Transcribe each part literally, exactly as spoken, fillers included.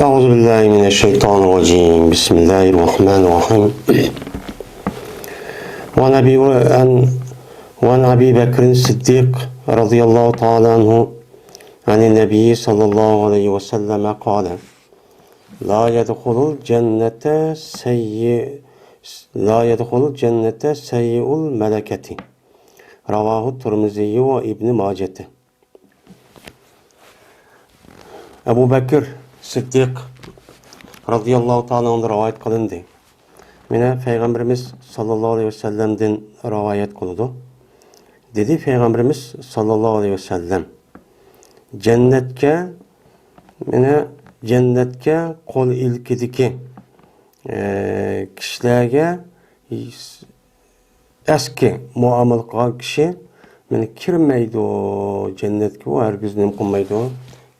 أعوذ بالله من الشيطان الرجيم. بسم الله الرحمن الرحيم. وعن أبي، وعن، وعن أبي بكر الصديق رضي الله تعالى عنه عن النبي صلى الله عليه وسلم قال: لا يدخل الجنة سيء، لا يدخل الجنة سيء الملكة. رواه الترمذي وابن ماجة. ئەبۇ بەكىر سىددىق رازىياللاھۇ تائالا ئەنھۇدىن رىۋايەت قىلىندى. مانا پەيغەمبىرىمىز ساللاللاھۇ ئەلەيھى ۋەسەللەمدىن رىۋايەت قىلىدۇ. دېدى پەيغەمبىرىمىز ساللاللاھۇ ئەلەيھى ۋەسەللەم، جەننەتكە، مانا جەننەتكە قول ئىلكىدىكى، ئە، كىشىلەرگە ئەسكى مۇئامىلە قىلغان كىشى مانا كىرمەيدۇ جەننەتكە، ئۇ ھەرگىز نېمە قىلمايدۇ،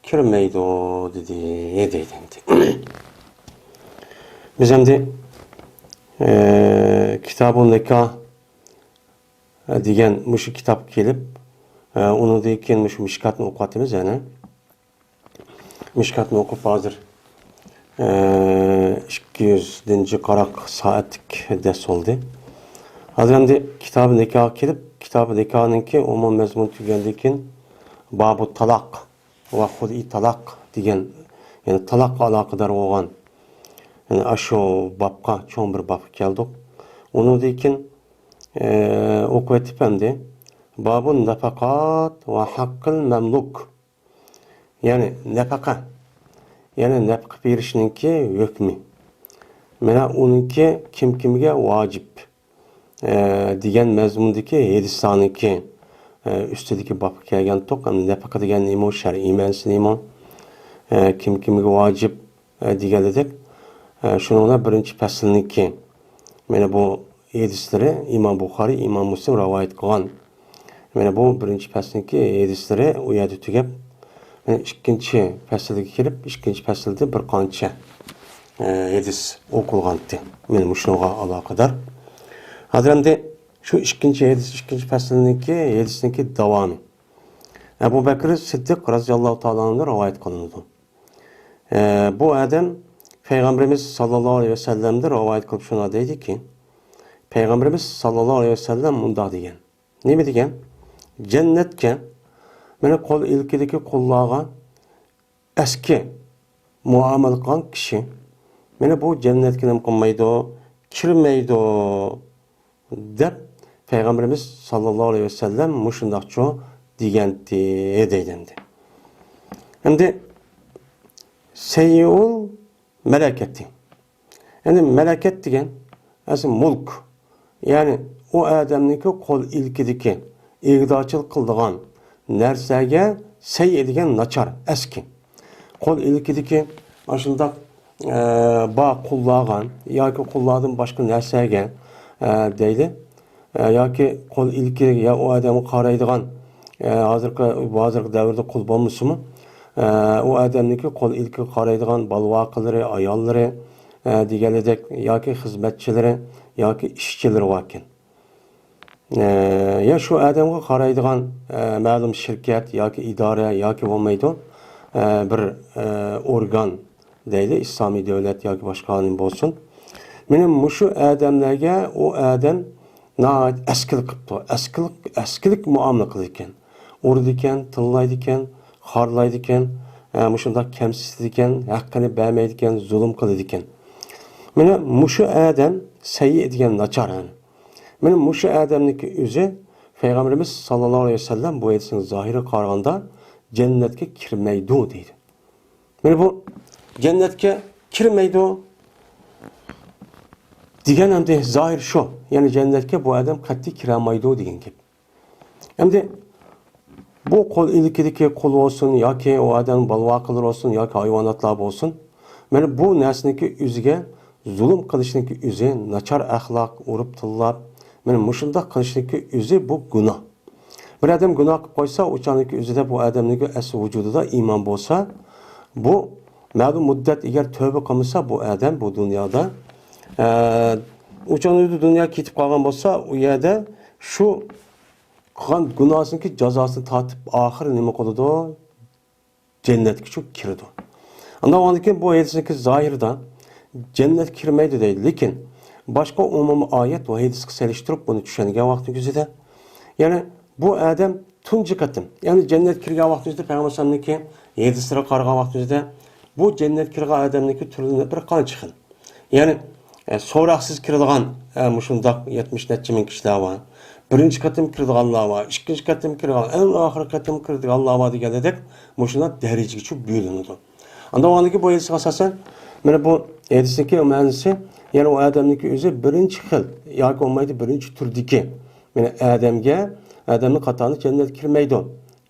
كىرمەيدۇ، دېدى، دەيدۇ ئەمدى. بىز ئەمدى، ئە، كىتابۇن نىكاھ دېگەن مۇشۇ كىتابقا كېلىپ، ئە، ئۇنىڭدىن كېيىن مۇشۇ مىشكاتنى ئوقۇۋاتىمىز يەنە. مىشكاتنى ئوقۇپ ھازىر، ئە، ئىككى يۈزدىن جىقراق سائەتلىك دەرس بولدى. ھازىر ئەمدى كىتابى نىكاھقا كېلىپ، كىتابى نىكاھنىڭكى ئومۇمىي مەزمۇنى تۈگىگەندىن كېيىن، بابۇ تالاق ۋە خۇلئى تالاق دېگەن، يەنى تالاققا ئالاقىدار بولغان، يەنى ئاشۇ بابقا، چوڭ بىر بابقا كەلدۇق. ئۇنىڭدىن كېيىن، ئە، ئوقۇۋېتىپ ئەمدى، بابۇ نەپەقات ۋە ھەققىل مەملۇك. يەنى نەپەقە، يەنى نەپەقە بېرىشنىڭكى ھۆكمى. مانا ئۇنىڭكى كىم كىمگە ۋاجىپ، ئە، دېگەن مەزمۇندىكى ھەدىسلەرنىڭكى، ئە، ئۈستىدىكى بابقا كەلگەنتۇق. ئەمدى نەپەقە دېگەن نېمە، شەرئىي مەنىسى نېمە؟ ئە، كىم كىمگە ۋاجىپ، ئە، دېگەنلىدەك، ئە، شۇنىڭ بىلەن بىرىنچى پەسىلنىڭكى، مانا بۇ ھەدىسلىرى ئىمام بۇخارىي، ئىمام مۇسلىم رىۋايەت قىلغان. مانا بۇ بىرىنچى پەسىلنىڭكى ھەدىسلىرى ئۇ يەردە تۈگەپ، مانا ئىككىنچى پەسىلگە كېلىپ، ئىككىنچى پەسىلدە بىر قانچە، ئە، ھەدىس ئوقۇلغانتى. مانا مۇشۇنىڭغا ئالاقىدار. ھازىر ئەمدى شۇ ئىككىنچى ھەدىس، ئىككىنچى پەسىلنىڭكى ھەدىسنىڭكى داۋامى. ئەبۇ بەكرى سىددىق رازىياللاھۇ تائالا ئەنھۇدىن رىۋايەت قىلىنىدۇ. ئە، بۇ ئادەم پەيغەمبىرىمىز ساللاللاھۇ ئەلەيھى ۋەسەللەمدىن رىۋايەت قىلىپ شۇنداق دەيدىكى، پەيغەمبىرىمىز ساللاللاھۇ ئەلەيھى ۋەسەللەم مۇنداق دېگەن. نېمە دېگەن؟ جەننەتكە مانا قول ئىلكىدىكى قۇللارغا ئەسكى مۇئامىلە قىلغان كىشى، مانا بۇ جەننەتكە نېمە قىلمايدۇ؟ كىرمەيدۇ، دەپ پەيغەمبىرىمىز ساللاللاھۇ ئەلەيھى ۋەسەللەم مۇشۇنداقچۇ دېگەنتى، دەيدۇ ئەمدى. ئەمدى سەيئۇل مەلەكەتى. يەنى مەلەكەت دېگەن ئەسلى مۇلك. يەنى ئۇ ئادەمنىڭكى قول ئىلكىدىكى، ئىگىدارچىلىق قىلىدىغان نەرسىگە سەيئى دېگەن ناچار، ئەسكى. قول ئىلكىدىكى ئاشۇنداق، ئە، بار قۇللارغا ياكى قۇللاردىن باشقا نەرسىگە، ئە، دەيلى. ئە، ياكى قول ئىلكى يا ئۇ ئادەمگە قارايدىغان، ئە، ھازىرقى، ھازىرقى دەۋردە قۇل بولمىسىمۇ، ئە، ئۇ ئادەمنىڭكى قول ئىلكىگە قارايدىغان بالىۋاقىلىرى، ئاياللىرى، ئە، دېگەنلىدەك ياكى خىزمەتچىلىرى ياكى ئىشچىلىرى باركەن. ئە، يا شۇ ئادەمگە قارايدىغان، ئە، مەلۇم شىركەت ياكى ئىدارە ياكى بولمايدۇ، ئە، بىر، ئە، ئورگان دەيلى، ئىسلامىي دۆلەت ياكى باشقا نېمە بولسۇن. مانا مۇشۇ ئادەملەرگە ئۇ ئادەم ناھايىتى ئەسكىلىك قىپتۇ. ئەسكىلىك، ئەسكىلىك مۇئامىلە قىلىدىكەن. ئۇرىدىكەن، تىللايدىكەن، خارلايدىكەن، ئە، مۇشۇنداق كەمسىتىدىكەن، ھەققىنى بەرمەيدىكەن، زۇلۇم قىلىدىكەن. مانا مۇشۇ ئادەم سەيئى دېگەن ناچار، يەنى. مانا مۇشۇ ئادەمنىڭكى ئۆزى پەيغەمبىرىمىز ساللاللاھۇ ئەلەيھى ۋەسەللەم بۇ ھەدىسنىڭ زاھىرىغا قارىغاندا جەننەتكە كىرمەيدۇ دەيدۇ. مانا بۇ جەننەتكە كىرمەيدۇ دېگەن ئەمدى زاھىر شۇ. يەنى جەننەتكە بۇ ئادەم قەتئىي كىرەلمەيدۇ دېگەن گەپ. ئەمدى بۇ قول ئىلكىدىكى قۇل بولسۇن ياكى ئۇ ئادەم بالىۋاقىلىرى بولسۇن ياكى ھايۋاناتلار بولسۇن، مانا بۇ نەرسىنىڭكى ئۆزىگە زۇلۇم قىلىشنىڭكى ئۆزى، ناچار ئەخلاق، ئۇرۇپ تىللاپ، مانا مۇشۇنداق قىلىشنىڭكى ئۆزى بۇ گۇناھ. بىر ئادەم گۇناھ قىلىپ قويسا، ئۇ چاغنىڭكى ئۆزىدە بۇ ئادەمنىڭكى ئەسلى ۋۇجۇدىدا ئىمان بولسا، بۇ مەلۇم مۇددەت ئەگەر تۆبە قىلمىسا، بۇ ئادەم بۇ دۇنيادا، ئە، ئۇ چاغنىڭ ئۆزىدە دۇنيا كېتىپ قالغان بولسا، ئۇ يەردە شۇ قىلغان گۇناھىنىڭكى جازاسىنى تارتىپ، ئاخىرى نېمە قىلىدۇ؟ جەننەتكىچۇ كىرىدۇ. ئاندىن كېيىن بۇ ھەدىسنىڭكى زاھىرىدا جەننەتكە كىرمەيدۇ دەيدۇ. لېكىن باشقا ئومۇمىي ئايەت ۋە ھەدىسكە سېلىشتۇرۇپ بۇنى چۈشەنگەن ۋاقتىنىڭ ئۆزىدە، يەنى بۇ ئادەم تۇنجى قېتىم، يەنى جەننەتكە كىرگەن ۋاقتىمىزدا پەيغەمبەر ئەلەيھىسسالامنىڭكى ھەدىسلىرىگە قارىغان ۋاقتىمىزدا، بۇ جەننەتكە كىرگەن ئادەمنىڭكى تۈرلىرى بىر قانچە خىل. يەنى، ئە، سوراقسىز كىرىدىغان، ئە، مۇشۇنداق يەتمىش نەچچە مىڭ كىشىلەر بار. بىرىنچى قېتىم كىرىدىغانلار بار، ئىككىنچى قېتىم كىرىدىغان، ئەڭ ئاخىرقى قېتىم كىرىدىغانلار بار دېگەندەك مۇشۇنداق دەرىجىگىچە بۆلۈنىدۇ. ئاندىن ئاندىكى بۇ ھەدىسكە ئاساسەن، مانا بۇ ھەدىسنىڭكى مەنىسى، يەنى ئۇ ئادەمنىڭكى ئۆزى بىرىنچى خىل ياكى بولمايدۇ بىرىنچى تۈردىكى، مانا ئادەمگە، ئادەمنىڭ قاتارىدا جەننەتكە كىرمەيدۇ.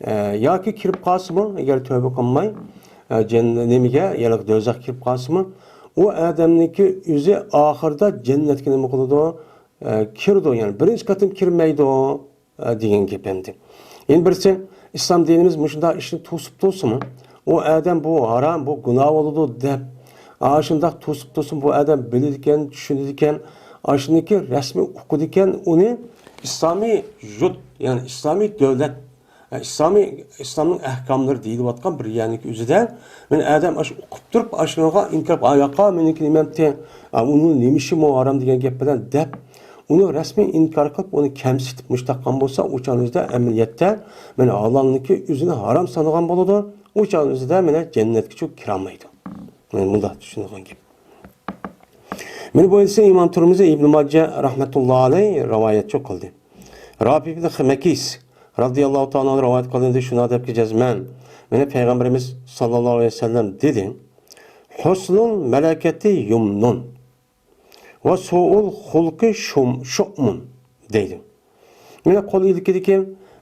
ئە، ياكى كىرىپ قالسىمۇ، ئەگەر تۆبە قىلماي، ئە، جەن-، نېمىگە، يەنى دوزاخقا كىرىپ قالسىمۇ، ئۇ ئادەمنىڭكى ئۆزى ئاخىرىدا جەننەتكە نېمە قىلىدۇ؟ ئە، كىرىدۇ، يەنى بىرىنچى قېتىم كىرمەيدۇ. ئە، دېگەن گەپ ئەمدى. يەنە بىرسى، ئىسلام دىنىمىز مۇشۇنداق ئىشنى توسۇپ تۇرسىمۇ، ئۇ ئادەم بۇ ھارام، بۇ گۇناھ بولىدۇ دەپ، ئاشۇنداق توسۇپ تۇرسىمۇ، بۇ ئادەم بىلىدىكەن، چۈشىنىدىكەن، ئاشۇنىڭكى رەسمىي ئوقۇيدىكەن، ئۇنى ئىسلامىي يۇرت، يەنى ئىسلامىي دۆلەت، ئە، ئىسلامىي، ئىسلامنىڭ ئەھكاملىرى دېيىلىۋاتقان بىر يەرنىڭكى ئۆزىدە، مانا ئادەم ئاشۇ ئوقۇپ تۇرۇپ، ئاشۇنىڭغا ئىنكار قىلىپ، «ئا، ياقا، مېنىڭكى نېمەمتى؟ ئا، ئۇنىڭ نېمە ئىشىمۇ ھارام؟» دېگەن گەپ بىلەن دەپ، ئۇنى رەسمىي ئىنكار قىلىپ، ئۇنى كەمسىتىپ، مۇشۇنداق قىلغان بولسا، ئۇ چاغنىڭ ئۆزىدە ئەمەلىيەتتە، مانا، ھالالنىڭكى ئۆزىنى ھارام سانىغان بولىدۇ. ئۇ چاغنىڭ ئۆزىدە، مانا، جەننەتكىچۇ كىرەلمەيدۇ. مانا مۇنداق چۈشىنىدىغان گەپ. مانا بۇ ھەدىسنى ئىمام تۇرمۇزى، ئىبن ماجە رەھمەتۇللا ئەلەيھ رىۋايەتچۇ قىلدى. رافى ئىبن خىمەكىس رازىياللاھۇ تائالا ئەنھۇ رىۋايەت قىلدى، شۇنداق دەپكى جەزمەن. مانا پەيغەمبىرىمىز ساللاللاھۇ ئەلەيھى ۋەسەللەم دېدى، «ھۇسنۇل مەلەكەتى يۇمنۇن ۋە سۇئۇل خۇلقى شۇم-، شۇئمۇن» دەيدۇ. مانا قول ئىلكىدىكى،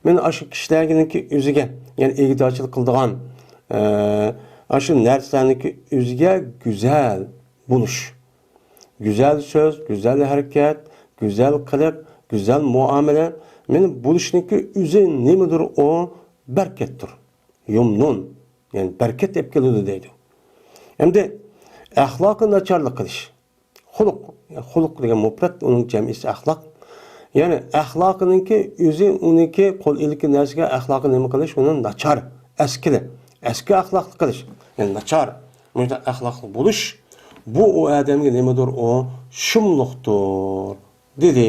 مانا ئاشۇ كىشىلەرنىڭكى ئۆزىگە، يەنى ئىگىدارچىلىق قىلىدىغان، ئە، ئاشۇ نەرسىلەرنىڭكى ئۆزىگە گۈزەل بولۇش. گۈزەل سۆز، گۈزەل ھەرىكەت، گۈزەل قىلىق، گۈزەل مۇئامىلە. مانا بولۇشنىڭكى ئۆزى نېمىدۇر ئۇ؟ بەرىكەتتۇر. يۇمنۇن، يەنى بەرىكەت ئېلىپ كېلىدۇ دەيدۇ. ئەمدى ئەخلاقى ناچارلىق قىلىش. خۇلق، خۇلق دېگەن مۇپرەت، ئۇنىڭ جەمئىسى ئەخلاق. يەنى ئەخلاقىنىڭكى ئۆزى، ئۇنىڭكى قول ئىلكى نەرسىگە ئەخلاقى نېمە قىلىش، ئۇنى ناچار، ئەسكىلى، ئەسكى ئەخلاقلىق قىلىش. يەنى ناچار، مۇشۇنداق ئەخلاقلىق بولۇش، بۇ ئۇ ئادەمگە نېمىدۇر، ئۇ شۇملۇقتۇر. دېدى،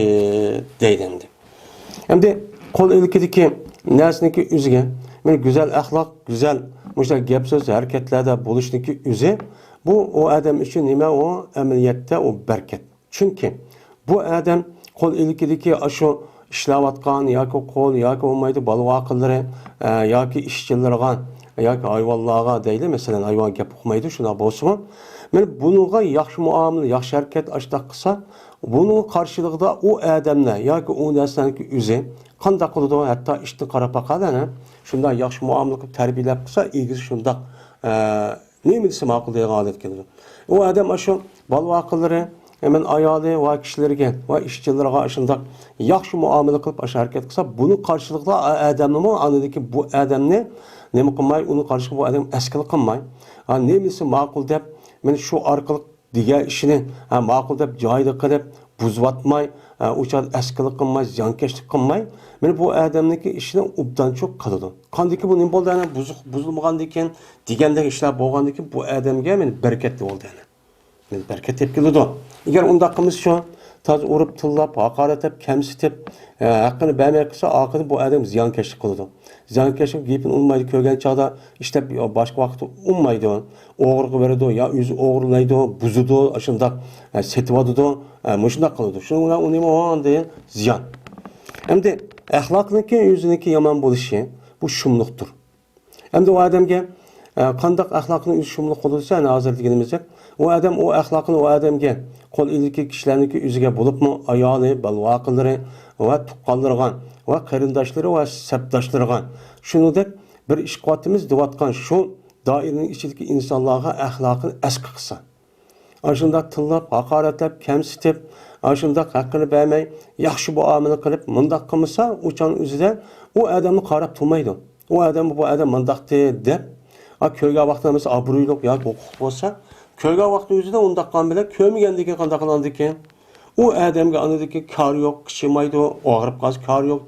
دەيدۇ ئەمدى. ئەمدى قول ئىلكىدىكى نەرسىنىڭكى ئۆزىگە، مانا گۈزەل ئەخلاق، گۈزەل مۇشۇنداق گەپ سۆز، ھەرىكەتلەردە بولۇشنىڭكى ئۆزى، بۇ ئۇ ئادەم ئۈچۈن نېمە ئۇ؟ ئەمەلىيەتتە ئۇ بەرىكەت. چۈنكى بۇ ئادەم قول ئىلكىدىكى ئاشۇ ئىشلەۋاتقان ياكى قول ياكى بولمايدۇ بالىۋاقىلىرى، ئە، ياكى ئىشچىلىرىغا ياكى ھايۋانلارغا دەيلى، مەسىلەن، ھايۋان گەپ ئۇقمايدۇ، شۇنداق بولسىمۇ، مانا بۇنىڭغا ياخشى مۇئامىلە، ياخشى ھەرىكەت ئاشۇنداق قىلسا، بۇنىڭ قارشىلىقىدا ئۇ ئادەملەر ياكى ئۇ نەرسىلەرنىڭكى ئۆزى قانداق قىلىدۇ؟ ھەتتا ئىشتىن قاراپ باقايلى، شۇنداق ياخشى مۇئامىلە قىلىپ تەربىيەلەپ قىلسا، ئىگىسى شۇنداق، ئە، نېمە دېسە ماقۇل دەيدىغان ھالەتكە كېلىدۇ. ئۇ ئادەم ئاشۇ بالىۋاقىلىرى، ھەممە ئايالى ۋە كىشىلىرىگە ۋە ئىشچىلىرىغا ئاشۇنداق ياخشى مۇئامىلە قىلىپ، ئاشۇ ھەرىكەت قىلسا، بۇنىڭ قارشىلىقىدا ئا-، ئادەمنىمۇ ئاندىكى بۇ ئادەمنى نېمە قىلماي، ئۇنىڭ قارشىلىقىدا بۇ ئادەم ئەسكىلىك قىلماي، ھا، نېمە دېسە ماقۇل دەپ، مانا شۇ ئارقىلىق دېگەن ئىشىنى، ھە، ماقۇل دەپ جايىدا قىلىپ، بۇزۇۋاتماي، ھە، ئۇ چاغدا ئەسكىلىك قىلماي، زىيانكەشلىك قىلماي، مانا بۇ ئادەمنىڭكى ئىشىنى ئوبدانچۇ قىلىدۇ. قاندىكى بۇ نېمە بولدى، ئەنە بۇزۇق-، بۇزۇلمىغاندىكىن، دېگەندەك ئىشلار بولغاندىكىن، بۇ ئادەمگە مانا بەرىكەت بولدى، ئەنە. بەرىكەت تېپىپ كېلىدۇ. ئەگەر ئۇنداق قىلمىسا شۇ، تازا ئۇرۇپ، تىللاپ، ھاقارەتلەپ، كەمسىتىپ، ئە، ھەققىنى بەرمەي قىلسا، ئاخىرىدا بۇ ئادەم زىيانكەشلىك قىلىدۇ. زىيانكەشلىك گېپىنى ئۇنىمايدۇ، كۆرگەن چاغدا ئىشلەپ، باشقا ۋاقىتتا ئۇنىمايدۇ. ئوغرىغا بېرىدۇ، يا ئۆزى ئوغرىلايدۇ، بۇزىدۇ، ئاشۇنداق، ئە، سېتىۋاتىدۇ، ئە، مۇشۇنداق قىلىدۇ. شۇنىڭ بىلەن ئۇنىمۇ ئاندىن زىيان. ئەمدى ئەخلاقنىڭكى ئۆزىنىڭكى يامان بولۇشى، بۇ شۇملۇقتۇر. ئەمدى ئۇ ئادەمگە، ئە، قانداق ئەخلاقنى ئۆزى شۇملۇق قىلىدۇ دېسە، ئەنە ھازىر دېگىنىمىزدەك، ئۇ ئادەم ئۇ ئەخلاقنى ئۇ ئادەمگە، قول ئىلكى كىشىلەرنىڭكى ئۆزىگە بولۇپمۇ ئايالى، بالىۋاقىلىرى ۋە تۇغقانلىرىغا ۋە قېرىنداشلىرى ۋە سەپداشلىرىغا، شۇنىڭدەك بىر ئىش قىلىۋاتىمىز دەۋاتقان شۇ دائىرىنىڭ ئىچىدىكى ئىنسانلارغا ئەخلاقىنى ئەسكى قىلسا، ئاشۇنداق تىللاپ، ھاقارەتلەپ، كەمسىتىپ، ئاشۇنداق ھەققىنى بەرمەي، ياخشى مۇئامىلە قىلىپ، مۇنداق قىلمىسا، ئۇ چاغنىڭ ئۆزىدە ئۇ ئادەمنى قاراپ تۇرمايدۇ. ئۇ ئادەم، بۇ ئادەم مۇنداقتى دەپ، ئا، كۆرگەن ۋاقتىدا مەسىلەن، ئابرۇيلۇق ياكى ھوقۇقلۇق بولسا، كۆرگەن ۋاقتى ئۆزىدە ئۇنداق قىلغان بىلەن، كۆرمىگەندىن كېيىن قانداق قىلغاندىكىن، ئۇ ئادەمگە ئاندىكى كارى يوق، قىچىمايدۇ، ئاغرىپ قالسا كارى يوق،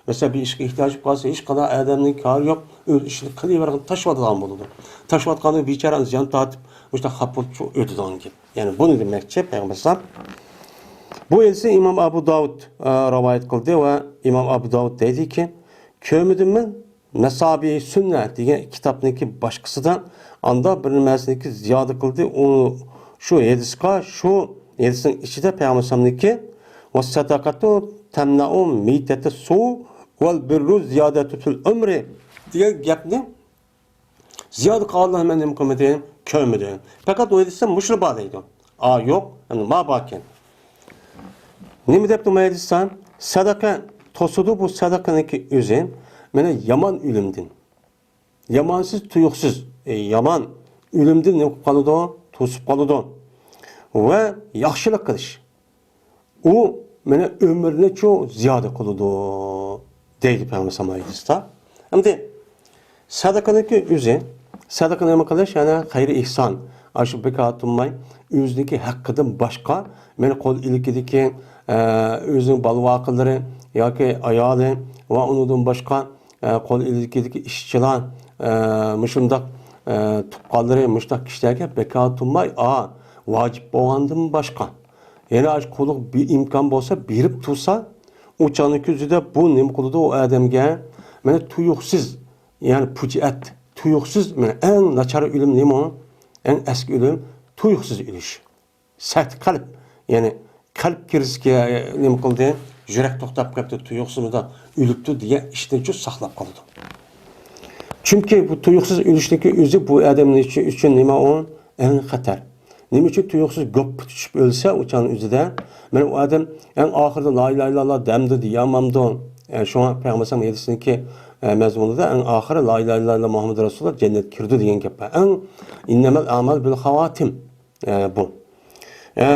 مەسىلەن، بىر ئىشقا ئېھتىياجى قالسا، ھېچقانداق ئادەمنىڭ كارى يوق، ئۆز ئىشىنى قىلىۋەرگەن، تاشلىۋاتىدىغان بولىدۇ. تاشلىۋاتقاندا بىچارە زىيان تارتىپ، مۇشۇنداق خاپا بولۇپ شۇ ئۆتىدىغان گەپ. يەنى بۇنى دېمەكچى پەيغەمبەر ئەلەيھىسسالام. بۇ ھەدىسنى ئىمام ئەبۇ داۋۇد، ئە، رىۋايەت قىلدى ۋە ئىمام ئەبۇ داۋۇد دەيدىكى، كۆرمىدىممەن مەسابىھ سۈننە دېگەن كىتابنىڭكى باشقىسىدا ئاندا بىر نېمەسىنىڭكى زىيادە قىلدى. ئۇ شۇ ھەدىسقا، شۇ ھەدىسنىڭ ئىچىدە پەيغەمبەر ئەلەيھىسسالامنىڭكى، «ۋەسسەدەقەتۇ تەمنەئۇ مەيتەتە سۇ ۋەل بىررۇ زىيادەتۇ فىل ئۆمرى» دېگەن گەپنى زىيادە قىلغانلارنى مەن نېمە قىلمىدىم؟ كۆرمىدىم. پەقەت ئۇ ھەدىستە مۇشۇلا بار دەيدۇ. ئا، يوق، ئەمدى ما باركەن. نېمە دەپتۇ مۇ ھەدىستە؟ سەدەقە توسىدۇ، بۇ سەدەقىنىڭكى ئۆزى مانا يامان ئۆلۈمدىن. يامانسىز، تۇيۇقسىز، ئە، يامان ئۆلۈمدىن نېمە قىلىپ قالىدۇ؟ توسۇپ قالىدۇ. ۋە ياخشىلىق قىلىش. ئۇ مانا ئۆمۈرنىچۇ زىيادە قىلىدۇ، دەيدۇ پەيغەمبەر ئەلەيھىسسالام ھەدىستە. ئەمدى سەدىقىنىڭكى ئۆزى، سەدىقە نېمە قىلىش؟ يەنى خەير ئېھسان. ئاشۇ بىكار تۇرماي، ئۆزىنىڭكى ھەققىدىن باشقا، مانا قول ئىلكىدىكى، ئە، ئۆزىنىڭ بالا-ۋاقىلىرى ياكى ئايالى ۋە ئۇنىڭدىن باشقا، ئە، قول ئىلكىدىكى ئىشچىلار، ئە، مۇشۇنداق، ئە، تۇغقانلىرى مۇشۇنداق كىشىلەرگە بىكار تۇرماي، ئا، ۋاجىپ بولغاندىن باشقا، يەنە ئاشۇ قۇللۇق بىر ئىمكان بولسا، بېرىپ تۇرسا، ئۇ چاغنىڭ كۆزىدە بۇ نېمە قىلىدۇ ئۇ ئادەمگە؟ مانا تۇيۇقسىز، يەنى پۇجىئەت، تۇيۇقسىز، مانا ئەڭ ناچار ئۆلۈم نېمە ئۇ؟ ئەڭ ئەسكى ئۆلۈم تۇيۇقسىز ئۆلۈش. سەت قەلب، يەنى قەلب كىرىزىسكە نېمە قىلدى؟ يۈرەك توختاپ قېپتۇ، تۇيۇقسىز مۇنداق ئۆلۈپتۇ دېگەن ئىشتىنچۇ ساقلاپ قالىدۇ. چۈنكى بۇ تۇيۇقسىز ئۆلۈشنىڭكى ئۆزى بۇ ئادەم ئۈچۈن، ئۈچۈن نېمە ئۇ؟ ئەڭ خەتەر. نېمە ئۈچۈن تۇيۇقسىز گۆپكە چۈشۈپ ئۆلسە ئۇ چاغنىڭ ئۆزىدە؟ مانا ئۇ ئادەم ئەڭ ئاخىرىدا لا ئىلاھە ئىللاللا دەمدۇ دېيەلمەمدۇ؟ ئە، شۇڭا پەيغەمبەر ئەلەيھىسسالام ھەدىسىنىڭكى، ئە، مەزمۇنىدا ئەڭ ئاخىرى لا ئىلاھە ئىللاللا مۇھەممەد رەسۇلۇللا جەننەتكە كىرىدۇ دېگەن گەپ بار. ئەڭ ئىننەمەل ئەمال بىل خاۋاتىم. ئە، بۇ. ئە،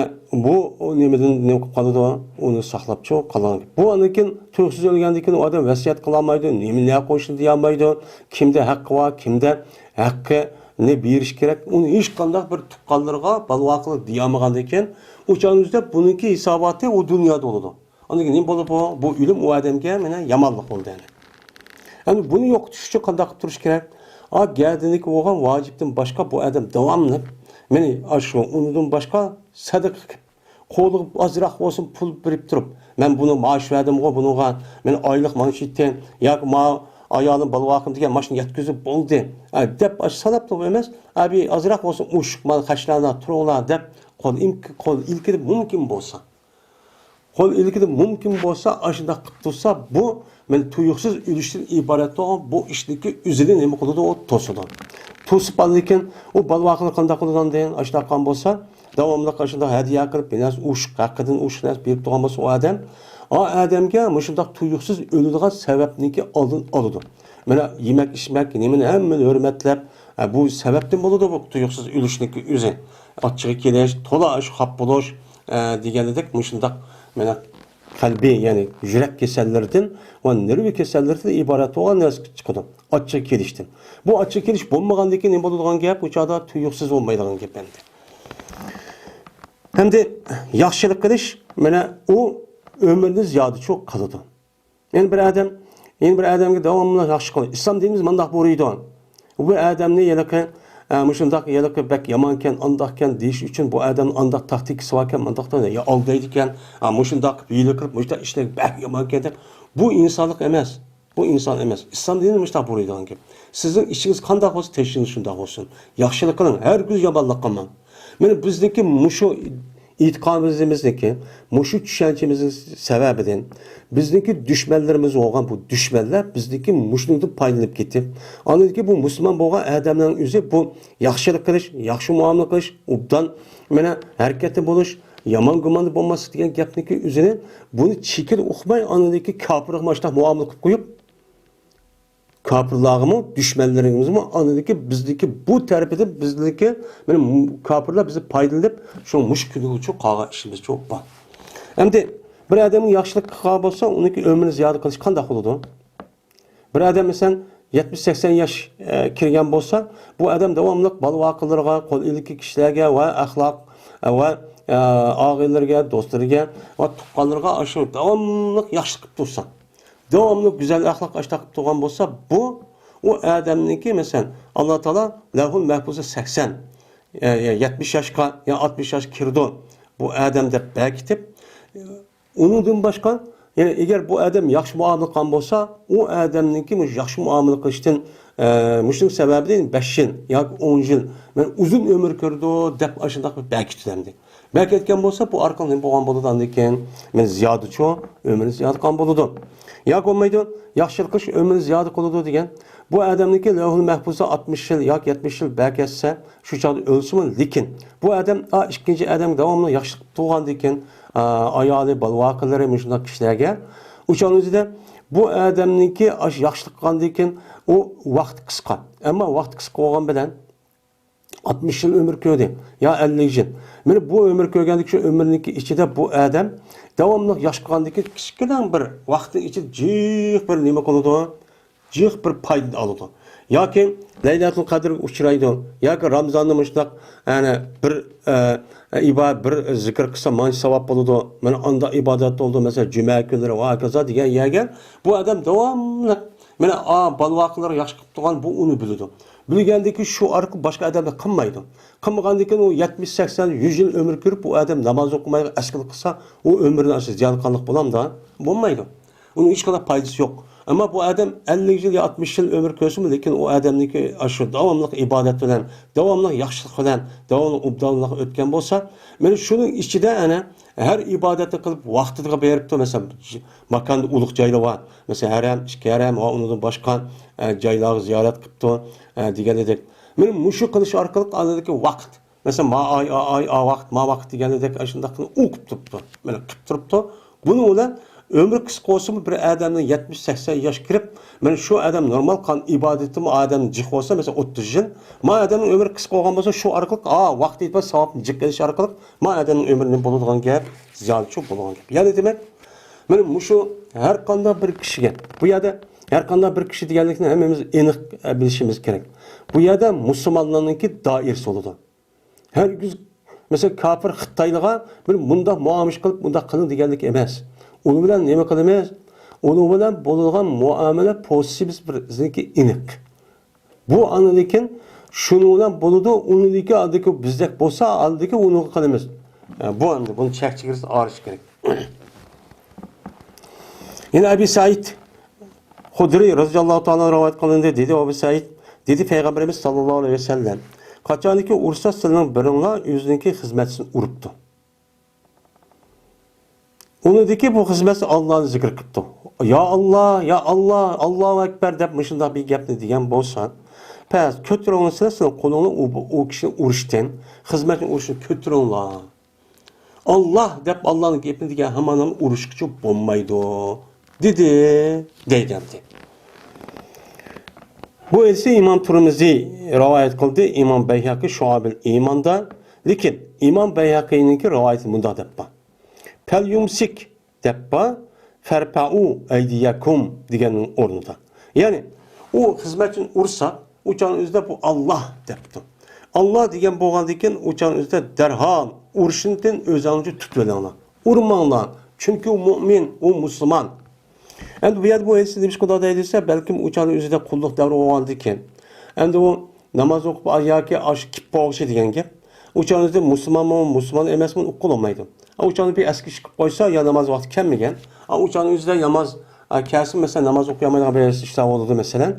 بۇ ئۇ نېمىدىن نېمە قىلىپ قالىدۇ؟ ئۇنى ساقلاپچۇ قالغان گەپ. بۇ ئاندىن كېيىن تۇيۇقسىز ئۆلگەندىن كېيىن ئۇ ئادەم ۋەسىيەت قىلالمايدۇ، نېمە، نە قويۇشنى دېيەلمەيدۇ، كىمدە ھەققى بار، كىمدە ھەققىنى بېرىش كېرەك. ئۇنى ھېچقانداق بىر تۇغقانلىرىغا، بالا-ۋاقىلىرىغا دېيەلمىگەندىن كېيىن، ئۇ چاغنىڭ ئۆزىدە بۇنىڭكى ھېساباتى ئۇ دۇنيادا بولىدۇ. ئاندىن كېيىن نېمە بولىدۇ بۇ؟ بۇ ئۆلۈم ئۇ ئادەمگە مانا يامانلىق بولدى، يەنى. ئەمدى بۇنى يوقىتىش ئۈچۈن قانداق قىلىپ تۇرۇش كېرەك؟ ئا، گەدىنىدىكى بولغان ۋاجىپتىن باشقا بۇ ئادەم داۋاملىق، مانا، ئاشۇ، ئۇنىڭدىن باشقا سەدىقە قىلىپ، قولىغا ئازراق بولسۇن پۇل بېرىپ تۇرۇپ، مەن بۇنى مائاش بەردىمغۇ بۇنىڭغا، مەن ئايلىق مانا شۇ يېتتى، ياكى ما ئايالىم، بالا-ۋاقىم دېگەن ماشىنا يەتكۈزۈپ بولدى، ئە، دەپ ئاشۇ ساناپ تۇرۇپ ئەمەس، ئەبى ئازراق بولسۇن ئوشۇق مال خەجلەڭلار، تۇرۇڭلار دەپ قول ئىمك-، قول ئىلكىدە مۇمكىن بولسا. قول ئىلكىدە مۇمكىن بولسا، ئاشۇنداق قىلىپ تۇرسا، بۇ مانا تۇيۇقسىز ئۆلۈشتىن ئىبارەت بولغان بۇ ئىشنىڭكى ئۆزىنى نېمە قىلىدۇ؟ ئۇ توسىدۇ. توسۇپ ئاندىن كېيىن ئۇ بالا-ۋاقىلىرى قانداق قىلىدۇ ئاندىن؟ ئاشۇنداق قىلغان بولسا، داۋاملىق ئاشۇنداق ھەدىيە قىلىپ، بىر نەرسە ئوشۇق، ھەققىدىن ئوشۇق نەرسە بېرىپ تۇرغان بولسا ئۇ ئادەم، ئا ئادەمگە مۇشۇنداق تۇيۇقسىز ئۆلىدىغان سەۋەبنىڭكى ئالدىنى ئالىدۇ. مانا يېمەك-ئىچمەك، نېمىنى ھەممىنى ھۆرمەتلەپ، ئە، بۇ سەۋەبتىن بولىدۇ بۇ تۇيۇقسىز ئۆلۈشنىڭكى ئۆزى. ئاچچىقى كېلىش، تولا شۇ خاپا بولۇش، ئە، دېگەندەك مۇشۇنداق مانا قەلبىي، يەنى يۈرەك كېسەللىرىدىن ۋە نېرۋا كېسەللىرىدىن ئىبارەت بولغان نەرسە چىقىدۇ. ئاچچىقى كېلىشتىن. بۇ ئاچچىقى كېلىش بولمىغاندىن كېيىن نېمە بولىدىغان گەپ؟ ئۇ چاغدا تۇيۇقسىز بولمايدىغان گەپ ئەمدى. ئەمدى ياخشىلىق قىلىش، مانا ئۇ ئۆمرىنى زىيادىچۇ قىلىدۇ. يەنە بىر ئادەم، يەنە بىر ئادەمگە داۋاملىق ياخشى قىلىدۇ. ئىسلام دىنىمىز مانداق بۇيرۇيدۇ. بۇ ئادەمنى ھېلىقى، ئە، مۇشۇنداق ھېلىقى بەك يامانكەن، ئانداقكەن دېيىش ئۈچۈن بۇ ئادەمنىڭ ئانداق تاكتىكىسى باركەن، مانداق يا ئالدايدىكەن، ئا، مۇشۇنداق ھىيلە قىلىپ، مۇشۇنداق ئىشلەرگە بەك يامانكەن دەپ. بۇ ئىنسانلىق ئەمەس. بۇ ئىنسان ئەمەس. ئىسلام دىنى مۇشۇنداق بۇيرۇيدىغان گەپ. سىزنىڭ ئىشىڭىز قانداق بولسا، تېشىڭىز شۇنداق بولسۇن. ياخشىلىق قىلىڭ، ھەرگىز يامانلىق قىلماڭ. مانا بىزنىڭكى مۇشۇ ئېتىقادىمىزنىڭكى، مۇشۇ چۈشەنچىمىزنىڭ سەۋەبىدىن بىزنىڭكى دۈشمەنلىرىمىز بولغان بۇ دۈشمەنلەر بىزنىڭكى مۇشۇنىڭدىن پايدىلىنىپ كېتىپ، ئاندىن كېيىن بۇ مۇسۇلمان بولغان ئادەمنىڭ ئۆزى بۇ ياخشىلىق قىلىش، ياخشى مۇئامىلە قىلىش، ئوبدان مانا ھەرىكەتتە بولۇش، يامان گۇماندا بولماسلىق دېگەن گەپنىڭكى ئۆزىنى بۇنى چېكىنى ئۇقماي، ئاندىن كېيىن كاپىرغا مۇشۇنداق مۇئامىلە قىلىپ قويۇپ، كاپىرلارغىمۇ، دۈشمەنلىرىمىزمۇ ئاندىكى بىزدىكى بۇ تەرىپىدىن بىزدىكى، مانا، كاپىرلار بىزنى پايدىلىنىپ، شۇ مۇشۇ كۈنگىچە قالغان ئىشىمىزچۇ بار. ئەمدى بىر ئادەمگە ياخشىلىق قىلغان بولسا، ئۇنىڭكى ئۆمرىنى زىيادە قىلىش قانداق بولىدۇ؟ بىر ئادەم، مەسىلەن، يەتمىش سەكسەن ياش، ئە، كىرگەن بولسا، بۇ ئادەم داۋاملىق بالا-ۋاقىلىرىغا، قول ئىلكى كىشىلەرگە ۋە ئەخلاق، ئە، ۋە، ئە، ئاغىنىلىرىگە، دوستلىرىگە ۋە تۇغقانلىرىغا ئاشۇ داۋاملىق ياخشىلىق قىلىپ تۇرسا، داۋاملىق گۈزەل ئەخلاق ئاشۇنداق قىلىپ تۇرغان بولسا، بۇ، ئۇ ئادەمنىڭكى، مەسىلەن، ئاللا تائالا لەۋھۇل مەھپۇزدا سەكسەن، يا، يا يەتمىش ياشقا، يا ئاتمىش ياشقا كىرىدۇ. بۇ ئادەم دەپ بەكىتىپ، ئۇنىڭدىن باشقا، يەنى ئەگەر بۇ ئادەم ياخشى مۇئامىلە قىلغان بولسا، ئۇ ئادەمنىڭكى مۇشۇ ياخشى مۇئامىلە قىلىشتىن، ئە، مۇشۇنىڭ سەۋەبىدىن بەش يىل ياكى ئون يىل، مەن ئۇزۇن ئۆمۈر كۆرىدۇ دەپ ئاشۇنداق بىر بەكىتىلەمدى. بەكىتكەن بولسا، بۇ ئارقىلىق نېمە بولغان بولىدۇ ئاندىن كېيىن؟ مەن زىيادىچۇ، ئۆمرى زىيادە قىلغان بولىدۇ. ياكى بولمايدۇ، ياخشىلىق قىلىش ئۆمرىنى زىيادە قىلىدۇ دېگەن. بۇ ئادەمنىڭكى لەۋھۇل مەھپۇزدا ئاتمىش يىل ياكى يەتمىش يىل بەكەتسە، شۇ چاغدا ئۆلسىمۇ، لېكىن بۇ ئادەم، ئا، ئىككىنچى ئادەمگە داۋاملىق ياخشىلىق قىلىپ تۇرغاندىن كېيىن، ئا، ئايالى، بالا-ۋاقىلىرى مۇشۇنداق كىشىلەرگە، ئۇ چاغنىڭ ئۆزىدە بۇ ئادەمنىڭكى ئاشۇ ياخشىلىق قىلغاندىن كېيىن ئۇ ۋاقتى قىسقا. ئەمما ۋاقتى قىسقا بولغان بىلەن، ئاتمىش يىل ئۆمۈر كۆردى يا ئەللىك يىل. مانا بۇ ئۆمۈر كۆرگەندىكى شۇ ئۆمۈرنىڭكى ئىچىدە بۇ ئادەم داۋاملىق ياخشى قىلغاندىكى كىچىككىنە بىر ۋاقىتنىڭ ئىچىدە جىق بىر نېمە قىلىدۇ؟ جىق بىر پايدىنى ئالىدۇ. ياكى لەيلەتۇل قەدىرگە ئۇچرايدۇ. ياكى رامزاندا مۇشۇنداق، يەنى بىر، ئە، ئىبا-، بىر زىكىر قىلسا مانچە ساۋاب بولىدۇ. مانا ئاندا ئىبادەت بولىدۇ. مەسىلەن، جۈمە كۈنلىرى ۋە ھاكازا دېگەن يەرگە بۇ ئادەم داۋاملىق، مانا، ئا، بالا-ۋاقىلىرى ياخشى قىلىپ تۇرغان بۇ ئۇنى بىلىدۇ. بىلگەندىن كېيىن شۇ ئارقىلىق باشقا ئادەملەر قىلمايدۇ. قىلمىغاندىن كېيىن ئۇ يەتمىش، سەكسەن، يۈز يىل ئۆمۈر كۆرۈپ، ئۇ ئادەم ناماز ئوقۇماي ئەسكىلىك قىلسا، ئۇ ئۆمرىنى ئاشۇ زىيان قىلغانلىق بولامدا؟ بولمايدۇ. ئۇنىڭ ھېچقانداق پايدىسى يوق. ئەمما بۇ ئادەم ئەللىك يىل يا ئاتمىش يىل ئۆمۈر كۆرسىمۇ، لېكىن ئۇ ئادەمنىڭكى ئاشۇ داۋاملىق ئىبادەت بىلەن، داۋاملىق ياخشىلىق بىلەن، داۋاملىق ئوبدانلىق ئۆتكەن بولسا، مانا شۇنىڭ ئىچىدە ئەنە ھەر ئىبادەتنى قىلىپ ۋاقتىدا بېرىپتۇ. مەسىلەن، ماكاندا ئۇلۇغ جايلار بار. مەسىلەن، ھەرەم، ئىككى ھەرەم ۋە ئۇنىڭدىن باشقا، ئە، جايلارغا زىيارەت قىپتۇ، ئە، دېگەندەك. مانا مۇشۇ قىلىش ئارقىلىق ئاندىكى ۋاقىت، مەسىلەن، ما ئاي، ئا ئاي، ئا ۋاقىت، ما ۋاقىت دېگەندەك ئاشۇنداق قىلىپ ئوقۇپ تۇرۇپتۇ. مانا قىپ تۇرۇپتۇ. بۇنىڭ بىلەن ئۆمرى قىسقا بولسىمۇ، بىر ئادەمنىڭ يەتمىش، سەكسەن ياش كىرىپ، مانا شۇ ئادەم نورمال قىلغان ئىبادىتىمۇ ئادەمنىڭ جىق بولسا، مەسىلەن، ئوتتۇز يىل، ما ئادەمنىڭ ئۆمرى قىسقا بولغان بولسا، شۇ ئارقىلىق، ئا، ۋاقتى يېتىپ ۋە ساۋابنى جىق ئېلىش ئارقىلىق ما ئادەمنىڭ ئۆمرى نېمە بولىدىغان گەپ، زىيانچۇ بولىدىغان گەپ. يەنى دېمەك، مانا مۇشۇ ھەر قانداق بىر كىشىگە، بۇ يەردە ھەر قانداق بىر كىشى دېگەنلىكنى ھەممىمىز ئېنىق، ئە، بىلىشىمىز كېرەك. بۇ يەردە مۇسۇلمانلارنىڭكى دائىرىسى بولىدۇ. ھەرگىز، مەسىلەن، كاپىر خىتايلىغا بىر مۇنداق مۇئامىلە قىلىپ، مۇنداق قىلىڭ دېگەنلىك ئەمەس. ئۇنىڭ بىلەن نېمە قىلىمىز؟ ئۇنىڭ بىلەن بولىدىغان مۇئامىلە پوزىتسىيىمىز بىر بىزنىڭكى ئېنىق. بۇ ئاندىن كېيىن شۇنىڭ بىلەن بولىدۇ، ئۇنىڭدىكى ئالدىكى بىزدەك بولسا، ئالدىكى ئۇنىڭغا قىلىمىز. ئە، بۇ ئەمدى بۇنى چەك چېگرىسىنى ئايرىش كېرەك. يەنە ئەبى سەئىد خۇدرىي رەزىياللاھۇ تائالا رىۋايەت قىلىندى، دېدى، ئەبۇ سەئىد، دېدى، پەيغەمبىرىمىز ساللاللاھۇ ئەلەيھى ۋەسەللەم، قاچانكى ئۇرسا سىلەرنىڭ بىرىڭلار ئۆزىنىڭكى خىزمەتچىسىنى ئۇرۇپتۇ. ئۇنىڭدىكى بۇ خىزمەتچى ئاللانى زىكىر قىپتۇ. يا ئاللا، يا ئاللا، ئاللاھۇ ئەكبەر دەپ مۇشۇنداق بىر گەپنى دېگەن بولسا، پەس كۆتۈرۈڭلار سىلەر، سىلەر قولۇڭلار ئۇ، ئۇ كىشىنى ئۇرۇشتىن، خىزمەتنى ئۇرۇشتىن كۆتۈرۈڭلار. ئاللا دەپ ئاللانىڭ گېپىنى دېگەن ھامان ئۇرۇشقىچە بولمايدۇ، دېدى، دەيدىغانتى. بۇ ھەدىسنى ئىمام تۇرمىزى رىۋايەت قىلدى، ئىمام بەيھەقى شۇئابىل ئىماندا. لېكىن ئىمام بەيھەقىنىڭكى رىۋايىتى مۇنداق دەپ بار. پەل يۇمسىك دەپ بار، فەرپەئۇ ئەيدىيەكۇم دېگەننىڭ ئورنىدا. يەنى ئۇ خىزمەتچىنى ئۇرسا، ئۇ چاغنىڭ ئۆزىدە بۇ ئاللا دەپتۇ. ئاللا دېگەن بولغاندىن كېيىن ئۇ چاغنىڭ ئۆزىدە دەرھال ئۇرۇشتىن ئۆزۈڭلارنى تۇتۇۋېلىڭلار. ئۇرماڭلار. چۈنكى ئۇ مۇئمىن، ئۇ مۇسۇلمان. ئەمدى بۇ يەردە بۇ ھەدىستە نېمىشقا مۇنداق دەيدۇ دېسە، بەلكىم ئۇ چاغنىڭ ئۆزىدە قۇللۇق دەۋرى بولغاندىن كېيىن. ئەمدى ئۇ ناماز ئوقۇپ ياكى ئاشۇ كىپ بولغۇچى دېگەن گەپ. ئۇ چاغنىڭ ئۆزىدە مۇسۇلمانمۇ، مۇسۇلمان ئەمەسمۇ ئۇقۇپ بولمايدۇ. ئۇ چاغنى بىر ئەسكە چىقىپ قويسا، يا ناماز ۋاقتى كەلمىگەن. ئۇ چاغنىڭ ئۆزىدە ناماز كەلسە، مەسىلەن، ناماز ئوقۇيالمايدىغان بىر ئىشلار بولىدۇ، مەسىلەن.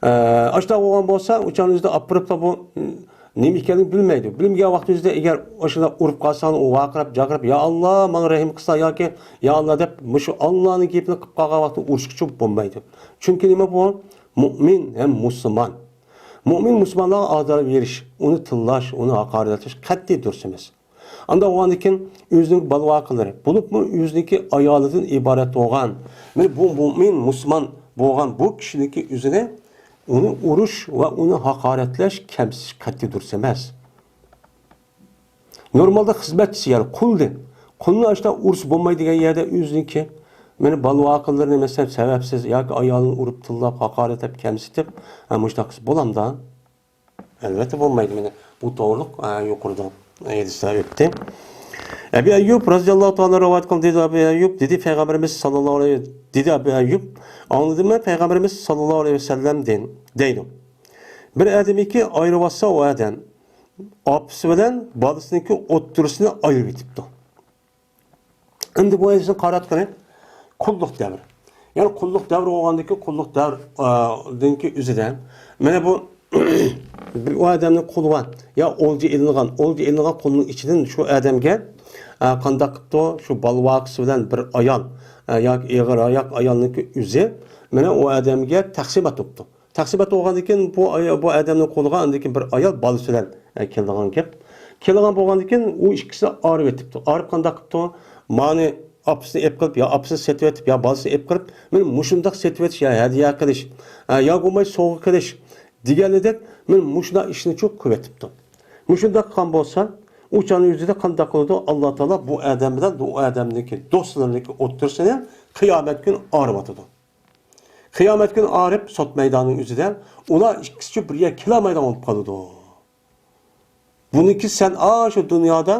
ئە، ئاشۇنداق بولغان بولسا، ئۇ چاغنىڭ ئۆزىدە ئاپىرىپلا بۇ نېمە ئىكەنلىكىنى بىلمەيدۇ. بىلمىگەن ۋاقتىڭىزدا ئەگەر ئاشۇنداق ئۇرۇپ قالساڭ، ئۇ ۋارقىراپ، جارقىراپ، يا ئاللا، ماڭا رەھىم قىلسا ياكى يا ئاللا دەپ مۇشۇ ئاللانىڭ گېپىنى قىلىپ قالغان ۋاقتىدا ئۇرۇشقىچە بولمايدۇ. چۈنكى نېمە بۇ؟ مۇئمىن ھەم مۇسۇلمان. مۇئمىن مۇسۇلمانلارغا ئازار بېرىش، ئۇنى تىللاش، ئۇنى ھاقارەتلەش قەتئىي دۇرۇس ئەمەس. ئانداق بولغاندىن كېيىن ئۆزىنىڭ بالا-ۋاقىلىرى، بولۇپمۇ ئۆزىنىڭكى ئايالىدىن ئىبارەت بولغان، مانا بۇ مۇئمىن، مۇسۇلمان بولغان بۇ كىشىنىڭكى ئۆزىنى، ئۇنى ئۇرۇش ۋە ئۇنى ھاقارەتلەش، كەمسىتىش قەتئىي دۇرۇس ئەمەس. نورمالدا خىزمەتچىسى، يەنى قۇلدى. قۇلنى ئاشۇنداق ئۇرسا بولمايدىغان يەردە ئۆزىنىڭكى، مانا بالا-ۋاقىلىرىنى، مەسىلەن، سەۋەبسىز ياكى ئايالىنى ئۇرۇپ، تىللاپ، ھاقارەتلەپ، كەمسىتىپ، ھە، مۇشۇنداق قىلسا بولامدا؟ ئەلۋەتتە بولمايدۇ. مانا بۇ توغرۇلۇق، ئە، يۇقىرىدا ھەدىسلەر ئۆتتى. ئەبى ئەييۇب رەزىياللاھۇ تائالا رىۋايەت قىلدى، دېدى ئەبى ئەييۇب، دېدى پەيغەمبىرىمىز ساللاللاھۇ ئەلەيھى، دېدى ئەبى ئەييۇب، ئاڭلىدىممەن پەيغەمبىرىمىز ساللاللاھۇ ئەلەيھى ۋەسەللەمدىن، دەيدۇ. بىر ئادەمنىڭكى ئايرىۋاتسا ئۇ ئادەم ئاپىسى بىلەن بالىسىنىڭكى ئوتتۇرىسىنى ئايرىۋېتىپتۇ. ئەمدى بۇ ئەيسىنى قاراتقىنى قۇللۇق دەۋر. يەنى قۇللۇق دەۋر بولغاندىكى قۇللۇق دەۋر، ئا، دىنكى ئۆزىدە. مانا بۇ، بۇ ئادەمنى قۇلغا يا ئولجا ئېلىنغان، ئولجا ئېلىنغان قۇلنىڭ ئىچىدىن شۇ ئادەمگە، ئا، قانداق قىپتۇ، شۇ بالىۋاقىسى بىلەن بىر ئايال، ئا، ياكى ئېغىر ئاياق ئايالنىڭكى ئۆزى، مانا ئۇ ئادەمگە تەقسىم ئاتىپتۇ. تەقسىم ئاتىۋالغاندىن كېيىن بۇ ئاي-، بۇ ئادەمنى قۇلىغا ئاندىن كېيىن بىر ئايال بالىسى بىلەن، ئە، كېلىدىغان گەپ. كېلىدىغان بولغاندىن كېيىن ئۇ ئىككىسىنى ئايرىۋېتىپتۇ. ئايرىپ قانداق قىپتۇ؟ مانى ئاپىسىنى ئېلىپ قېلىپ، يا ئاپىسىنى سېتىۋېتىپ، يا بالىسىنى ئېلىپ قېلىپ، مانا مۇشۇنداق سېتىۋېتىش، يا ھەدىيە قىلىش، ئە، يا بولماي سوۋغا قىلىش دېگەندەك، مانا مۇشۇنداق ئىشنىچۇ قىلىۋېتىپتۇ. مۇشۇنداق قىلغان بولسا، ئۇ چاغنىڭ ئۆزىدە قانداق قىلىدۇ؟ ئاللا تائالا بۇ ئادەم بىلەن بۇ ئادەمنىڭكى دوستلىرىنىڭكى ئوتتۇرىسىنى قىيامەت كۈنى ئايرىۋاتىدۇ. قىيامەت كۈنى ئايرىپ، سوت مەيدانىنىڭ ئۆزىدە ئۇلار ئىككىسىچۇ بىر يەرگە كېلەلمەيدىغان بولۇپ قالىدۇ. بۇنىڭكى سەن ئاشۇ دۇنيادا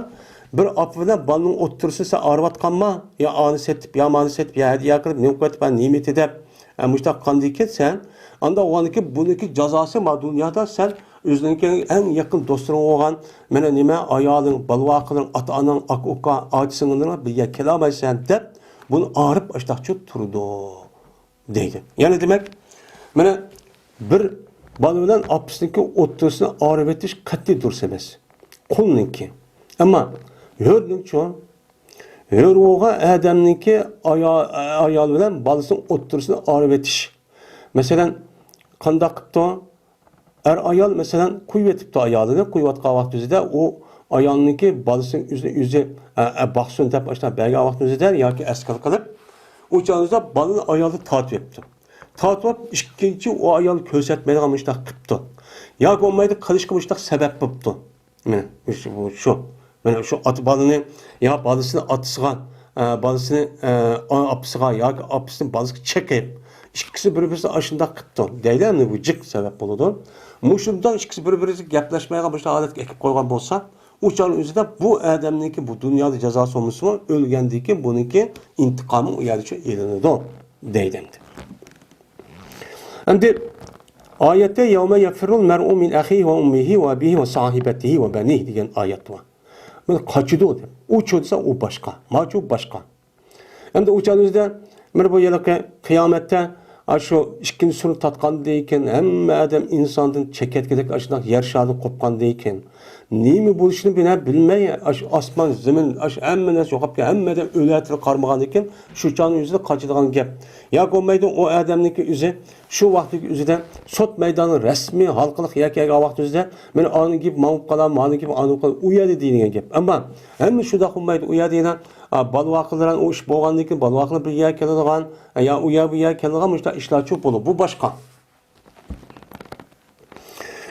بىر ئاپا بىلەن بالىنىڭ ئوتتۇرىسىنى سەن ئايرىۋاتقانما؟ يا ئانى سېتىپ، يا مانى سېتىپ، يا ھەدىيە قىلىپ، نېمە قىلىۋېتىپ، ھە، نېمە ئېتى دەپ، ھە، مۇشۇنداق قىلغاندىكىن سەن، ئاندا ئۇغاندىكى بۇنىڭكى جازاسى ما دۇنيادا سەن ئۆزۈڭنىڭكى ئەڭ يېقىن دوستلىرىڭ بولغان، مانا نېمە، ئايالىڭ، بالىۋاقىلىرىڭ، ئاتا-ئاناڭ، ئاكا-ئۇكا، ئاچا-سىڭىللىرىڭ بىر يەرگە كېلەلمەيسەن دەپ، بۇنى ئايرىپ ئاشۇنداقچۇ تۇرىدۇ. دەيدۇ. يەنى دېمەك، مانا بىر بالا بىلەن ئاپىسىنىڭكى ئوتتۇرىسىنى ئايرىۋېتىش قەتئىي دۇرۇس ئەمەس. قۇلنىڭكى. ئەمما ھۆرنىڭچۇ؟ ھۆر بولغان ئادەمنىڭكى ئايا-، ئايال بىلەن بالىسىنىڭ ئوتتۇرىسىنى ئايرىۋېتىش. مەسىلەن، قانداق قىپتۇ؟ ئەر ئايال، مەسىلەن، قويۇۋېتىپتۇ ئايالىنى، قويۇۋاتقان ۋاقتى ئۆزىدە ئۇ ئايالنىڭكى بالىسىنى ئۆزىنى ئۆزى، ئە، ئە، باقسۇن دەپ ئاشۇنداق بەرگەن ۋاقتى ئۆزىدە ياكى ئەسكەر قىلىپ، ئۇ چاغدا بالىنى ئايالى تارتىۋېتىپتۇ. تارتىۋېلىپ، ئىككىنچى ئۇ ئايال كۆرسەتمەيدىغان مۇشۇنداق قىپتۇ. ياكى بولمايدۇ، قىلىشقا مۇشۇنداق سەۋەب بوپتۇ. مانا شۇ، شۇ. مانا شۇ ئاتا بالىنى، يا بالىسىنى ئاتىسىغا، ئە، بالىسىنى، ئە، ئاپىسىغا ياكى ئاپىسىنى بالىسىغا چېقىپ، ئىككىسى بىر-بىرسىگە ئاشۇنداق قىپتۇ دەيلى، ئەمدى بۇ جىق سەۋەب بولىدۇ. مۇشۇنداق ئىككىسى بىر-بىرىگە گەپلەشمەيدىغان مۇشۇنداق ھالەتكە ئەكىپ قويغان بولسا، ئۇ چاغنىڭ ئۆزىدە بۇ ئادەمنىڭكى بۇ دۇنيادا جازاسى بولمىسىمۇ، ئۆلگەندىن كېيىن بۇنىڭكى ئىنتىقامى ئۇ يەردە شۇ ئېلىنىدۇ دەيدۇ ئەمدى. ئەمدى ئايەتتە، يَوْمَ يَفِرُّ الْمَرْءُ مِنْ أَخِيهِ وَأُمِّهِ وَأَبِيهِ وَصَاحِبَتِهِ وَبَنِيهِ دېگەن ئايەت بار. مانا قاچىدۇ دەپ. ئۇ چۆ دېسە ئۇ باشقا. ماچۇ باشقا. ئەمدى ئۇ چاغ ئۆزىدە، مانا بۇ ھېلىقى قىيامەتتە، ئاشۇ ئىككىنچى سۇرنى تارتقاندىن كېيىن، ھەممە ئادەم ئىنساندىن چېكەتكىدەك ئاشۇنداق يەر شارىدىن قوپقاندىن كېيىن، نېمە بولۇشىنى بىلە بىلمەي، ئاشۇ ئاسمان، زېمىن، ئاشۇ ھەممە نەرسە يوقاپ كېتىپ، ھەممە ئادەم ئۆلۈۋېتىلىپ قارىمىغاندىن كېيىن، شۇ چاغنىڭ ئۆزىدە قاچىدىغان گەپ. ياكى بولمايدۇ، ئۇ ئادەمنىڭكى ئۆزى شۇ ۋاقىتتىكى ئۆزىدە سوت مەيدانى رەسمىي ھالقىلىق يەر كەلگەن ۋاقىت ئۆزىدە، مانا ئانىڭ گېپى ماڭا بولۇپ قالار، مانىڭ گېپى ئانىڭغا بولۇپ قالار، ئۇ يەردە دېيىلگەن گەپ. ئەمما ھەممە شۇنداق بولمايدۇ، ئۇ يەردە يەنە، ئا، بالىۋاقلىرى، ئۇ ئىش بولغاندىن كېيىن بالىۋاقلىرى بىر يەرگە كېلىدىغان، يا ئۇ يەر، بۇ يەرگە كېلىدىغان مۇشۇنداق ئىشلارچۇ بولىدۇ. بۇ باشقا.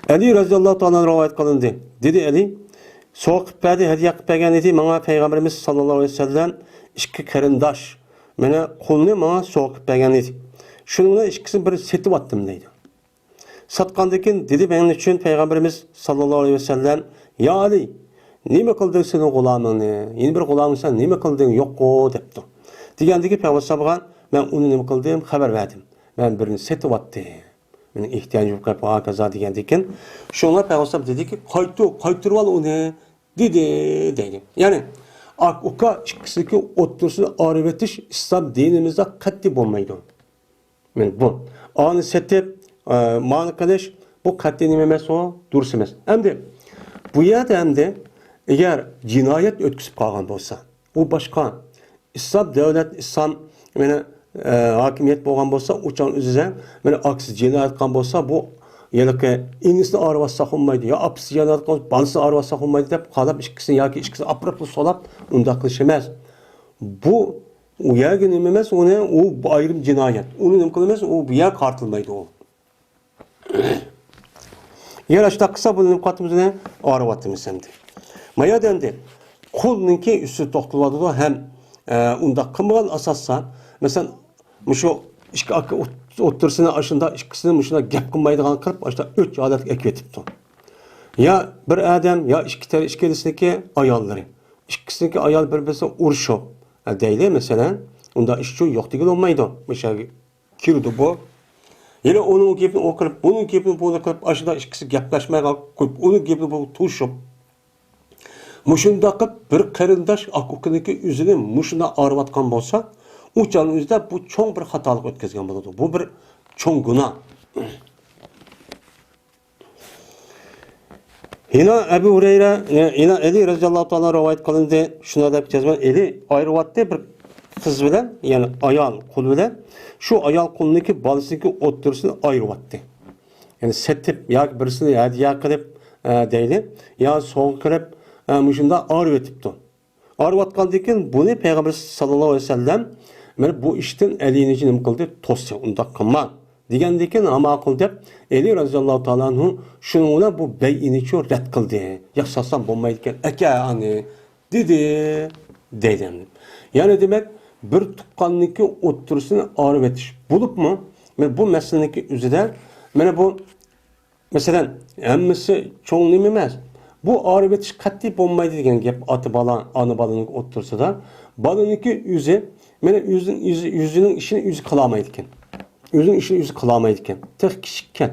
ئەلى رەزىياللاھۇ تائالا رىۋايەت قىلىندى. دېدى ئەلى، سوۋغا قىلىپ بەردى، ھەدىيە قىلىپ بەرگەن ئىدى ماڭا پەيغەمبىرىمىز ساللاللاھۇ ئەلەيھى ۋەسەللەم ئىككى قېرىنداش، مانا قۇلنى ماڭا سوۋغا قىلىپ بەرگەن ئىدى. شۇنىڭ بىلەن ئىككىسىنى بىر سېتىۋاتتىم دەيدۇ. ساتقاندىن كېيىن دېدى مەن ئۈچۈن پەيغەمبىرىمىز ساللاللاھۇ ئەلەيھى ۋەسەللەم، يا ئەلى، نېمە قىلدىڭ سېنىڭ غۇلامىڭنى؟ يەنە بىر غۇلامىڭ سەن نېمە قىلدىڭ؟ يوققۇ دەپتۇ. دېگەندىكى پەيغەمبەر ئەلەيھىسسالامغا مەن ئۇنى نېمە قىلدىم؟ خەۋەر بەردىم. مەن بىرنى سېتىۋاتتىم. مېنىڭ ئېھتىياجىم كۆپ، ھاكازا دېگەندىكىن، شۇڭا پەيغەمبەر ئەلەيھىسسالام دېدىكى، قايتۇر، قايتۇرۇۋال ئۇنى، دېدى، دەيدۇ. يەنى، ئاكا ئۇكا ئىككىسىنىڭكى ئوتتۇرىسىنى ئايرىۋېتىش ئىسلام دىنىمىزدا قەتئىي بولمايدۇ. مانا بۇ. ئانى سېتىپ، ئە، مانى قىلىش، بۇ قەتئىي نېمە ئەمەس ئۇ، دۇرۇس ئەمەس. ئەمدى، بۇ يەردە ئەمدى، ئەگەر جىنايەت ئۆتكۈزۈپ قالغان بولسا، ئۇ باشقا. ئىسلام دۆلەت، ئىسلام، مانا، ئە، ھاكىمىيەت بولغان بولسا، ئۇ چاغ ئۆزىدە، مانا، ئاكىسى جىنايەت قىلغان بولسا، بۇ ھېلىقى ئىنىسىنى ئايرىۋاتساق بولمايدۇ، يا ئاپىسى جىنايەت قىلغان بولسا، بالىسىنى ئايرىۋاتساق بولمايدۇ دەپ قاراپ، ئىككىسىنى ياكى ئىككىسىنى ئاپىرىپلا سولاپ، ئۇنداق قىلىش ئەمەس. بۇ، ئۇ يەرگە نېمە ئەمەس، ئۇنى، ئۇ ئايرىم جىنايەت. ئۇنى نېمە قىلىمىز، ئۇ بۇ يەر قارىتىلمايدۇ ئۇ. يەنە ئاشۇنداق قىلسا، بۇنى نېمە قىلىۋاتىمىز، ئۇنى ئايرىۋاتىمىز ئەمدى. ما يەردە ئەمدى قۇلنىڭكى ئۈستىدە توختىلىۋاتىدۇ ھەم، ئە، ئۇنداق قىلمىغان ئاساستا، مەسىلەن، مۇشۇ ئىككى ئاكا ئوت-، ئوتتۇرىسىنى ئاشۇنداق ئىككىسىنى مۇشۇنداق گەپ قىلمايدىغان قىلىپ، ئاشۇنداق ئۆچ ھالەتكە ئەكېتىپتۇ. يا بىر ئادەم، يا ئىككى تەر-، ئىككىلىسىنىڭكى ئاياللىرى. ئىككىسىنىڭكى ئايال بىر-بىرسىگە ئۇرۇشۇپ، ھە، دەيلى، مەسىلەن، ئۇنداق ئىشچۇ يوق دېگىلى بولمايدۇ. مۇشۇ يەرگە كىرىدۇ بۇ. يەنە ئۇنىڭ گېپىنى ئۇ قىلىپ، بۇنىڭ گېپىنى بۇ قىلىپ، ئاشۇنداق ئىككىسى گەپلەشمەي قويۇپ، ئۇنىڭ گېپىنى بۇ توشۇپ. مۇشۇنداق قىلىپ بىر قېرىنداش ئاكا-ئۇكىنىڭكى ئۆزىنى مۇشۇنداق ئاغرىۋاتقان بولسا، ئۇ چاغنىڭ ئۆزىدە بۇ چوڭ بىر خاتالىق ئۆتكۈزگەن بولىدۇ. بۇ بىر چوڭ گۇناھ. يەنە ئەبۇ ھۇرەيرە، يەنە ئەلى رەزىياللاھۇ تائالا رىۋايەت قىلىندى. شۇنداق دەپ جەزمەن ئەلى ئايرىۋاتتى بىر قىز بىلەن، يەنى ئايال قۇل بىلەن. شۇ ئايال قۇلنىڭكى بالىسىنىڭكى ئوتتۇرىسىنى ئايرىۋاتتى. يەنى سېتىپ ياكى بىرسىنى ھەدىيە قىلىپ، ئە، دەيلى، يا سوۋغا قىلىپ، ئە، مۇشۇنداق ئايرىۋېتىپتۇ. ئايرىۋاتقاندىن كېيىن بۇنى پەيغەمبىرىمىز ساللاللاھۇ ئەلەيھى ۋەسەللەم، مانا بۇ ئىشتىن ئەلىنى نېمە قىلدى؟ توستى، ئۇنداق قىلما دېگەندىن كېيىن، ھامان قىل دەپ، ئەلى رەزىياللاھۇ تائالا ئەنھۇ شۇنىڭ بىلەن بۇ بەيئىنىچۇ رەت قىلدى. ياخشى سالسام بولمايدىكەن، ئەكە ئانى، دېدى، دەيدۇ. يەنى دېمەك، بىر تۇغقاننىڭكى ئوتتۇرىسىنى ئايرىۋېتىش بولۇپمۇ، مانا بۇ مەسىلىنىڭكى ئۆزىدە، مانا بۇ مەسىلەن، ھەممىسى چوڭ نېمە ئەمەس. بۇ ئايرىۋېتىش قەتئىي بولمايدۇ دېگەن گەپ ئاتا بالا، ئانا بالىنىڭ ئوتتۇرىسىدا. بالىنىڭكى ئۆزى، مانا ئۆزىنىڭ، ئۆزى، ئۆزىنىڭ ئىشىنى ئۆزى قىلالمايدىكەن. ئۆزىنىڭ ئىشىنى ئۆزى قىلالمايدىكەن. تېخى كىچىككەن.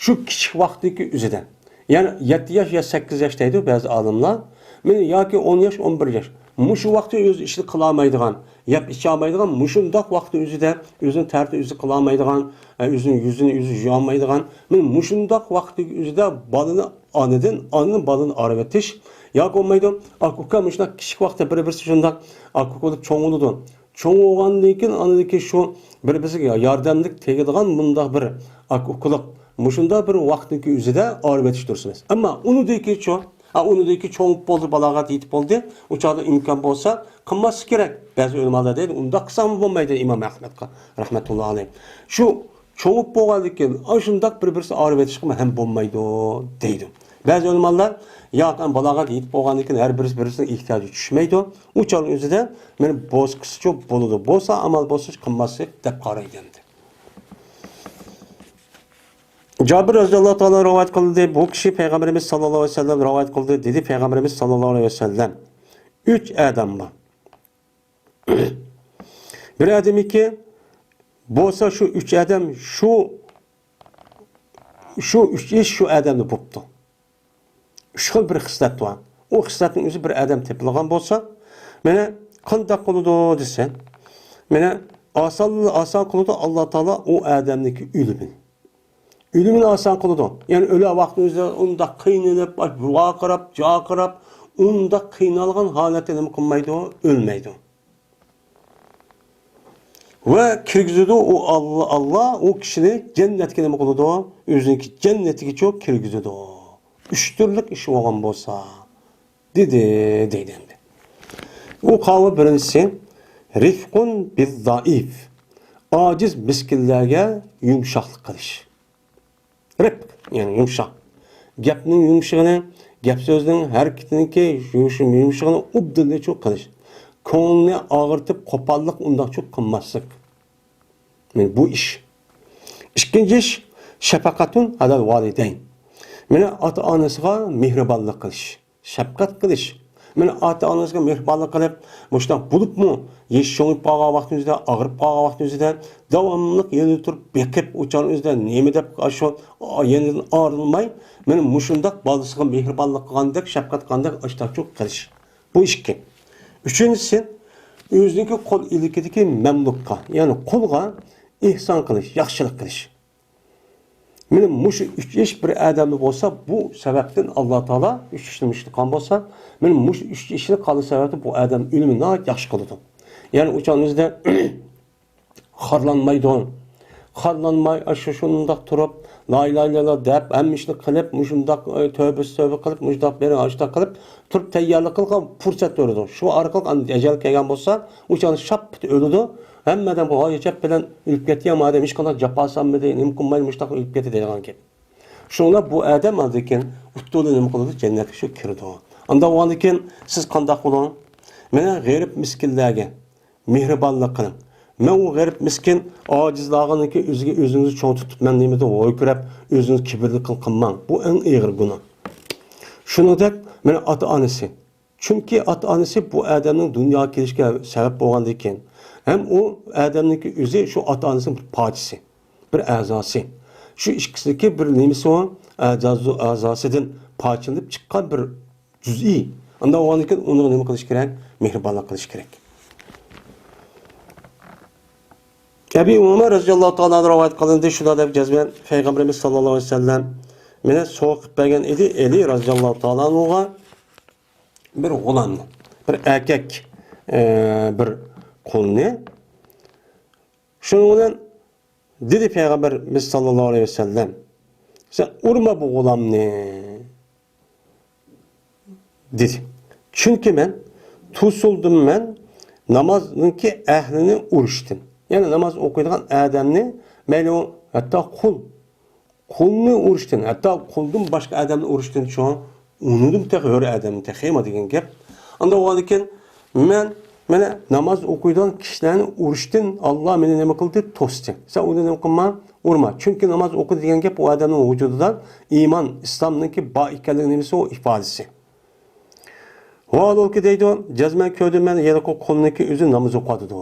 شۇ كىچىك ۋاقتىدىكى ئۆزىدە. يەنى يەتتە ياش يا سەككىز ياش دەيدۇ بەزى ئالىملار. مانا ياكى ئون ياش، ئون بىر ياش. مۇشۇ ۋاقتى ئۆز ئىشىنى قىلالمايدىغان، يەپ ئىچالمايدىغان، مۇشۇنداق ۋاقتى ئۆزىدە ئۆزىنىڭ تەرىتىنى ئۆزى قىلالمايدىغان، ئە، ئۆزىنىڭ يۈزىنى ئۆزى يۇيالمايدىغان، مانا مۇشۇنداق ۋاقتى ئۆزىدە بالىنى ئانىدىن، ئانىنى بالىنى ئايرىۋېتىش ياكى بولمايدۇ. ئاكا-ئۇكا مۇشۇنداق كىچىك ۋاقتىدا بىر-بىرسى شۇنداق ئاكا-ئۇكا بولۇپ چوڭ بولىدۇ. چوڭ بولغاندىن كېيىن، ئاندىن كېيىن شۇ بىر-بىرسىگە ياردەملىك تېگىدىغان مۇنداق بىر ئاكا-ئۇكىلىق، مۇشۇنداق بىر ۋاقىتنىڭكى ئۆزىدە ئايرىۋېتىش دۇرۇس ئەمەس. ئەمما ئۇنىڭدىن كېيىنچۇ؟ ھە، ئۇنىڭدىن كېيىن چوڭ بولدى، بالاغەت يېتىپ بولدى. ئۇ چاغدا ئىمكان بولسا، قىلماسلىق كېرەك. بەزى ئۆلىمالار دەيدۇ، ئۇنداق قىلساڭمۇ بولمايدۇ ئىمام ئەخمەتقا رەھمەتۇللا ئەلەيھ. شۇ چوڭ بولغاندىن كېيىن، ئاشۇنداق بىر-بىرسىنى ئايرىۋېتىشقىمۇ ھەم بولمايدۇ دەيدۇ. بەزى ئۆلىمالار، ياق، ئەمما بالاغەت يېتىپ بولغاندىن كېيىن ھەر بىرسى بىرسىنىڭ ئېھتىياجىغا چۈشمەيدۇ. ئۇ چاغنىڭ ئۆزىدە مانا بولسا چوڭ بولىدۇ، بولسا ئامال بولسا قىلماسلىق دەپ قارايدۇ ئەمدى. جابىر رەزىياللاھۇ تائالا رىۋايەت قىلدى. بۇ كىشى پەيغەمبىرىمىز ساللاللاھۇ ئەلەيھى ۋەسەللەم رىۋايەت قىلدى، دېدى پەيغەمبىرىمىز ساللاللاھۇ ئەلەيھى ۋەسەللەم. ئۈچ ئادەم بار. بىر ئادەمنىڭكى بولسا شۇ ئۈچ ئادەم شۇ، شۇ ئۈچ ئىش شۇ ئادەمدە بوپتۇ. ئۈچ خىل بىر خىسلەت بار. ئۇ خىسلەتنىڭ ئۆزى بىر ئادەم تېپىلغان بولسا، مانا قانداق بولىدۇ دېسە، مانا ئاسان، ئاسان قىلىدۇ ئاللا تائالا ئۇ ئادەمنىڭكى ئۆلۈمىنى. ئۆلۈمىنى ئاسان قىلىدۇ. يەنى ئۆلە ۋاقتىنىڭ ئۆزىدە ئۇنداق قىينىلىپ، ۋارقىراپ، جارقىراپ، ئۇنداق قىينالغان ھالەتتە نېمە قىلمايدۇ؟ ئۆلمەيدۇ. ۋە كىرگۈزىدۇ ئۇ ئاللا، ئاللا ئۇ كىشىنى جەننەتكە نېمە قىلىدۇ؟ ئۆزىنىڭكى جەننىتىگىچۇ كىرگۈزىدۇ. ئۈچ تۈرلۈك ئىش بولغان بولسا، دېدى، دەيدۇ ئەمدى. ئۇ قاۋۇ بىرىنچىسى، رىفقۇن بىززائىف، ئاجىز مىسكىنلەرگە يۇمشاقلىق قىلىش. رىفق، يەنى يۇمشاق. گەپنىڭ يۇمشىقىنى، گەپ سۆزنىڭ ھەرىكىتىنىڭكى يۇمش-، يۇمشىقىنى ئوبدانلىچۇ قىلىش. كۆڭلىنى ئاغرىتىپ، قوپاللىق ئۇنداقچۇ قىلماسلىق. مانا بۇ ئىش. ئىككىنچى ئىش، شەپەقەتۇن ئەلەل ۋالىدەين. مانا ئاتا-ئانىسىغا مېھرىبانلىق قىلىش، شەپقەت قىلىش. مانا ئاتا-ئانىسىغا مېھرىبانلىق قىلىپ، مۇشۇنداق بولۇپمۇ، يېشى چوڭىيىپ قالغان ۋاقتىمىزدا، ئاغرىپ قالغان ۋاقتىمىزدا داۋاملىق يېنىدا تۇرۇپ بېقىپ، ئۇ چاغنىڭ ئۆزىدە نېمە دەپ ئاشۇ يېنىدىن ئايرىلماي، مانا مۇشۇنداق بالىسىغا مېھرىبانلىق قىلغاندەك، شەپقەت قىلغاندەك ئاشتاقچۇ قىلىش. بۇ ئىككى. ئۈچىنچىسى، ئۆزىنىڭكى قول ئىلكىدىكى مەملۇكقا، يەنى قۇلغا ئېھسان قىلىش، ياخشىلىق قىلىش. مانا مۇشۇ ئۈچ ئىش بىر ئادەمدە بولسا، بۇ سەۋەبتىن ئاللا تائالا ئۈچ ئىشنى مۇشۇ قىلغان بولسا، مانا مۇشۇ ئۈچ ئىشنى قىلغان سەۋەبتىن بۇ ئادەم ئۆلۈمىنى ناھايىتى ياخشى قىلىدۇ. يەنى ئۇ چاغنىڭ ئۆزىدە خارلانمايدۇ. خارلانماي، ئاشۇ شۇنداق تۇرۇپ، لا ئىلاھە ئىللاللا دەپ، ھەممە ئىشنى قىلىپ، مۇشۇنداق، ئە، تۆبىسى تۆبە قىلىپ، مۇشۇنداق بىر ئاشتاق قىلىپ، تۇرۇپ تەييارلىق قىلغان پۇرسەت بېرىدۇ. شۇ ئارقىلىق ئەجەل كەلگەن بولسا، ئۇ چاغدا شاپپىتى ئۆلىدۇ. ھەممە ئادەم ھاياجان بىلەن ئۆلۈپ كەتتى، يا مادەم ھېچقانداق جاپا سالمىدى، نېمە قىلمايدۇ، مۇشۇنداق ئۆلۈپ كەتتى دەيدىغان گەپ. شۇڭا بۇ ئادەم ئاندىن كېيىن ئۇتتۇرىدا نېمە قىلىدۇ؟ جەننەتكە شۇ كىرىدۇ. ئانداق بولغاندىن كېيىن سىز قانداق قىلىڭ؟ مانا غېرىب مىسكىنلەرگە مېھرىبانلىق قىلىڭ. مەن ئۇ غېرىب مىسكىن ئاجىزلارغىنىڭكى ئۆزىگە ئۆزىڭىزنى چوڭ تۇتۇپ، مەن نېمە دەپ ھوي كۆرەپ، ئۆزىڭىز كىبىرلىك قىل-، قىلماڭ. بۇ ئەڭ ئېغىر گۇناھ. شۇنىڭدەك مانا ئاتا-ئانىسى. چۈنكى ئاتا-ئانىسى بۇ ئادەمنىڭ دۇنياغا كېلىشىگە سەۋەب بولغاندىكىن، ھەم ئۇ ئادەمنىڭكى ئۆزى شۇ ئاتا-ئانىسىنىڭ بىر پارچىسى، بىر ئەزاسى. شۇ ئىككىسىنىڭكى بىر نېمىسى ئۇ، ئەزاسى-، ئەزاسىدىن پارچىلىنىپ چىققان بىر جۈزئىي. ئۇنداق بولغاندىكىن ئۇنىڭغا نېمە قىلىش كېرەك؟ مېھرىبانلىق قىلىش كېرەك. ئەبى ئۇمامە رەزىياللاھۇ تائالا ئەنھۇ رىۋايەت قىلىندى، شۇنداق دەپ جەزمەن پەيغەمبىرىمىز ساللاللاھۇ ئەلەيھى ۋەسەللەم مېنى سوۋغا قىلىپ بەرگەن ئىدى ئەلى رەزىياللاھۇ تائالا ئەنھۇغا بىر غۇلامنى، بىر ئەركەك، ئە، بىر قۇلنى. شۇنىڭ بىلەن دېدى پەيغەمبىرىمىز ساللاللاھۇ ئەلەيھى ۋەسەللەم، سەن ئۇرما بۇ غۇلامنى. دېدى. چۈنكى مەن توسۇلدۇم مەن نامازنىڭكى ئەھلىنى ئۇرۇشتىن. يەنى ناماز ئوقۇيدىغان ئادەمنى، مەيلى ئۇ ھەتتا قۇل، قۇلنى ئۇرۇشتىن، ھەتتا قۇلدىن باشقا ئادەمنى ئۇرۇشتىن چوڭ ئۇنىدىم تېخى ھۆر ئادەمنى تېخىمۇ دېگەن گەپ. ئانداق بولغاندىكىن مەن، مانا ناماز ئوقۇيدىغان كىشىلەرنى ئۇرۇشتىن ئاللا مېنى نېمە قىلدى؟ توستى. سەن ئۇنى نېمە قىلما؟ ئۇرما. چۈنكى ناماز ئوقۇدى دېگەن گەپ ئۇ ئادەمنىڭ ۋۇجۇدىدا ئىمان، ئىسلامنىڭكى بار ئىكەنلىكى نېمىسى ئۇ ئىپادىسى. ۋاھالۇكى دەيدۇ، جەزمەن كۆردۈم مەن يەنە قۇلنىڭكى ئۆزى ناماز ئوقۇۋاتىدۇ.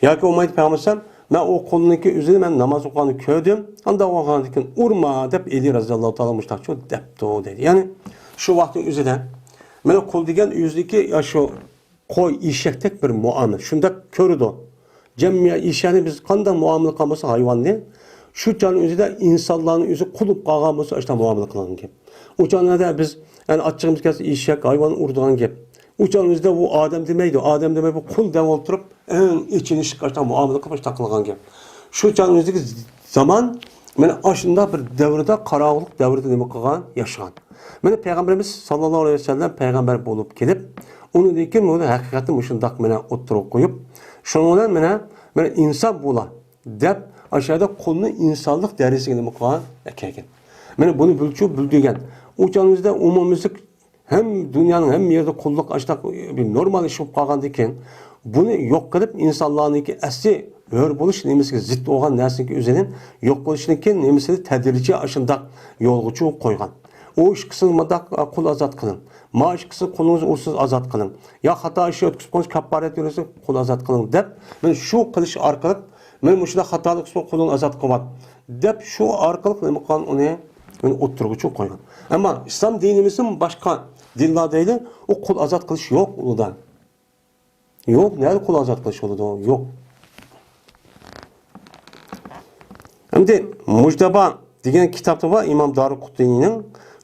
ياكى بولمايدۇ پەيغەمبەر ئەلەيھىسسالام، مەن ئۇ قۇلنىڭكى ئۆزىنى مەن ناماز ئوقۇغاندا كۆردۈم، ئانداق بولغاندىكىن ئۇرما دەپ ئەلى رەزىياللاھۇ تائالا مۇشۇنداق دەپتۇ دەيدۇ. يەنى شۇ ۋاقىتنىڭ ئۆزىدە مانا قۇل دېگەن ئۆزىدىكى يا شۇ قوي، ئېشەكتەك بىر مۇئامىلە. شۇنداق كۆرىدۇ. جەمئىيەت ئېشەكنى بىز قانداق مۇئامىلە قىلغان بولسا ھايۋاننى، شۇ چاغنىڭ ئۆزىدە ئىنسانلارنىڭ ئۆزى قۇل بولۇپ قالغان بولسا، ئاشۇنداق مۇئامىلە قىلغان گەپ. ئۇ چاغلاردا بىز، يەنى ئاچچىقىمىز كەلسە ئېشەك، ھايۋان ئۇرىدىغان گەپ. ئۇ چاغنىڭ ئۆزىدە ئۇ ئادەم دېمەيدۇ، ئادەم دېمەي، بۇ قۇل دەپ ئولتۇرۇپ، ئەڭ ئېچىنىشلىق ئاشۇنداق مۇئامىلە قىلىپ ئاشۇنداق قىلغان گەپ. شۇ چاغنىڭ ئۆزىدىكى زامان، مانا ئاشۇنداق بىر دەۋردە، قاراۋۇللۇق دەۋرىدە نېمە قىلغان؟ ياشىغان. مانا پەيغەمبىرىمىز ساللاللاھۇ ئەلەيھى ۋەسەللەم پەيغەمبەر بولۇپ كېلىپ، ئۇنىڭدىن كېيىن بۇنى ھەقىقەتنى مۇشۇنداق مانا ئوتتۇرىغا قويۇپ، شۇنىڭ بىلەن مانا، مانا ئىنسان بۇلار دەپ، ئاشۇ يەردە قۇلنى ئىنسانلىق دەرىجىسىگە نېمە قىلغان؟ ئەكەلگەن. مانا بۇنى بىلچۇ بىلدۈرگەن. ئۇ چاغىمىزدا ئومۇميۈزلۈك ھەم دۇنيانىڭ ھەممە يېرىدە قۇللۇق ئاشۇنداق بىر نورمال ئىش بولۇپ قالغاندىكىن، بۇنى يوق قىلىپ، ئىنسانلارنىڭكى ئەسلى ھۆر بولۇش نېمىسىگە زىت بولغان نەرسىنىڭكى ئۆزىنى يوق بولۇشنىڭكى نېمىسىنى تەدرىجىي ئاشۇنداق يولغا چۈ قويغان. ئۇ ئىككىسىنى مۇنداق قۇل ئازاد قىلىڭ. ما ئىككىسىنى قۇلىڭىزنى ئۇرسىز ئازاد قىلىڭ. يا خاتا ئىش ئۆتكۈزۈپ قويسا كاپپارەت يۈرسە قۇل ئازاد قىلىڭ دەپ، مانا شۇ قىلىش ئارقىلىق، مانا مۇشۇنداق خاتالىق قىلسا قۇلۇڭنى ئازاد قىلىۋات دەپ، شۇ ئارقىلىق نېمە قىلغان ئۇنى، مانا ئوتتۇرىغا چۈ قويغان. ئەمما ئىسلام دىنىمىزدىمۇ باشقا دىنلار دەيلى، ئۇ قۇل ئازاد قىلىش يوق ئۇدا. يوق، نەدە قۇل ئازاد قىلىش بولىدۇ؟ يوق. ئەمدى مۇجتەبا دېگەن كىتابتا بار ئىمام دارىقۇتنىنىڭ،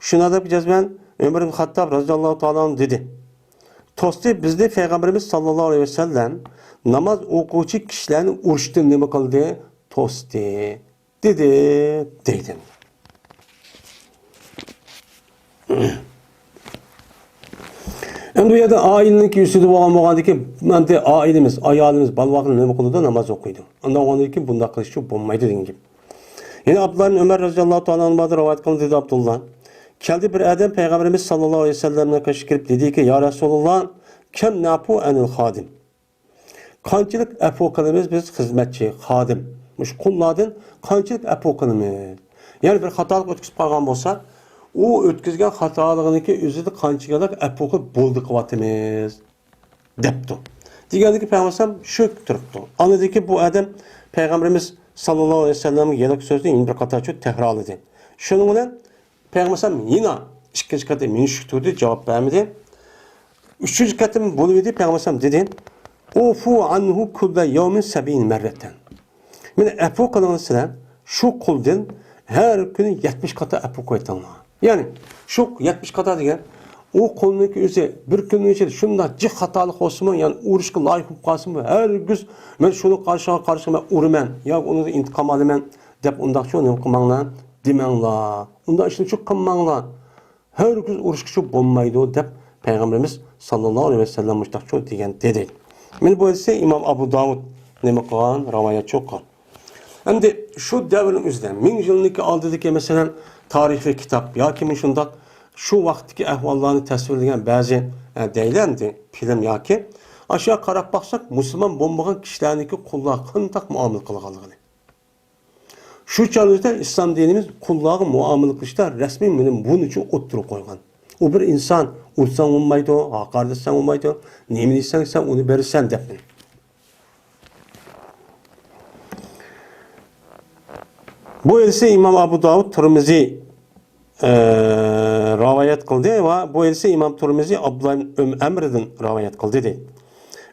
شۇنىڭدا جەزمەن ئۆمەر ئىبن خەتتاب رەزىياللاھۇ تائالا ئەنھۇ دېدى. توستى، بىزنى پەيغەمبىرىمىز ساللاللاھۇ ئەلەيھى ۋەسەللەم ناماز ئوقۇغۇچى كىشىلەرنى ئۇرۇشتىن نېمە قىلدى؟ توستى. دېدى، دەيدۇ. ئەمدى بۇ يەردە ئائىلىنىڭكى ئۈستىدە بولغان، بولغاندىكىن، ئەمدى ئائىلىمىز، ئايالىمىز، بالىلار نېمە قىلىدۇ؟ ناماز ئوقۇيدۇ. ئانداق بولغاندىكىن بۇنداق قىلىشچۇ بولمايدۇ دېگەن گەپ. يەنە ئابدۇللا ئىبن ئۆمەر رەزىياللاھۇ تائالا ئەنھۇدىن رىۋايەت قىلىندى، دېدى ئابدۇللا. كەلدى بىر ئادەم پەيغەمبىرىمىز ساللاللاھۇ ئەلەيھى ۋەسەللەمنىڭ قېشىغا كىرىپ دېدىكى، يا رەسۇلاللا، كەم نەئفۇ ئەنىل خادىم. قانچىلىك ئەپۇ قىلىمىز بىز خىزمەتچى، خادىم، مۇشۇ قۇللاردىن قانچىلىك ئەپۇ قىلىمىز؟ يەنى بىر خاتالىق ئۆتكۈزۈپ قالغان بولسا، ئۇ ئۆتكۈزگەن خاتالىقىنىڭكى ئۆزىدە قانچىلىك ئەپۇ قىلىپ بولدى قىلىۋاتىمىز؟ دەپتۇ. دېگەندىكى پەيغەمبەر ئەلەيھىسسالام شۆك تۇرۇپتۇ. ئاندىن كېيىن بۇ ئادەم پەيغەمبىرىمىز ساللاللاھۇ ئەلەيھى ۋەسەللەمگە يەنە سۆزنى يەنە بىر قاتار تەكرارلىدى. شۇنىڭ بىلەن پەيغەمبەر ئەلەيھىسسالام يەنە ئىككىنچى قېتىم يەنە شۆك تۇردى، جاۋاب بەرمىدى. ئۈچىنچى قېتىم بولۇۋىدى، پەيغەمبەر ئەلەيھىسسالام دېدى، ئوفۇ ئەنھۇ كۇللە يەۋمىن سەبئىنە مەررەتەن. مېنى ئەپۇ قىلىڭلار سىلەر، شۇ قۇلدىن ھەر كۈنى يەتمىش قاتا ئەپۇ قىلىۋېتىڭلار. يەنى شۇ يەتمىش قاتا دېگەن، ئۇ قۇلنىڭكى ئۆزى بىر كۈننىڭ ئىچىدە شۇنداق جىق خاتالىق بولسىمۇ، يەنى ئۇرۇشقا لايىق بولۇپ قالسىمۇ، ھەرگىز مەن شۇنىڭ قارشىغا قارشى مەن ئۇرىمەن ياكى ئۇنىڭدىن ئىنتىقام ئالىمەن دەپ ئۇنداقچۇ نېمە قىلماڭلار، دېمەڭلار. ئۇنداق ئىشنى چۇ قىلماڭلار. ھەرگىز ئۇرۇشقىچۇ بولمايدۇ دەپ پەيغەمبىرىمىز ساللاللاھۇ ئەلەيھى ۋەسەللەم مۇشۇنداقچۇ دېگەن دېدى. مانا بۇ ھەدىسى ئىمام ئەبۇ داۋۇد نېمە قىلغان، رىۋايەتچۇ قىلغان. ئەمدى شۇ دەۋرنىڭ ئۆزىدە، مىڭ يىلنىڭكى ئالدىدىكى، مەسىلەن، تارىخىي كىتاب ياكى مۇشۇنداق شۇ ۋاقىتتىكى ئەھۋاللارنى تەسۋىرلىگەن بەزى، ئە، دەيلى ئەمدى فىلىم ياكى ئاشۇ قاراپ باقساق، مۇسۇلمان بولمىغان كىشىلەرنىڭكى قۇللارغا قانداق مۇئامىلە قىلغانلىقىنى. شۇ چاغدا ئىسلام دىنىمىز قۇللارغا مۇئامىلە قىلىشتا رەسمىي مانا بۇنى ئوتتۇرىغا قويغان. ئۇ بىر ئىنسان، ئۇرساڭ بولمايدۇ، ھاقارەت ئەتسەڭ بولمايدۇ، نېمە دېسەڭ سەن ئۇنى بېرىسەن دەپ. بۇ ھەدىسنى ئىمام ئەبۇ داۋۇد، تۇرمۇزى، ئە، رىۋايەت قىلدى ۋە بۇ ھەدىسنى ئىمام تۇرمۇزى ئابدۇللا ئىبن ئەمردىن رىۋايەت قىلدى، دېدى.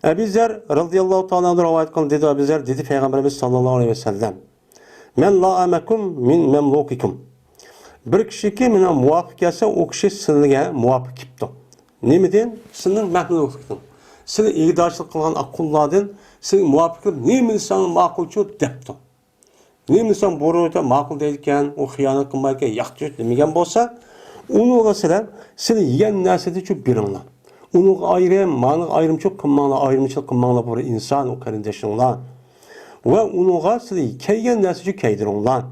ئەبى زەر رازىياللاھۇ تائالا ئەنھۇ رىۋايەت قىلدى، دېدى ئەبى زەر، دېدى پەيغەمبىرىمىز ساللاللاھۇ ئەلەيھى ۋەسەللەم، مەن لائەمەكۇم مىن مەملۇكىكۇم. بىر كىشىكى مېنىڭ مۇۋاپىق كەلسە، ئۇ كىشى سىلىگە مۇۋاپىق كېپتۇ. نېمىدىن؟ سىلىنىڭ مەملۇكلۇقىدىن. سىلى ئىگىدارچىلىق قىلغان قۇللاردىن سىلىگە مۇۋاپىق كېلىپ، نېمە دېسەڭ ماقۇلچۇ دەپتۇ. نېمە دېسەڭ بۇ روھتا ماقۇل دەيدىكەن، ئۇ خىيانەت قىلمايدىكەن، ياخشى دېمىگەن بولسا، ئۇنىڭغا سىلەر، سىلى يېگەن نەرسىدىچۇ بېرىڭلار. ئۇنىڭغا ئايرىم، ماڭا ئايرىمچۇ قىلماڭلار، ئايرىمچىلىق قىلماڭلار، بۇ ئىنسان، ئۇ قېرىندىشىڭلار. ۋە ئۇنىڭغا سىلى كەلگەن نەرسىچۇ كەيدۈرۈڭلار.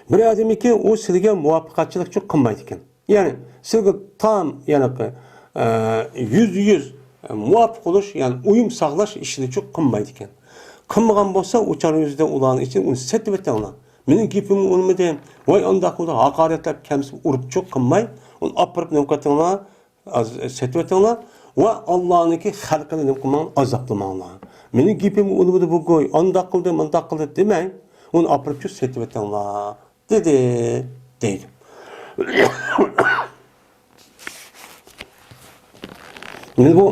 بىر ئادەمكى ئۇ سىلىگە مۇۋاپىقەتچىلىكچۇ قىلمايدىكەن. يەنى سىلىگە تام، يەنى، ئە، يۈزدە يۈز مۇۋاپىق بولۇش، يەنى ئۇيۇم ساقلاش ئىشىنىچۇ قىلمايدىكەن. قىلمىغان بولسا، ئۇ چاغنىڭ ئۆزىدە ئۇلارنىڭ ئىچىدە ئۇنى سېتىۋېتىڭلار. مېنىڭ گېپىمگە ئۇنىمىدى، ۋاي ئانداق بولدى، ھاقارەتلەپ كەمسىتىپ ئۇرۇپچۇ قىلماي، ئۇنى ئاپىرىپ نېمە قىلىۋېتىڭلار، ئاز-، سېتىۋېتىڭلار ۋە ئاللانىڭكى خەلقىنى نېمە قىلماڭ، ئازابلىماڭلار. مېنىڭ گېپىمگە ئۇنىمىدى بۇ گۇي، ئانداق قىلدى، مۇنداق قىلدى دېمەي، ئۇنى ئاپىرىپچۇ سېتىۋېتىڭلار، دېدى، دەيدۇ. مانا بۇ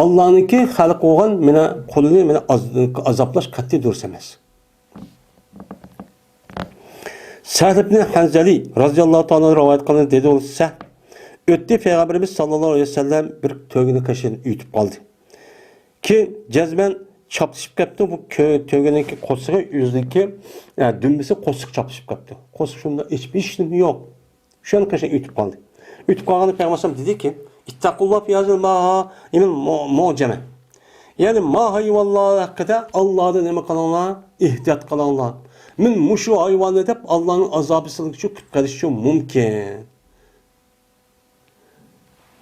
ئاللانىڭكى خەلقى بولغان مانا قۇلىنى مانا ئاز-، ئازابلاش قەتئىي دۇرۇس ئەمەس. سەھل ئىبنى ھەنزەلى رازىياللاھۇ تائالا ئەنھۇ رىۋايەت قىلغان دېدى، ئۇ سەھل ئۆتتى، پەيغەمبىرىمىز ساللاللاھۇ ئەلەيھى ۋەسەللەم بىر تۆگىنىڭ قېشىدىن ئۆتۈپ قالدى. كېيىن جەزمەن چاپلىشىپ كەپتۇ، بۇ كۆ-، تۆگىنىڭكى قورسىقى ئۆزىنىڭكى، ئە، دۈمبىسى قورسىقى چاپلىشىپ كەپتۇ. قورسىقى شۇنداق ئېچىپ ھېچ نېمە يوق. شۇنىڭ قېشىدىن ئۆتۈپ قالدى. ئۆتۈپ قالغاندا پەيغەمبەر ئەلەيھىسسالام دېدىكى، ئىتتەقۇللاھ فى ھازىھىل ماھائىمىل مۇ-، مۇئجەمە. يەنى ما ھايۋانلار ھەققىدە ئاللاھدىن نېمە قىلىڭلار؟ ئېھتىيات قىلىڭلار. مەن مۇشۇ ھايۋاننى دەپ ئاللاھنىڭ ئازابى سىلىگە چۈشۈپ قېلىشى مۇمكىن.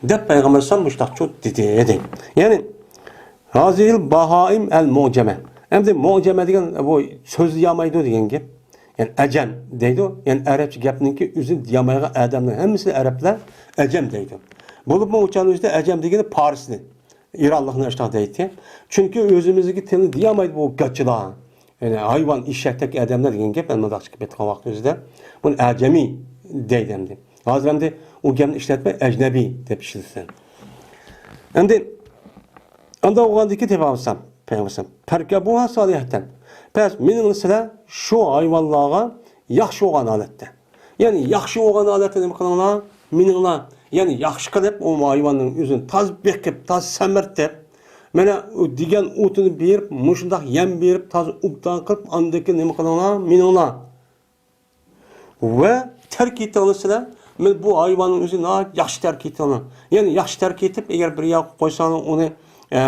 دەپ پەيغەمبەر ئەلەيھىسسالام مۇشۇنداقچۇ دېدى، دەيدۇ. يەنى، ھازىھىل باھائىم ئەل مۇئجەمە. ئەمدى مۇئجەمە دېگەن بۇ سۆزلىيەلمەيدۇ دېگەن گەپ. يەنى ئەجەم دەيدۇ. يەنى ئەرەبچە گەپنىڭكى ئۆزىنى دېيەلمەيدىغان ئادەمنىڭ ھەممىسىنى ئەرەبلەر ئەجەم دەيدۇ. بولۇپمۇ ئۇ چاغنىڭ ئۆزىدە ئەجەم دېگىنى پارسنى، ئىرانلىقنى ئاشۇنداق دەيتتى. چۈنكى ئۆزىمىزدىكى تىلنى دېيەلمەيدۇ بۇ گاچىلار. يەنى ھايۋان، ئېشەكتەك ئادەملەر دېگەن گەپ، مۇنداقچە گەپ ئېيتقان ۋاقتىمىزدا. بۇنى ئەجەمى دەيدۇ ئەمدى. ھازىر ئەمدى ئۇ گەپنى ئىشلەتمەي، ئەجنەبىي دەپ ئىشلىتىسەن. ئەمدى ئانداق بولغاندىكىن دەپ ئالسام، پەيغەمبەر، پەركەبۇھا سالىھەتەن. بەس، مېنىڭ سىلەر شۇ ھايۋانلارغا ياخشى بولغان ھالەتتە. يەنى ياخشى بولغان ھالەتتە نېمە قىلىڭلار؟ مىنىڭلار. يەنى ياخشى قىلىپ، ئۇ ھايۋاننىڭ ئۆزىنى تاز بېقىپ، تاز سەمرىتىپ، مانا ئۇ دېگەن ئوتىنى بېرىپ، مۇشۇنداق يەم بېرىپ، تاز ئوبدان قىلىپ، ئاندىن كېيىن نېمە قىلىڭلار؟ مىنىڭلار. ۋە تەرك ئېتىڭلار سىلەر. مانا بۇ ھايۋاننىڭ ئۆزى ناھايىتى ياخشى تەرك ئېتىڭلار. يەنى ياخشى تەرك ئېتىپ، ئەگەر بىر يەرگە قويساڭلار ئۇنى، ئە،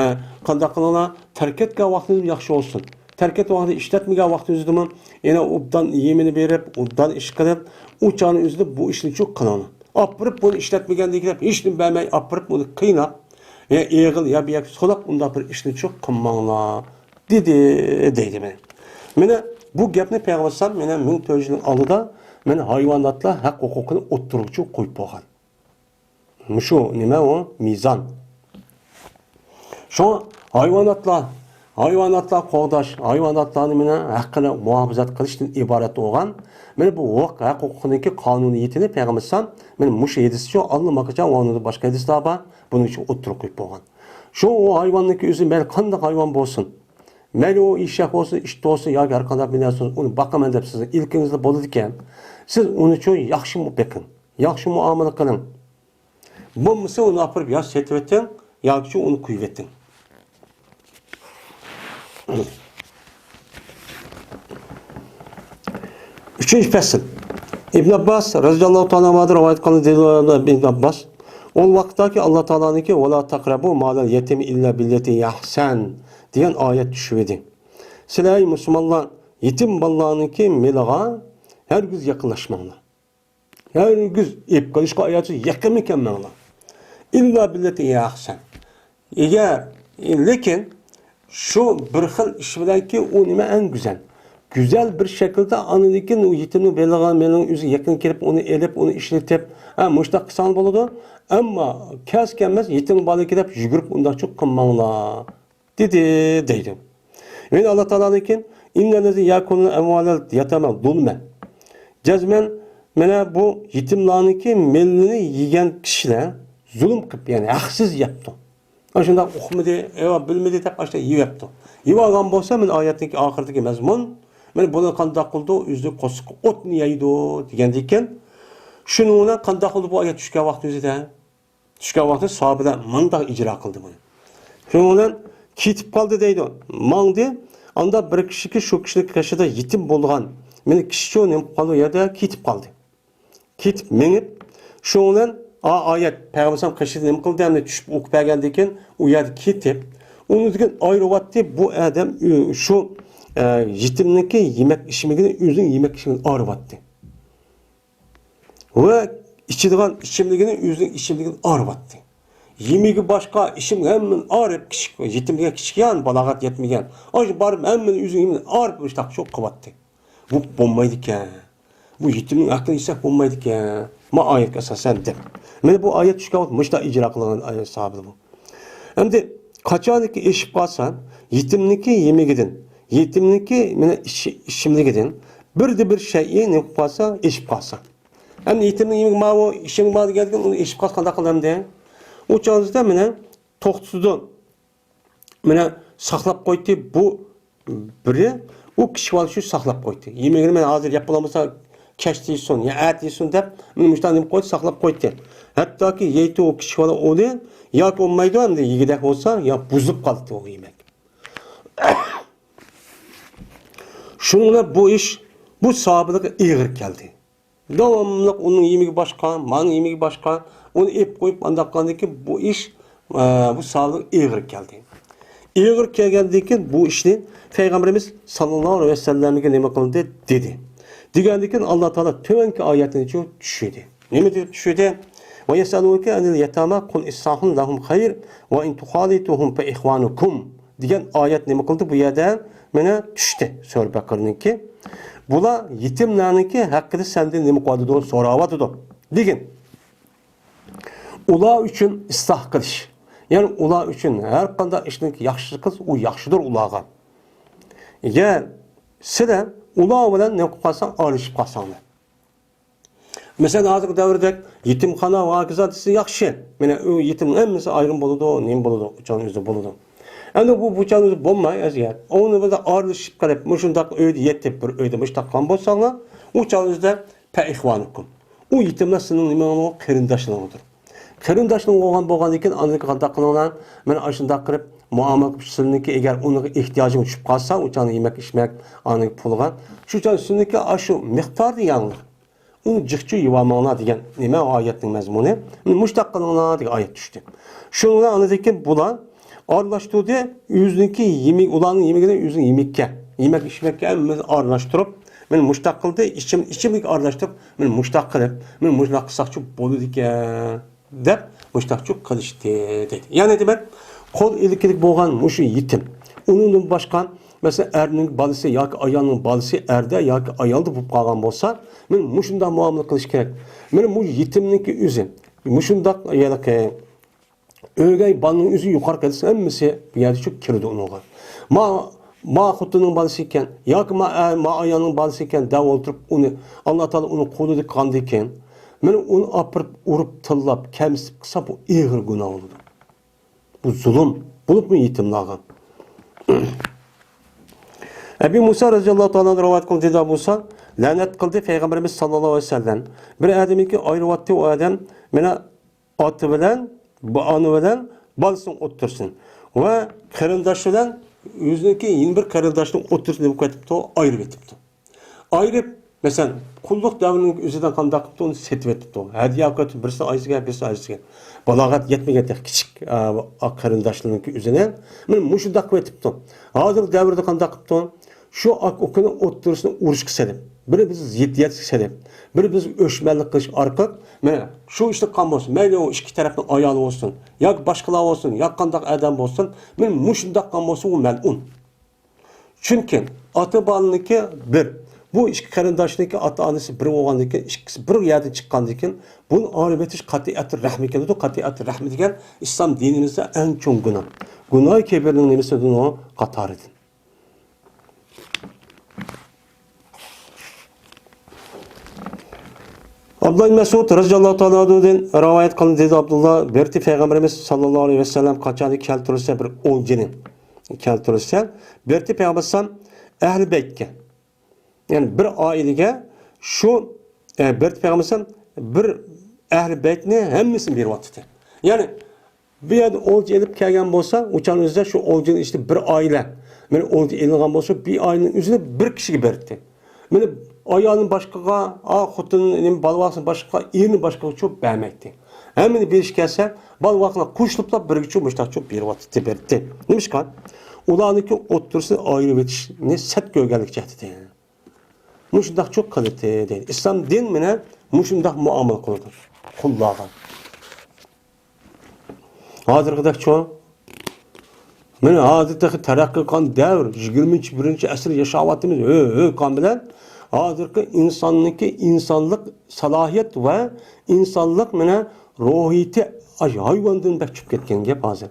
قانداق قىلىڭلار؟ تەرك ئەتكەن ۋاقتىڭىز ياخشى بولسۇن. تەرك ئەتكەن ۋاقتىدا ئىشلەتمىگەن ۋاقتىڭىزدىمۇ يەنە ئوبدان يېمىنى بېرىپ، ئوبدان ئىش قىلىپ، ئۇ چاغنىڭ ئۆزىدە بۇ ئىشنى چۇ قىلىڭلار. ئاپىرىپ بۇنى ئىشلەتمىگەندىن كېيىن ھېچنېمە بەرمەي ئاپىرىپ ئۇنى قىيناپ، يا ئېغىل يا بۇ يەرگە سولاپ ئۇنداق بىر ئىشنى چۇ قىلماڭلار. دېدى، دەيدۇ مانا. مانا بۇ گەپنى پەيغەمبەر ئەلەيھىسسالام مانا مىڭ تۆت يۈز يىلنىڭ ئالدىدا مانا ھايۋاناتلار ھەق ھوقۇقىنى ئوتتۇرىغا چۈشۈرۈپ قويۇپ بولغان. مۇشۇ نېمە ئۇ؟ مىزان. شۇڭا ھايۋاناتلار، ھايۋاناتلار قوغداش، ھايۋاناتلارنى مانا ھەققىنى مۇھاپىزەت قىلىشتىن ئىبارەت بولغان مانا بۇ ھوق-، ھەق ھوقۇقىنىڭكى قانۇنىيىتىنى پەيغەمبەر ئەلەيھىسسالام مانا مۇشۇ ھەدىسچۇ ئاللىماقىچە ۋە ئۇنىڭدىن باشقا ھەدىسلەر بار، بۇنىڭ ئىچىگە ئوتتۇرىغا قويۇپ بولغان. شۇ ئۇ ھايۋاننىڭكى ئۆزى مەيلى قانداق ھايۋان بولسۇن، مەيلى ئۇ ئېشەك بولسۇن، ئىت بولسۇن ياكى ھەر قانداق بىر نەرسە بولسۇن، ئۇنى باقىمەن دەپ سىزنىڭ ئىلكىڭىزدە بولىدىكەن. سىز ئۇنىچۇ ياخشى بېقىڭ، ياخشى مۇئامىلە قىلىڭ. بولمىسا ئۇنى ئاپىرىپ يا سېتىۋېتىڭ، ياكىچۇ ئۇنى قويۇۋېتىڭ. ئۈچىنچى پەسىل. ئىبن ئابباس رەزىياللاھۇ تائالا ئەنھۇدىن رىۋايەت قىلىنىدۇ، دېدى ئىبن ئابباس، ئۇ ۋاقىتتاكى ئاللا تائالانىڭكى، ۋەلا تەقرەبۇ مالەل يەتىمى ئىللا بىللەتى ھىيە ئەھسەن دېگەن ئايەت چۈشۈپ ئىدى. سىلەر، ئەي مۇسۇلمانلار، يېتىم بالىلارنىڭكى مېلىغا ھەرگىز يېقىنلاشماڭلار. ھەرگىز ئېلىپ قېلىشقا ئاياتسىز يېقىنمۇ كەلمەڭلار. ئىللا بىللەتى ھىيە ئەھسەن. ئەگەر، لېكىن شۇ بىر خىل ئىش بىلەنكى ئۇ نېمە ئەڭ گۈزەل. گۈزەل بىر شەكىلدە ئاندىن كېيىن ئۇ يېتىمنىڭ بېرىلغان مېلىنىڭ ئۆزىگە يېقىن كېلىپ، ئۇنى ئېلىپ، ئۇنى ئىشلىتىپ، ھە، مۇشۇنداق قىلساڭ بولىدۇ. ئەمما كەلسە كەلمەس يېتىم بالىكى دەپ يۈگۈرۈپ ئۇنداقچۇ قىلماڭلار، دېدى، دەيدۇ. يەنە ئاللا تائالادىن كېيىن، «ئىننەللەزىنە يەئكۇلۇنە ئەمۋالەل يەتامە زۇلمەن.» جەزمەن، مانا بۇ يېتىملارنىڭكى مېلىنى يېگەن كىشىلەر زۇلۇم قىلىپ، يەنى ھەقسىز يەپتۇ. ئاشۇنداق ئۇقمىدى، ئەۋا بىلمىدى دەپ ئاشۇنداق يېۋەپتۇ. يېۋالغان بولسا، مانا ئايەتنىڭكى ئاخىرىدىكى مەزمۇن، مانا بۇنى قانداق قىلىدۇ؟ ئۆزى قورسىقى ئوتنى يەيدۇ دېگەندىكىن، شۇنىڭ بىلەن قانداق قىلدى بۇ ئايەت چۈشكەن ۋاقىت ئۆزىدە؟ چۈشكەن ۋاقتى ساھابىلەر مۇنداق ئىجرا قىلدى بۇنى. شۇنىڭ بىلەن كېتىپ قالدى دەيدۇ. ماڭدى. ئاندا بىر كىشىكى شۇ كىشىنىڭ قېشىدا يېتىم بولغان. مېنىڭ كىشىچۇ نېمە قىلىپ قالدى؟ ئۇ يەردە كېتىپ قالدى. كېتىپ مېڭىپ، شۇنىڭ بىلەن ئا-، ئايەت پەيغەمبەر قېشىدا نېمە قىلدى؟ ئەمدى چۈشۈپ ئوقۇپ بەرگەندىن كېيىن ئۇ يەردە كېتىپ، ئۇنىڭدىن كېيىن ئايرىۋاتتى. بۇ ئادەم، ئۆ-، شۇ، ئە، يېتىمنىڭكى يېمەك ئىچمىكىنى ئۆزىنىڭ يېمەك ئىچمىكىدىن ئايرىۋاتتى. ۋە ئىچىدىغان ئىچىملىكىنى ئۆزىنىڭ ئىچىملىكىدىن ئايرىۋاتتى. يېمىكى باشقا، ئىچىم ھەممىنى ئايرىپ، كىچىك، يېتىمگە كىچىك يان، بالاغەت يەتمىگەن. ئاشۇ بارىپ ھەممىنى ئۆزىنىڭ يېمىنى ئايرىپ، مۇشتاق شۇ قىلىۋاتتى. بۇ بولمايدىكەن. بۇ يېتىمنىڭ ھەققىنى يېسەك بولمايدىكەن. ما ئايەتكە ئاساسەن دەپ. مانا بۇ ئايەت چۈشكەن ۋاقىت مۇشۇنداق ئىجرا قىلغان ئايەت ساھابىدە بۇ. ئەمدى قاچانكى ئېشىپ قالسا، يېتىمنىڭكى يېمىكىدىن، يېتىمنىڭكى مانا ئىچ-، ئىچىملىكىدىن بىردە بىر شەيئى نېمە قىلىپ قالسا، ئېشىپ قالسا. ئەمدى يېتىمنىڭ يېمىكى ماۋۇ، ئىچىملىك ماۋۇ دېگەندىكىن ئۇنى ئېشىپ قالسا قانداق قىلامدى؟ ئۇ چاغدا مانا توختىتىدۇ. مانا ساقلاپ قويدى بۇ بىرى، ئۇ كىچىك بالا شۇ ساقلاپ قويدى. يېمىگىنى مەن ھازىر يەپ بولالمىسا، كەچتە يېسۇن يا ئەتە يېسۇن دەپ، مانا مۇشۇنداق نېمە قويدى، ساقلاپ قويدى. ھەتتاكى يەيتتى ئۇ كىچىك بالا ئۇنى، ياكى بولمايدۇ، ئەمدى يېگۈدەك بولسا، يا بۇزۇلۇپ قالاتتى ئۇ يېمەك. شۇنىڭ بىلەن بۇ ئىش بۇ ساھابىلەرگە ئېغىر كەلدى. داۋاملىق ئۇنىڭ يېمىكى باشقا، مانىڭ يېمىكى باشقا. ئۇنى ئېلىپ قويۇپ، ئانداق قىلغاندىن كېيىن بۇ ئىش، ئە، بۇ ساھابىلەرگە ئېغىر كەلدى. ئېغىر كەلگەندىن كېيىن بۇ ئىشنى پەيغەمبىرىمىز ساللاللاھۇ ئەلەيھى ۋەسەللەمگە نېمە قىلدى؟ دېدى. دېگەندىن كېيىن ئاللا تائالا تۆۋەنكى ئايەتنى چۈشۈردى. نېمە دەپ چۈشۈردى؟ «ۋە يەسئەلۇنەكە ئەنىل يەتامە قۇل ئىسلاھۇن لەھۇم خەير ۋە ئىن تۇخالىتۇھۇم فە ئىخۋانۇكۇم» دېگەن ئايەت نېمە قىلدى بۇ يەردە؟ مانا چۈشتى سۈرە بەقەرىنىڭكى. بۇلار يېتىملەرنىڭكى ھەققىدە سەندىن نېمە قىلىۋاتىدۇ؟ سوراۋاتىدۇ دېگىن. ئۇلار ئۈچۈن ئىسلاھ قىلىش. يەنى ئۇلار ئۈچۈن ھەر قانداق ئىشنىڭكى ياخشىسى قىلسا، ئۇ ياخشىدۇر ئۇلارغا. يا سىلەر ئۇلار بىلەن نېمە قىلىپ قالساڭ، ئارىلىشىپ قالساڭلار. مەسىلەن، ھازىرقى دەۋردەك يېتىمخانا ۋە ھاكازا دېسە ياخشى. مانا ئۇ يېتىمنىڭ ھەممىسى ئايرىم بولىدۇ، نېمە بولىدۇ، ئۇچان ئۆزى بولىدۇ. ئەمدى بۇ، بۇچان ئۆزى بولماي ئەزىيەت. ئۇنى بىر ئارىلىشىپ قېلىپ، مۇشۇنداق ئۆيدە يېتىپ، بىر ئۆيدە مۇشۇنداق قىلغان بولساڭلار، ئۇچان ئۆزىدە پە ئىخۋانۇكۇم. ئۇ يېتىملەر سېنىڭ نېمەڭلار؟ قېرىنداشلىرىڭدۇر. قېرىنداشلىرىڭ بولغان، بولغاندىن كېيىن ئاندىن قانداق قىلىڭلار؟ مانا ئاشۇنداق قىلىپ مۇئامىلە قىلىپ، سىلىنىڭكى ئەگەر ئۇنىڭغا ئېھتىياجىڭ چۈشۈپ قالسا، ئۇچان يېمەك، ئىچمەك، ئانىڭ پۇلىغا، شۇ چاغ سىلىنىڭكى ئاشۇ مىقداردا يەڭلار. ئۇنى جىقچۇ يېۋالماڭلار دېگەن نېمە ئۇ ئايەتنىڭ مەزمۇنى؟ مۇشۇنداق قىلىڭلار دېگەن ئايەت چۈشتى. شۇنىڭ بىلەن ئاندىن كېيىن بۇلار ئارىلاشتۇردى، ئۆزىنىڭكى يېمەك، ئۇلارنىڭ يېمىكىنى ئۆزىنىڭ يېمەككە، يېمەك ئىچمەككە ھەممىنى ئارىلاشتۇرۇپ، مانا مۇشۇنداق قىلدى، ئىچىم-، ئىچىملىك ئارىلاشتۇرۇپ، مانا مۇشۇنداق قىلىپ، مانا مۇشۇنداق قىلساقچۇ بولىدىكەن. دەپ مۇشتاقچۇ قىلىشتى دەيدۇ. يەنى دېمەك، قول ئىلكىلىك بولغان مۇشۇ يېتىم. ئۇنىڭدىن باشقا، مەسىلەن، ئەرنىڭ بالىسى ياكى ئايالنىڭ بالىسى ئەردە ياكى ئايالدا بولۇپ قالغان بولسا، مانا مۇشۇنداق مۇئامىلە قىلىش كېرەك. مانا مۇ يېتىمنىڭكى ئۆزى مۇشۇنداق، يەنى ئۆگەي بالىنىڭ ئۆزى يۇقىرىقى ھەدىس ھەممىسى بۇ يەردە شۇ كىرىدۇ ئۇنىڭغا. ما، ما خوتۇننىڭ بالىسى ئىكەن ياكى ما ئە-، ما ئايالنىڭ بالىسى ئىكەن دەپ ئولتۇرۇپ، ئۇنى، ئاللا تائالا ئۇنى قولىدا قىلغاندىن كېيىن، مانا ئۇنى ئاپىرىپ ئۇرۇپ، تىللاپ، كەمسىتىپ قىلسا، بۇ ئېغىر گۇناھ بولىدۇ. بۇ زۇلۇم، بولۇپمۇ يېتىملارغا. ئەبى مۇسا رەزىياللاھۇ تائالا ئەنھۇ رىۋايەت قىلدى، دېدى ئەبۇ مۇسا، لەنەت قىلدى پەيغەمبىرىمىز ساللاللاھۇ ئەلەيھى ۋەسەللەم. بىر ئادەمنىڭكى ئايرىۋاتتى ئۇ ئادەم، مانا ئاتا بىلەن، بۇ ئانا بىلەن بالىسىنىڭ ئوتتۇرىسىنى ۋە قېرىنداش بىلەن ئۆزىنىڭكى يەنە بىر قېرىنداشنىڭ ئوتتۇرىسىنى نېمە قىلىۋېتىپتۇ؟ ئايرىۋېتىپتۇ. ئايرىپ، مەسىلەن، قۇللۇق دەۋرىنىڭ ئۆزىدە قانداق قىپتۇ؟ ئۇنى سېتىۋېتىپتۇ. ھەدىيە قىلىۋېتىپ، بىرسىنىڭ ئايىسىگە، بىرسىنىڭ ئايىسىگە. بالاغەت يەتمىگەن تېخى كىچىك، ئا، قېرىنداشلىرىنىڭكى ئۆزىنى مانا مۇشۇنداق قىلىۋېتىپتۇ. ھازىرقى دەۋردە قانداق قىپتۇ؟ شۇ ئاكا-ئۇكىنىڭ ئوتتۇرىسىنى ئۇرۇشقا سېلىپ، بىر-بىرسى زىددىيەتكە سېلىپ، بىر-بىرسى ئۆچمەنلىك قىلىش ئارقىلىق، مانا شۇ ئىشتا قىلغان بولسۇن، مەيلى ئۇ ئىككى تەرەپنىڭ ئايالى بولسۇن، ياكى باشقىلار بولسۇن، ياكى قانداق ئادەم بولسۇن، مانا مۇشۇنداق قىلغان بولسا ئۇ مەلئۇن. چۈنكى ئاتا بالىنىڭكى بىر. بۇ ئىككى قېرىنداشنىڭكى ئاتا-ئانىسى بىر بولغاندىن كېيىن، ئىككىسى بىر يەردىن چىققاندىن كېيىن، بۇنى ئايرىۋېتىش قاتئىيەتۇر رەھمى كېلىدۇ. قاتئىيەتۇر رەھمى دېگەن ئىسلام دىنىمىزدا ئەڭ چوڭ گۇناھ. گۇناھ كەبىرنىڭ نېمىسىدىن ئۇ؟ قاتارىدىن. ئابدۇللا ئىبن مەسئۇد رەزىياللاھۇ تائالا ئەنھۇدىن رىۋايەت قىلىندى، دېدى ئابدۇللا، بىر قېتى پەيغەمبىرىمىز ساللاللاھۇ ئەلەيھى ۋەسەللەم قاچانكى كەلتۈرۈلسە بىر ئولجىنى، كەلتۈرۈلسە، بىر قېتى پەيغەمبەر ئەھلى بەيتكە، يەنى بىر ئائىلىگە شۇ، ئە، بىر قېتى پەيغەمبەر بىر ئەھلى بەيتنى ھەممىسىنى بېرىۋاتىدۇ. يەنى بۇ يەردە ئولجا ئېلىپ كەلگەن بولسا، ئۇچان ئۆزىدە شۇ ئولجىنىڭ ئىچىدە بىر ئائىلە، مانا، ئولجا ئېلىنغان بولسا، بىر ئائىلىنىڭ ئۆزىنى بىر كىشىگە بېرىدۇ. مانا، ئايالىنى باشقىغا، ئا، خوتۇنىنى، نېمە، بالا-باغىسىنى باشقىغا، ئېرىنى باشقىغا چوپ بەرمەيتتى. ھەممىنى بېرىش كەلسە، بالا-باغىلار قوشۇلۇپلا بىرگە چوپ مۇشۇنداق چوپ بېرىۋاتىدۇ، بېرىدۇ. نېمىشقا؟ ئۇلارنىڭكى ئوتتۇرىسىنى ئايرىۋېتىشنى سەت كۆرگەنلىك جەھەتتىن. مۇشۇنداق چوق قىلىتى دەيدۇ. ئىسلام دىن مانا مۇشۇنداق مۇئامىلە قىلىدۇ قۇللارغا. ھازىرقىدەكچۇ؟ مانا ھازىر تېخى تەرەققىي قىلغان دەۋر، يىگىرمىنچى، بىرىنچى ئەسىر ياشاۋاتىمىز. ھۆ، ھۆ، قان بىلەن ھازىرقى ئىنساننىڭكى ئىنسانلىق سالاھىيەت ۋە ئىنسانلىق مانا روھىيىتى ئاي-، ھايۋاندىن بەك چۈشۈپ كەتكەن گەپ ھازىر.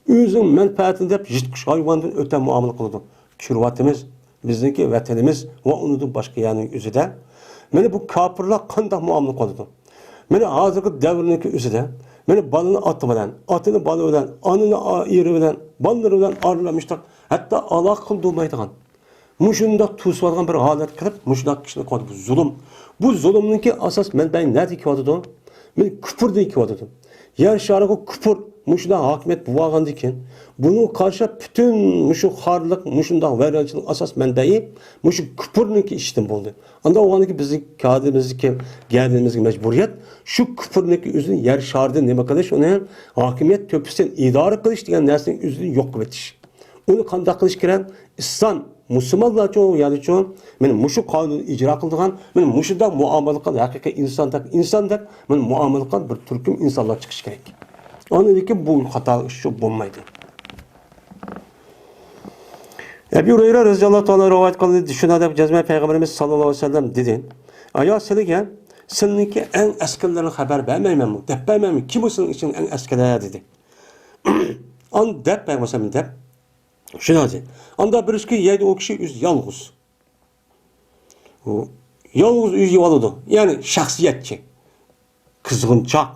ئۆزىنىڭ مەنپەئەتىنى دەپ يىرتقۇچ ھايۋاندىن ئۆتە مۇئامىلە قىلىدۇ. كۆرۈۋاتىمىز، بىزنىڭكى ۋەتىنىمىز ۋە ئۇنىڭدىن باشقا يەرنىڭ ئۆزىدە. مانا بۇ كاپىرلار قانداق مۇئامىلە قىلىدۇ؟ مانا ھازىرقى دەۋرنىڭكى ئۆزىدە، مانا بالىنى ئاتا بىلەن، ئاتىنى بالا بىلەن، ئانىنى ئا-، ئېرى بىلەن، بالىلىرى بىلەن ئارىلاشمىشتاق، ھەتتا ئالاقە قىلدۇرمايدىغان، مۇشۇنداق توسۇۋالغان بىر ھالەت قىلىپ، مۇشۇنداق كىشىنى قويدى. بۇ زۇلۇم. بۇ زۇلۇمنىڭكى ئاساس مەنبەسى نەدىن كېلىۋاتىدۇ؟ مانا كۇپۇردىن كېلىۋاتىدۇ. يەر شارىغا كۇپۇر مۇشۇنداق ھاكىمىيەت بولۇۋالغاندىن كېيىن، بۇنىڭغا قارشى پۈتۈن مۇشۇ خارلىق، مۇشۇنداق ۋەيرانچىلىق ئاساس مەنبەسى مۇشۇ كۇپۇرنىڭكى ئىشىدىن بولدى. ئاندىن بولغاندىن كېيىن بىزنىڭ كادىرىمىزدىكى، گەدىنىمىزدىكى مەجبۇرىيەت شۇ كۇپۇرنىڭكى ئۆزىنى يەر شارىدىن نېمە قىلىش، ئۇنى ھاكىمىيەت تۆپىسىدىن ئىدارە قىلىش دېگەن نەرسىنىڭ ئۆزىنى يوق قىلىۋېتىش. ئۇنى قانداق قىلىش كېرەك؟ ئىسلام، مۇسۇلمانلارچۇ، يەنىچۇ، مانا مۇشۇ قانۇننى ئىجرا قىلىدىغان، مانا مۇشۇنداق مۇئامىلە قىلغان ھەقىقىي ئىنساندەك، ئىنساندەك، مانا مۇئامىلە قىلغان بىر تۈركۈم ئىنسانلار چىقىشى كېرەك. ئاندىن كېيىن بۇ خاتا ئىش شۇ بولمايدۇ. ئەبۇ ھۇرەيرە رەزىياللاھۇ تائالا رىۋايەت قىلدى، شۇنداق دەپ جەزمەن پەيغەمبىرىمىز ساللاللاھۇ ئەلەيھى ۋەسەللەم دېدى: ئايا، سىلىگە سىلىنىڭكى ئەڭ ئەسكىلىرىنى خەۋەر بەرمەيمەنمۇ؟ دەپ بەرمەيمەن، كىم ئۇ سىلىنىڭ ئىچىدىكى ئەڭ ئەسكىلەر؟ دېدى. ئان دەپ پەيغەمبەر دەپ شۇنداق دېدى. ئاندا بىرسى يەيدۇ، ئۇ كىشى ئۆزى يالغۇز. ئۇ يالغۇز ئۆزى يەۋالىدۇ. يەنى شەخسىيەتچى. قىزغىنچاق.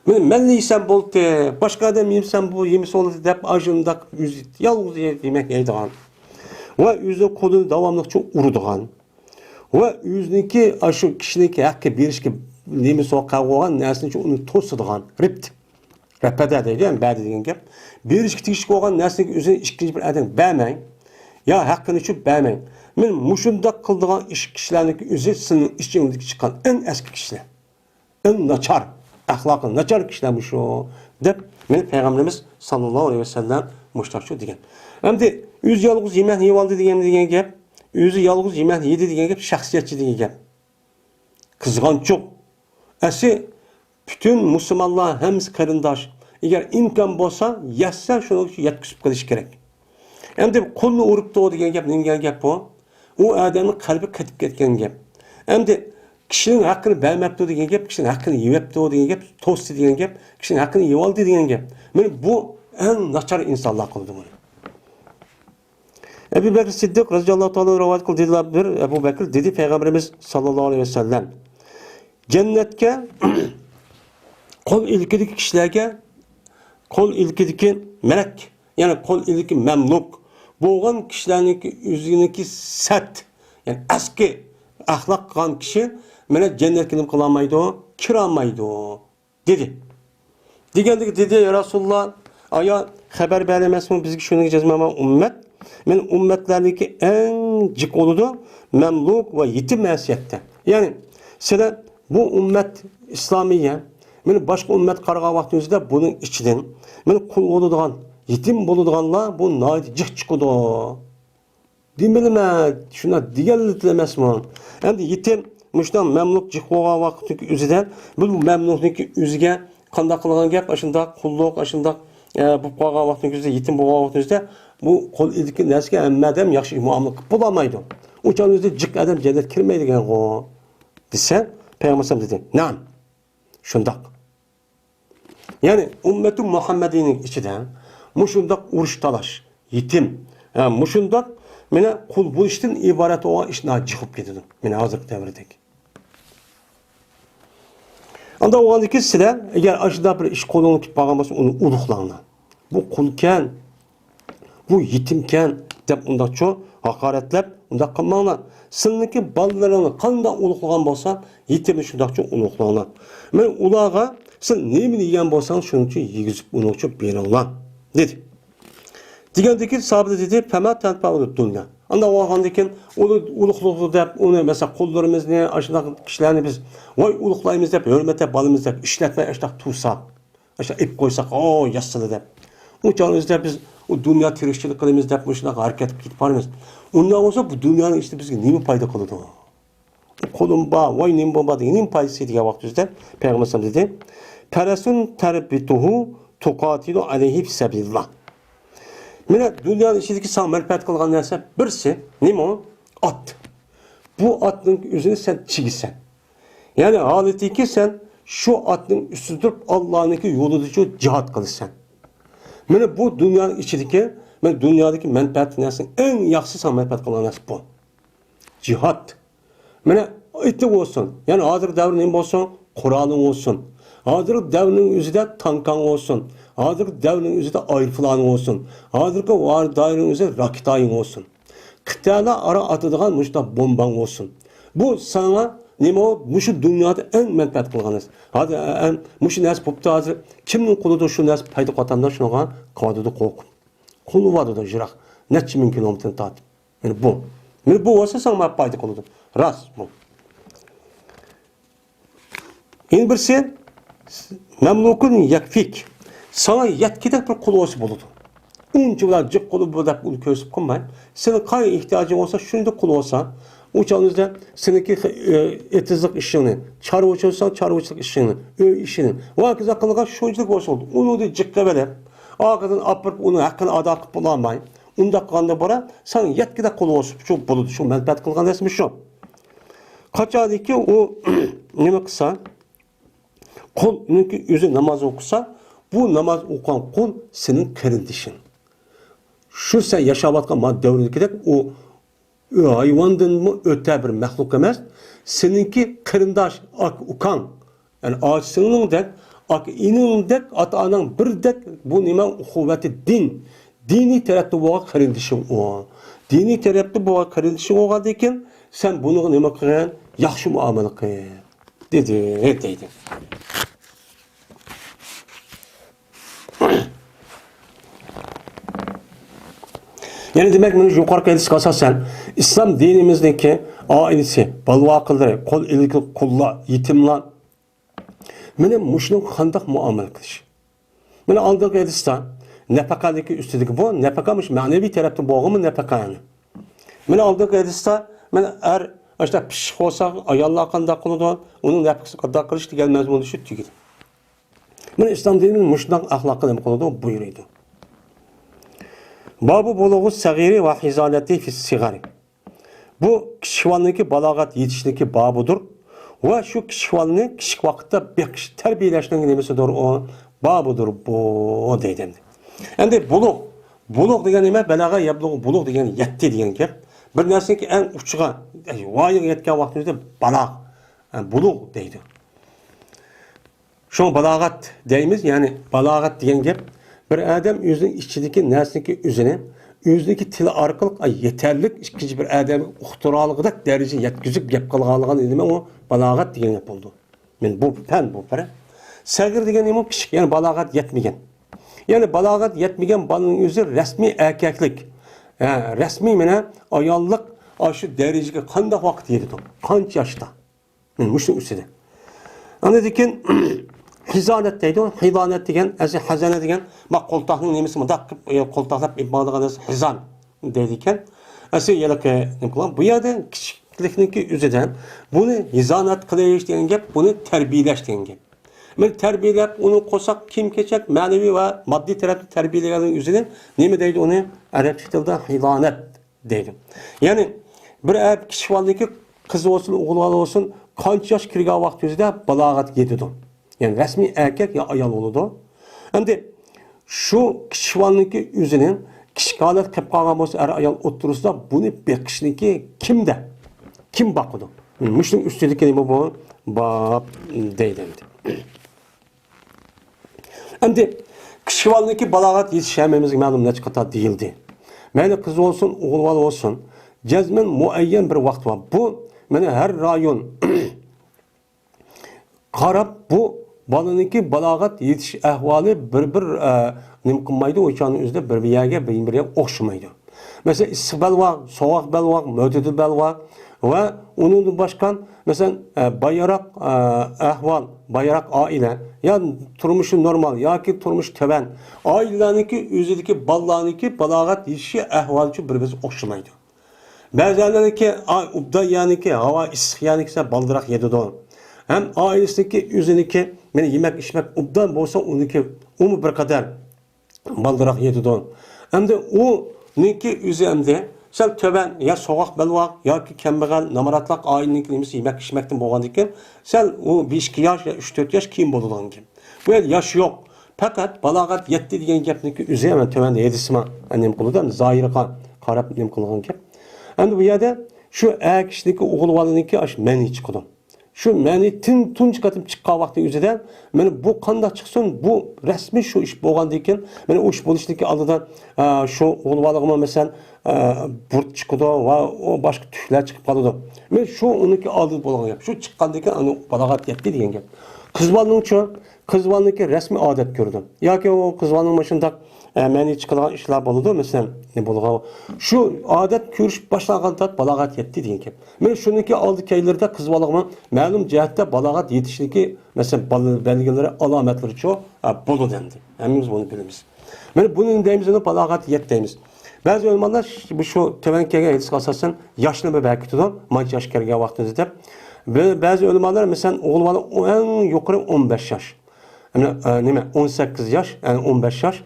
مەن، مەنلا يېسەم بولدى، باشقا ئادەم يېمىسەم بۇ، يېمىسە بولدى دەپ ئاشۇنداق ئۆزى يالغۇز يەي-، يېمەك يەيدىغان. ۋە ئۆزىنىڭ قولىنى داۋاملىقچە ئۇرىدىغان. ۋە ئۆزىنىڭكى، ئاشۇ كىشىنىڭكى ھەققى بېرىشكە نېمىسى قالغان نەرسىنى ئۇنى توسىدىغان. رىبت. رەپەدە دەيدۇ، يەنى بەردى دېگەن گەپ. بېرىشكە تېگىشلىك بولغان نەرسىنى ئۆزىنىڭ ئىككىنچى بىر ئادەمگە بەرمەڭ. يا ھەققىنى چۈشۈرۈپ بەرمەڭ. مەن مۇشۇنداق قىلىدىغان ئىش، كىشىلەرنىڭكى ئۆزى سىلىنىڭ ئىچىڭدىكى چىققان ئەڭ ئەسكى كىشىلەر. ئەڭ ناچار، ئەخلاقى ناچار كىشىلەر مۇشۇ، دەپ مېنى پەيغەمبىرىمىز ساللاللاھۇ ئەلەيھى ۋەسەللەم مۇشۇنداقچۇ دېگەن. ئەمدى ئۆزى يالغۇز يېمەكنى يېۋالدى دېگەن، دېگەن گەپ، ئۆزى يالغۇز يېمەكنى يېدى دېگەن گەپ شەخسىيەتچى دېگەن گەپ. قىزغانچۇق. ئەسلى پۈتۈن مۇسۇلمانلار ھەممىسى قېرىنداش. ئەگەر ئىمكان بولسا، يەتسە شۇنىڭ ئۈچۈن يەتكۈزۈپ قېلىش كېرەك. ئەمدى قۇلنى ئۇرۇپتۇ دېگەن گەپ نېمە دېگەن گەپ بۇ؟ ئۇ ئادەمنىڭ قەلبى قېتىپ كەتكەن گەپ. ئەمدى كىشىنىڭ ھەققىنى بەرمەپتۇ دېگەن گەپ، كىشىنىڭ ھەققىنى يېۋەپتۇ دېگەن گەپ، توستى دېگەن گەپ، كىشىنىڭ ھەققىنى يېۋالدى دېگەن گەپ. مانا بۇ ئەڭ ناچار ئىنسانلار قىلىدۇ بۇنى. ئەبۇ بەكرى سىددىق رەزىياللاھۇ تائالا رىۋايەت قىلدى، دېدىلەر بىر ئەبۇ بەكرى دېدى، پەيغەمبىرىمىز ساللاللاھۇ ئەلەيھى ۋەسەللەم، جەننەتكە قول ئىلكىدىكى كىشىلەرگە، قول ئىلكىدىكى مەلەك، يەنى قول ئىلكى مەملۇك بولغان كىشىلەرنىڭكى ئۆزىنىڭكى سەت، يەنى ئەسكى ئەخلاق قىلغان كىشى مانا جەننەتكە نېمە قىلالمايدۇ؟ كىرالمايدۇ. دېدى. دېگەندىكى دېدى، يا رەسۇلاللا، ئايا خەۋەر بەرەلمەسمۇ بىزگە شۇنىڭغا جەزمەن ئۈممەت؟ مەن ئۈممەتلەرنىڭكى ئەڭ جىق بولىدۇ، مەملۇك ۋە يېتىم ھەيسىيەتتە. يەنى سىلەر بۇ ئۈممەت ئىسلامىيە، مەن باشقا ئۈممەت قارىغان ۋاقتىڭىزدا بۇنىڭ ئىچىدىن مەن قۇل بولىدىغان، يېتىم بولىدىغانلار بۇ ناھايىتى جىق چىقىدۇ. دېمىلىمە، شۇنداق دېگەنلىتىل ئەمەسمۇ؟ ئەمدى يېتىم، مۇشۇنداق مەملۇك جىق بولغان ۋاقىتنىڭكى ئۆزىدە، بۇ مەملۇكنىڭكى ئۆزىگە قانداق قىلغان گەپ، ئاشۇنداق قۇللۇق، ئاشۇنداق، ئە، بولۇپ قالغان ۋاقىتنىڭكى ئۆزىدە، يېتىم بولغان ۋاقىتنىڭ ئۆزىدە، بۇ قول ئىلىدىكى نەرسىگە ھەممە ئادەم ياخشى مۇئامىلە قىلىپ بولالمايدۇ. ئۇ چاغدا ئۆزى جىق ئادەم جەننەتكە كىرمەيدىغانغۇ، دېسە، پەيغەمبەر ئەلەيھىسسالام دېدى، نەئەم، شۇنداق. يەنى ئۈممەتۇ مۇھەممەدىينىڭ ئىچىدە مۇشۇنداق ئۇرۇش تالاش، يېتىم، ھە، مۇشۇنداق مانا قۇل بولۇشتىن ئىبارەت بولغان ئىش ناھايىتى جىق بولۇپ كېتىدۇ. مانا ھازىرقى دەۋردەك. ئاندا بولغاندىكىن سىلەر ئەگەر ئاشۇنداق بىر ئىش قولۇڭلار كېلىپ قالغان بولسا، ئۇنى ئۇلۇغلاڭلار. بۇ قۇلكەن، بۇ يېتىمكەن دەپ ئۇنداقچۇ ھاقارەتلەپ ئۇنداق قىلماڭلار. سىلىنىڭكى بالىلىرىڭنى قانداق ئۇلۇغلىغان بولسا، يېتىمنى شۇنداقچۇ ئۇلۇغلاڭلار. مەن ئۇلارغا سىز نېمىنى يېگەن بولساڭ، شۇنىڭچە يېگۈزۈپ ئۇنىڭچە بېرىڭلار، دېدى. دېگەندىكىن ساھابە دېدى، فەما تەنفەئۇد دۇنيا. ئانداق بولغاندىكىن ئۇنى ئۇلۇغلىغۇ دەپ، ئۇنى مەسىلەن قۇللىرىمىزنى، ئاشۇنداق كىشىلەرنى بىز ۋاي ئۇلۇغلايمىز دەپ، ھۆرمەتلەپ بالىمىز دەپ ئىشلەتمەي ئاشۇنداق تۇرساق، ئاشۇنداق ئېلىپ قويساق، ئو ياشسىلە دەپ. ئۇ چاغدا بىز ئۇ دۇنيا تىرىكچىلىك قىلىمىز دەپ مۇشۇنداق ھەرىكەت قىلىپ كېتىپ بارىمىز. ئۇنداق بولسا بۇ دۇنيانىڭ ئىچىدە بىزگە نېمە پايدا قىلىدۇ؟ قۇلۇم بار، ۋاي نېمە بار دېگەن نېمە پايدىسى دېگەن ۋاقتىمىزدا پەيغەمبەر ئەلەيھىسسالام دېدى، پەرەسۇن تەربىتۇھۇ تۇقاتىلۇ ئەلەيھى فى سەبىلىللاھ. مانا دۇنيانىڭ ئىچىدىكى ساڭا مەنپەئەت قىلغان نەرسە بىرسى نېمە ئۇ؟ ئات. بۇ ئاتنىڭ ئۆزىنى سەن چىگىسەن. يەنى ھالىتىكى سەن شۇ ئاتنىڭ ئۈستىدە تۇرۇپ ئاللانىڭكى يولىدا شۇ جىھاد قىلىسەن. مانا بۇ دۇنيانىڭ ئىچىدىكى، مانا دۇنيادىكى مەنپەئەت نەرسىنىڭ ئەڭ ياخشىسى ساڭا مەنپەئەت قىلغان نەرسە بۇ. جىھاد. مانا ئېتىڭ بولسۇن. يەنى ھازىرقى دەۋر نېمە بولسۇن؟ قورالىڭ بولسۇن. ھازىرقى دەۋرنىڭ ئۆزىدە تانكاڭ بولسۇن. ھازىرقى دەۋرنىڭ ئۆزىدە ئايروپىلانىڭ بولسۇن. ھازىرقى ۋار-، دەۋرنىڭ ئۆزىدە راكېتايىڭ بولسۇن. قىتئەلەر ئارا ئاتىدىغان مۇشۇنداق بومباڭ بولسۇن. بۇ ساڭا نېمە بولۇپ، مۇشۇ دۇنيادا ئەڭ مەنپەئەت قىلغان نەرسە. ھازىر، ئە، ئە، مۇشۇ نەرسە بوپتۇ، ھازىر كىمنىڭ قولىدا شۇ نەرسە پايدا قىلىۋاتامدۇ، شۇنىڭغا قالىدۇ قورقۇپ. قولى بارىدۇ يىراق، نەچچە مىڭ كىلومېتىردىن تارتىپ. يەنى بۇ. مانا بۇ بولسا ساڭا پايدا قىلىدۇ. راست بۇ. يەنە بىرسى، مەملۇكۇن يەكفىك. ساڭا يەتكۈدەك بىر قۇل بولسا بولىدۇ. ئۇنچە بىلەن جىق قۇلى بۇ دەپ ئۇنى كۆرسىتىپ قويماي. سېنىڭ قايسى ئېھتىياجىڭ بولسا، شۇنداق قۇل بولسا، ئۇ چاغدا سېنىڭكى، ئە، ئېتىزلىق ئىشىڭنى، چارۋىچى بولساڭ، چارۋىچىلىق ئىشىڭنى، ئۆي ئىشىنى ۋە ھاكازا قىلغان شۇنچىلىك بولسا بولىدۇ. ئۇنىڭدىن جىق قىلىۋېلىپ، ئارقىدىن ئاپىرىپ ئۇنىڭ ھەققىنى ئادا قىلىپ بولالماي، ئۇنداق قىلغاندا بولار، ساڭا يەتكۈدەك قۇل بولسا شۇ بولىدۇ، شۇ مەنپەئەت قىلغان نەرسىمۇ شۇ. قاچانكى ئۇ نېمە قىلسا، قۇلنىڭكى ئۆزى ناماز ئوقۇسا، بۇ ناماز ئوقۇغان قۇل سېنىڭ قېرىندىشىڭ. شۇ سەن ياشاۋاتقان ما دەۋردىكىدەك ئۇ ھايۋاندىنمۇ ئۆتە بىر مەخلۇق ئەمەس، سېنىڭكى قېرىنداش، ئاكا ئۇكاڭ، يەنى ئاچا سىڭلىڭدەك، ئاكا ئىنىڭدەك، ئاتا ئاناڭ بىردەك، بۇ نېمە ئۇخۇۋەتى دىن، دىنىي تەرەپتە بولغان قېرىندىشىڭ ئۇ. دىنىي تەرەپتە بولغان قېرىندىشىڭ بولغاندىن كېيىن، سەن بۇنىڭغا نېمە قىلغىن؟ ياخشى مۇئامىلە قىل، دېدى، دەيدۇ. يەنى دېمەك، مانا يۇقىرىقى ھەدىسكە ئاساسەن، ئىسلام دىنىمىزنىڭكى ئائىلىسى، بالىۋاقىلىرى، قول ئىلكى قۇللار، يېتىملار، مانا مۇشۇنىڭغا قانداق مۇئامىلە قىلىش؟ مانا ئالدىنقى ھەدىستە نەپەقەنىڭكى ئۈستىدىكى بۇ، نەپەقە مۇشۇ مەنىۋى تەرەپتىن بولغانمۇ نەپەقەنى؟ مانا ئالدىنقى ھەدىستە، مانا ئەر ئاشۇنداق پىششىق بولسا، ئاياللار قانداق قىلىدۇ؟ ئۇنىڭ نەپىقىسىنى قانداق قىلىش دېگەن مەزمۇندا شۇ تۈگىدى. مانا ئىسلام دىنى مۇشۇنداق ئەخلاققا نېمە قىلىدۇ؟ بۇيرۇيدۇ. بابۇ بۇلۇغۇ سەغىرى ۋە ھىزانەتى فىس سىغارى. بۇ كىچىك بالىنىڭكى بالاغەت يېتىشنىڭكى بابىدۇر. ۋە شۇ كىچىك بالىنى كىچىك ۋاقىتتا بېقىش، تەربىيەلەشنىڭ نېمىسىدۇر ئۇ؟ بابىدۇر بۇ، دەيدۇ ئەمدى. ئەمدى بۇلۇغ، بۇلۇغ دېگەن نېمە؟ بەلەغە يەبلۇغۇ بۇلۇغ دېگەن يەتتى دېگەن گەپ. بىر نەرسىنىڭكى ئەڭ ئۇچىغا، ۋايىغا يەتكەن ۋاقتىمىزدا بالاغ، بۇلۇغ دەيدۇ. شۇڭا بالاغەت دەيمىز، يەنى بالاغەت دېگەن گەپ، بىر ئادەم ئۆزىنىڭ ئىچىدىكى نەرسىنىڭكى ئۆزىنى، ئۆزىنىڭكى تىلى ئارقىلىق، ئاي، يېتەرلىك ئىككىنچى بىر ئادەمگە ئۇقتۇرالىغۇدەك دەرىجىگە يەتكۈزۈپ گەپ قىلغانلىقىنى نېمە ئۇ بالاغەت دېگەن گەپ بولىدۇ. مانا بۇ پەن بۇ پەن. سەغىر دېگەن نېمە؟ كىچىك، يەنى بالاغەت يەتمىگەن. يەنى بالاغەت يەتمىگەن بالىنىڭ ئۆزى رەسمىي ئەركەكلىك، ھە، رەسمىي مانا ئاياللىق ئاشۇ دەرىجىگە قانداق ۋاقىت يېتىدۇ؟ قانچە ياشتا؟ مانا مۇشۇنىڭ ئۈستىدە. ئاندىن كېيىن ھىزانەت دەيدۇ. ھىزانەت دېگەن، ئەسلى ھەزەنە دېگەن، ما قولتاقنىڭ نېمىسى مۇنداق قىلىپ، ئە، قولتاقلاپ ئېلىپ ماڭىدىغان نەرسە ھىزان دەيدىكەن. ئەسلى يەنە نېمە قىلغان؟ بۇ يەردە كىچىكلىكنىڭكى ئۆزىدە بۇنى ھىزانەت قىلىش دېگەن گەپ، بۇنى تەربىيەلەش دېگەن گەپ. مەن تەربىيەلەپ، ئۇنى قورساق كىيىم-كېچەك، مەنىۋى ۋە ماددىي تەرەپتىن تەربىيەلىگەننىڭ ئۆزىنى نېمە دەيدۇ ئۇنى؟ ئەرەبچە تىلدا ھىزانەت دەيدۇ. يەنى بىر ئەر كىچىك بالىنىڭكى، قىز بولسۇن، ئوغۇل بالا بولسۇن، قانچە ياش كىرگەن ۋاقىت ئۆزىدە بالاغەتكە يېتىدۇ. يەنى رەسمىي ئەركەك يا ئايال بولىدۇ. ئەمدى شۇ كىچىك بالىنىڭكى ئۆزىنىڭ كىچىك ھالەت قېلىپ قالغان بولسا، ئەر ئايال ئوتتۇرىسىدا بۇنى بېقىشنىكى كىمدە؟ كىم باقىدۇ؟ مۇشۇنىڭ ئۈستىدىكى نېمە بۇ؟ باب دەيدۇ ئەمدى. ئەمدى كىچىك بالىنىڭكى بالاغەت يېتىشى ھەممىمىزگە مەلۇم، نەچچە قېتىم دېيىلدى. مەيلى قىز بولسۇن، ئوغۇل بالا بولسۇن، جەزمەن مۇئەييەن بىر ۋاقىت بار. بۇ مانا ھەر رايون قاراپ، بۇ بالىنىڭكى بالاغەت يېتىش ئەھۋالى بىر-بىر، ئە، نېمە قىلمايدۇ، ئوچاننىڭ ئۆزىدە بىر-بىر يەرگە، بىر-بىر يەرگە ئوخشىمايدۇ. مەسىلەن، ئىسسىق بەلباغ، سوغۇق بەلباغ، مۆتىدىل بەلباغ ۋە ئۇنىڭدىن باشقا، مەسىلەن، ئە، بايراق، ئە، ئەھۋال، بايراق ئائىلە، يا تۇرمۇشى نورمال ياكى تۇرمۇشى تۆۋەن ئائىلىلەرنىڭكى ئۆزىدىكى بالىلارنىڭكى بالاغەت يېتىشى ئەھۋالىچۇ بىر-بىرسى ئوخشىمايدۇ. بەزىلەرنىڭكى، ئا، ئوبدان يەرنىڭكى، ھاۋا ئىسسىق يەرنىڭكى سەل بالدۇراق يېتىدۇ. ھەم ئائىلىسىدىكى ئۆزىنىڭكى، مانا يېمەك ئىچمەك ئوبدان بولسا، ئۇنىڭكى ئۇمۇ بىر قەدەر بالدۇراق يېتىدۇ. ئەمدى ئۇنىڭكى ئۆزى ئەمدى سەل تۆۋەن يا سوغۇق بەلباغ ياكى كەمبەغەل، نامراتلىق ئائىلىنىڭكى نېمىسى يېمەك ئىچمەكتىن بولغاندىكىن، سەل ئۇ بەش ئىككى ياش يا ئۈچ تۆت ياش كېيىن بولىدىغان گەپ. بۇ يەردە ياش يوق. پەقەت بالاغەت يەتتى دېگەن گەپنىڭكى ئۆزى، مەن تۆۋەندە ھەدىسىمۇ نېمە قىلىدۇ، ھەم زاھىرغا قاراپ نېمە قىلغان گەپ. ئەمدى بۇ يەردە شۇ ئەر كىشىنىڭكى، ئوغۇل بالىنىڭكى ئاشۇ مەنى چىقىدۇ. شۇ مەنى تىن-، تۇنجى قېتىم چىققان ۋاقتى ئۆزىدە، مانا بۇ قانداق چىقسۇن، بۇ رەسمىي شۇ ئىش بولغاندىن كېيىن، مانا ئۇ ئىش بولۇشتىكى ئالدىدا، ئە، شۇ ئوغۇل بالىغىمۇ مەسىلەن، ئە، بۇرۇت چىقىدۇ ۋە ئۇ باشقا تۈكلەر چىقىپ قالىدۇ. مانا شۇ ئۇنىڭكى ئالدىدا بولغان گەپ. شۇ چىققاندىن كېيىن ئانا بالاغەت يەتتى دېگەن گەپ. قىز بالىنىڭچۇ؟ قىز بالىنىڭكى رەسمىي ئادەت كۆرىدۇ. ياكى ئۇ قىز بالىنىڭ مۇشۇنداق، ئە، مەنى چىقىدىغان ئىشلار بولىدۇ، مەسىلەن، نېمە بولغان؟ شۇ ئادەت كۆرۈشۈپ باشلانغاندا بالاغەت يەتتى دېگەن گەپ. مانا شۇنىڭكى ئالدى كەينىلىرىدە قىز بالىغىمۇ مەلۇم جەھەتتە بالاغەت يېتىشلىكى، مەسىلەن، بال-، بەلگىلىرى، ئالامەتلىرىچۇ، ئە، بولىدۇ ئەمدى. ھەممىمىز بۇنى بىلىمىز. مانا بۇنى دەيمىز، ئۇنى بالاغەت يەتتى دەيمىز. بەزى ئۆلىمالار ش-، بۇ شۇ تۆۋەنكى كەلگەن ھەدىسكە ئاساسەن ياشنى بىر بەركىتىدۇ، مانچە ياش كەلگەن ۋاقتىمىزدا دەپ. بە-، بەزى ئۆلىمالار، مەسىلەن، ئوغۇل بالا ئەڭ يۇقىرى ئون بەش ياش. يەنى، ئە، نېمە، ئون سەككىز ياش، يەنى ئون بەش ياش.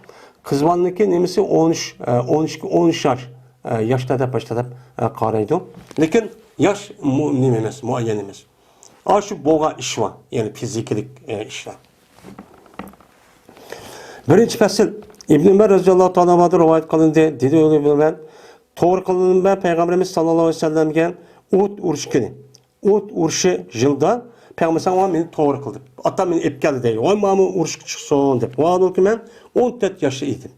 قىز بالىنىڭكى نېمىسى ئون ئۈچ، ئە، ئون ئىككى، ئون ئۈچ ياش، ئە، ياشتا دەپ، باشتا دەپ، ئە، قارايدۇ. لېكىن ياش مۇ-، نېمە ئەمەس، مۇئەييەن ئەمەس. ئاشۇ بولغان ئىش بار، يەنى فىزىكىلىك، ئە، ئىشلار. بىرىنچى پەسىل، ئىبن ئۆمەر رەزىياللاھۇ تائالا ئەنھۇدىن رىۋايەت قىلىندى. دېدى ئىبن ئۆمەر، توغرا قىلدىم مەن پەيغەمبىرىمىز ساللاللاھۇ ئەلەيھى ۋەسەللەمگە ئوت ئۇرۇش كۈنى. ئوت ئۇرۇشى يىلدا پەيغەمبەر ساللاللاھۇ ئەلەيھى ۋەسەللەم مېنى توغرا قىلدى. ئاتام مېنى ئېلىپ كەلدى دەيدۇ. ۋاي، مانا ئۇرۇشقا چىقسۇن دەپ. ۋاھالەنكى مەن ئون تۆت ياشتا ئىدىم.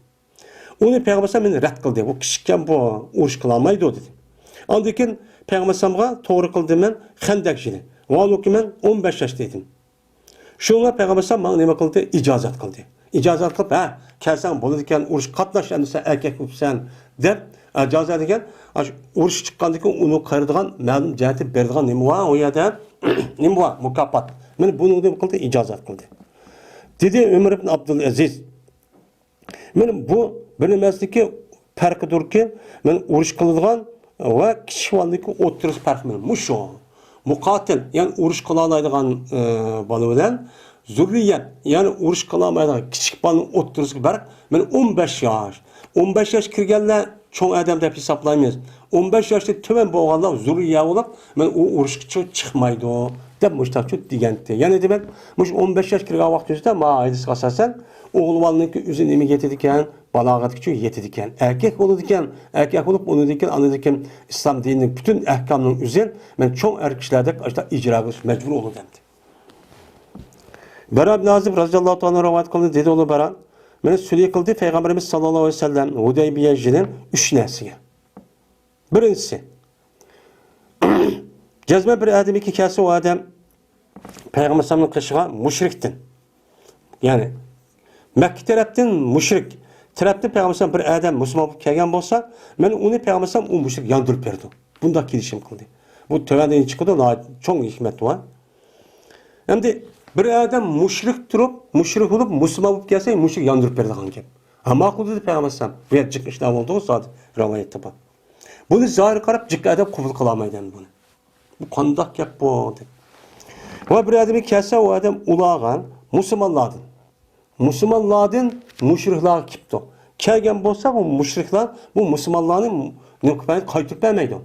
ئۇنى پەيغەمبەر ئەلەيھىسسالام مېنى رەت قىلدى. بۇ كىچىككەن، بۇ ئۇرۇش قىلالمايدۇ دېدى. ئاندىن كېيىن پەيغەمبەر ئەلەيھىسسالامغا توغرا قىلدىم مەن خەندەك يىلى. ۋاھالەنكى مەن ئون بەش ياشتا ئىدىم. شۇڭا پەيغەمبەر ئەلەيھىسسالام ماڭا نېمە قىلدى؟ ئىجازەت قىلدى. ئىجازەت قىلىپ، ھە، كەلسەڭ بولىدىكەن، ئۇرۇشقا قاتناش، ئەمدى سەن ئەركەك بولۇپسەن دەپ، ئىجازەت دېگەن، ئاشۇ ئۇرۇش چىققاندىن كېيىن ئۇنى قايرىدىغان، مەلۇم جەھەتتە بېرىدىغان نېمە بار ئۇ يەردە؟ نېمە بار؟ مۇكاپات. مانا بۇنى نېمە قىلدى؟ ئىجازەت قىلدى. دېدى ئۆمەر ئىبن ئابدۇلئەزىز. مانا بۇ بىر نېمىسىدىكى پەرقىدۇركى، مانا ئۇرۇش قىلىدىغان ۋە كىچىك بالىنىڭكى ئوتتۇرىسى پەرقى مانا مۇشۇ. مۇقاتىل، يەنى ئۇرۇش قىلالايدىغان، ئى، بالا بىلەن زۇررىيەت، يەنى ئۇرۇش قىلالمايدىغان كىچىك بالىنىڭ ئوتتۇرىسىدىكى پەرق مانا ئون بەش ياش. ئون بەش ياش كىرگەنلەر چوڭ ئادەم دەپ ھېسابلايمىز. ئون بەش ياشتىن تۆۋەن بولغانلار زۇررىيە بولۇپ، مانا ئۇ ئۇرۇشقىچۇ چىقمايدۇ دەپ مۇشتاقچۇ دېگەنتى. يەنى دېمەك، مۇشۇ ئون بەش ياش كىرگەن ۋاقتىمىزدا ما ھەدىسكە ئاساسەن ئوغۇل بالىنىڭكى ئۆزى نېمىگە يېتىدىكەن؟ بالاغەتكىچۇ يېتىدىكەن. ئەركەك بولىدىكەن. ئەركەك بولۇپ، ئۇنىڭدىن كېيىن، ئاندىن كېيىن ئىسلام دىنىنىڭ پۈتۈن ئەھكامىنىڭ ئۆزى مەن چوڭ ئەر كىشىلەردەك ئاشۇنداق ئىجرا قىلىش مەجبۇر بولىدۇ ئەمدى. بەرا ئىبن ئازىب رەزىياللاھۇ تائالا رىۋايەت قىلدى، دېدى ئۇلۇغ بەرا، مېنى سۈلھى قىلدى پەيغەمبىرىمىز ساللاللاھۇ ئەلەيھى ۋەسەللەم ھۇدەيبىيە يىلى ئۈچ نەرسىگە. بىرىنچىسى، جەزمەن بىر ئادەمكى كەلسە، ئۇ ئادەم پەيغەمبەر ئەلەيھىسسالامنىڭ قېشىغا مۇشرىكتىن، يەنى مەككە تەرەپتىن مۇشرىك تەرەپتىن پەيغەمبەر ئەلەيھىسسالام بىر ئادەم مۇسۇلمان بولۇپ كەلگەن بولسا، مەن ئۇنى پەيغەمبەر ئەلەيھىسسالام ئۇ مۇشرىك ياندۇرۇپ بېرىدۇ. بۇنداق كېلىشىم قىلدى. بۇ تۆۋەندىن چىقىدۇ، ناھايىتى چوڭ ھېكمەت بار. ئەمدى بىر ئادەم مۇشرىك تۇرۇپ، مۇشرىك بولۇپ، مۇسۇلمان بولۇپ كەلسە، مۇشرىك ياندۇرۇپ بېرىدىغان گەپ. ھە، ماقۇل دېدى پەيغەمبەر ئەلەيھىسسالام. بۇ يەردە جىق ئىشلار بولدىغۇ زادى، رىۋايەتتە بار. بۇنى زاھىر قاراپ، جىق ئادەم قوبۇل قىلالمايدۇ ئەمدى بۇنى. بۇ قانداق گەپ بۇ؟ دەپ. ۋە بىر ئادەمگە كەلسە، ئۇ ئادەم ئۇلارغا مۇسۇلمانلاردىن، مۇسۇلمانلاردىن مۇشرىكلارغا كېلىپتۇ. كەلگەن بولسا، بۇ مۇشرىكلار بۇ مۇسۇلمانلارنى نېمە قىلىپ بەرمەيدۇ، كۇپايىنى قايتۇرۇپ بەرمەيدۇ.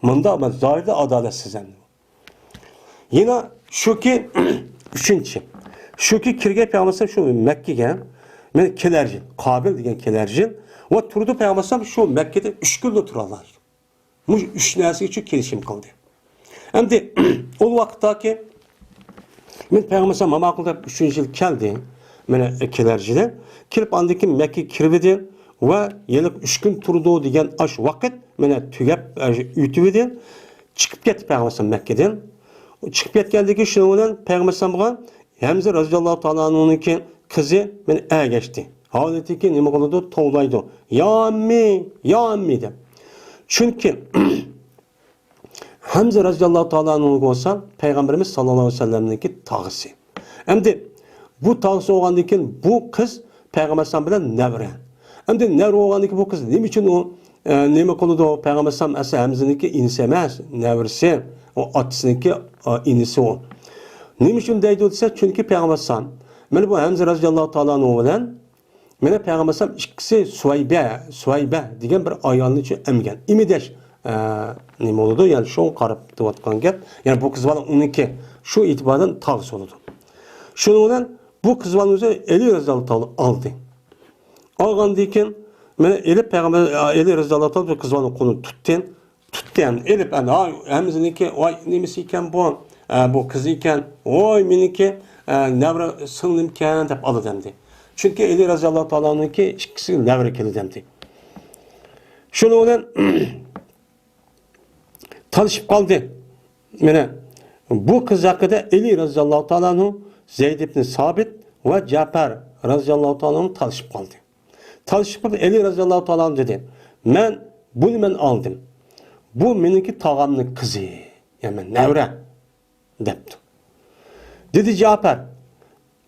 مۇنداق ئەمەس، زاھىردا ئادالەتسىز ئەمدى. يەنە شۇكى، ئۈچىنچى، شۇكى كىرگەن پەيغەمبەر شۇ مەككىگە، مەن كېلەر يىل، قابىل دېگەن كېلەر يىل، ۋە تۇرىدۇ پەيغەمبەر شۇ مەككىدە ئۈچ كۈنلا تۇرالار. مۇشۇ ئۈچ نەرسە ئۈچۈن كېلىشىم قىلدى. ئەمدى ئۇ ۋاقىتتاكى مەن پەيغەمبەر ماقۇل دەپ ئۈچىنچى يىل كەلدى. مانا كېلەر يىلى. كېلىپ ئاندىن كېيىن مەككىگە كىرىۋىدى ۋە يەنە ئۈچ كۈن تۇرىدۇ دېگەن ئاش ۋاقىت مانا تۈگەپ ئۆتۈۋىدى. چىقىپ كەتتى پەيغەمبەر مەككىدىن. چىقىپ كەتكەندىن كېيىن شۇنىڭ بىلەن پەيغەمبەر ھەمزە رەزىياللاھۇ تائالا ئانھۇنىڭكى قىزى مانا ئەگەشتى. ھالىتىكى نېمە قىلىدۇ؟ توۋلايدۇ. يا ئەممى، يا ئەممى دەپ. چۈنكى ھەمزە رەزىياللاھۇ تائالا ئەنھۇ بولسا پەيغەمبىرىمىز ساللاللاھۇ ئەلەيھى ۋەسەللەمنىڭكى تاغىسى. ئەمدى بۇ تاغىسى بولغاندىن كېيىن بۇ قىز پەيغەمبەر ئەلەيھىسسالام بىلەن نەۋرە. ئەمدى نەۋرە بولغاندىن كېيىن بۇ قىز نېمە ئۈچۈن ئۇ، ئە، نېمە قىلىدۇ؟ پەيغەمبەر ئەلەيھىسسالام ئەسلى ھەمزىنىڭكى ئىنىسى ئەمەس، نەۋرىسى، ئۇ ئاتىسىنىڭكى، ئە، ئىنىسى ئۇ. نېمە ئۈچۈن دەيدۇ دېسە، چۈنكى پەيغەمبەر ئەلەيھىسسالام، مانا بۇ ھەمزە رەزىياللاھۇ تائالا ئەنھۇ بىلەن مانا پەيغەمبەر ئەلەيھىسسالام ئىككىسى سۇۋەيبە، سۇۋەيبە دېگەن بىر ئايالنى شۇ ئەمگەن. ئىمىدەش، ئە، نېمە بولىدۇ؟ يەنى شۇڭا قاراپ تۇرۇۋاتقان گەپ. يەنى بۇ قىز بالا ئۇنىڭكى، شۇ ئېتىباردىن تاغىسى بولىدۇ. شۇنىڭ بىلەن بۇ قىز بالىنى ئۆزى ئەلى رەزىياللاھۇ تائالا ئالدى. ئالغاندىن كېيىن مانا ئېلىپ پەيغەمبەر، ئەلى رەزىياللاھۇ تائالا بۇ قىز بالىنىڭ قولىنى تۇتتى. تۇتتى ئەمدى ئېلىپ ئەمدى، ھاي، ھەمزىنىڭكى، ۋاي، نېمىسى ئىكەن بۇ؟ ئە، بۇ قىزى ئىكەن. ۋاي، مېنىڭكى، ئە، نەۋرە سىڭلىمكەن دەپ ئالىدۇ ئەمدى. چۈنكى ئەلى رەزىياللاھۇ تائالانىڭكى ئىككىسى نەۋرە كېلىدۇ ئەمدى. شۇنىڭ بىلەن تالىشىپ قالدى. مانا بۇ قىز ھەققىدە ئەلى رەزىياللاھۇ تائالانىھۇ، زەيد ئىبنى سابىت ۋە جەپەر رەزىياللاھۇ تائالانىھۇ تالىشىپ قالدى. تالىشىپ قېلىپ ئەلى رەزىياللاھۇ تائالا ئەنھۇ دېدى، مەن، بۇنى مەن ئالدىم. بۇ مېنىڭكى تاغامنىڭ قىزى، يەنى مەن نەۋرە دەپتۇ. دېدى جەپەر،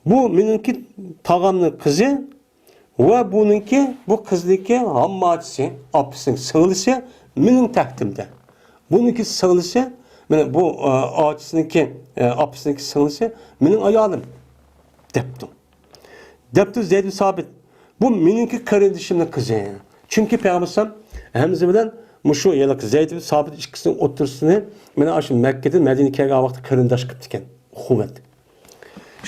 بۇ مېنىڭكى تاغامنىڭ قىزى ۋە بۇنىڭكى، بۇ قىزنىڭكى ھامماچىسى، ئاپىسىنىڭ سىڭلىسى مېنىڭ تەختىمدە. بۇنىڭكى سىڭلىسى، مانا بۇ، ئە، ئاچىسىنىڭكى، ئە، ئاپىسىنىڭكى سىڭلىسى مېنىڭ ئايالىم دەپتۇ. دەپتۇ زەيد ئىبن سابىت، بۇ مېنىڭكى قېرىندىشىمنىڭ قىزى. چۈنكى پەيغەمبەر ئەلەيھىسسالام ھەمزە بىلەن مۇشۇ ھېلىقى زەيد ئىبن سابىت ئىككىسىنىڭ ئوتتۇرىسىنى مانا ئاشۇ مەككىدىن مەدىنىگە كەلگەن ۋاقىتتا قېرىنداش قىپتىكەن، ئۇخۇۋەت.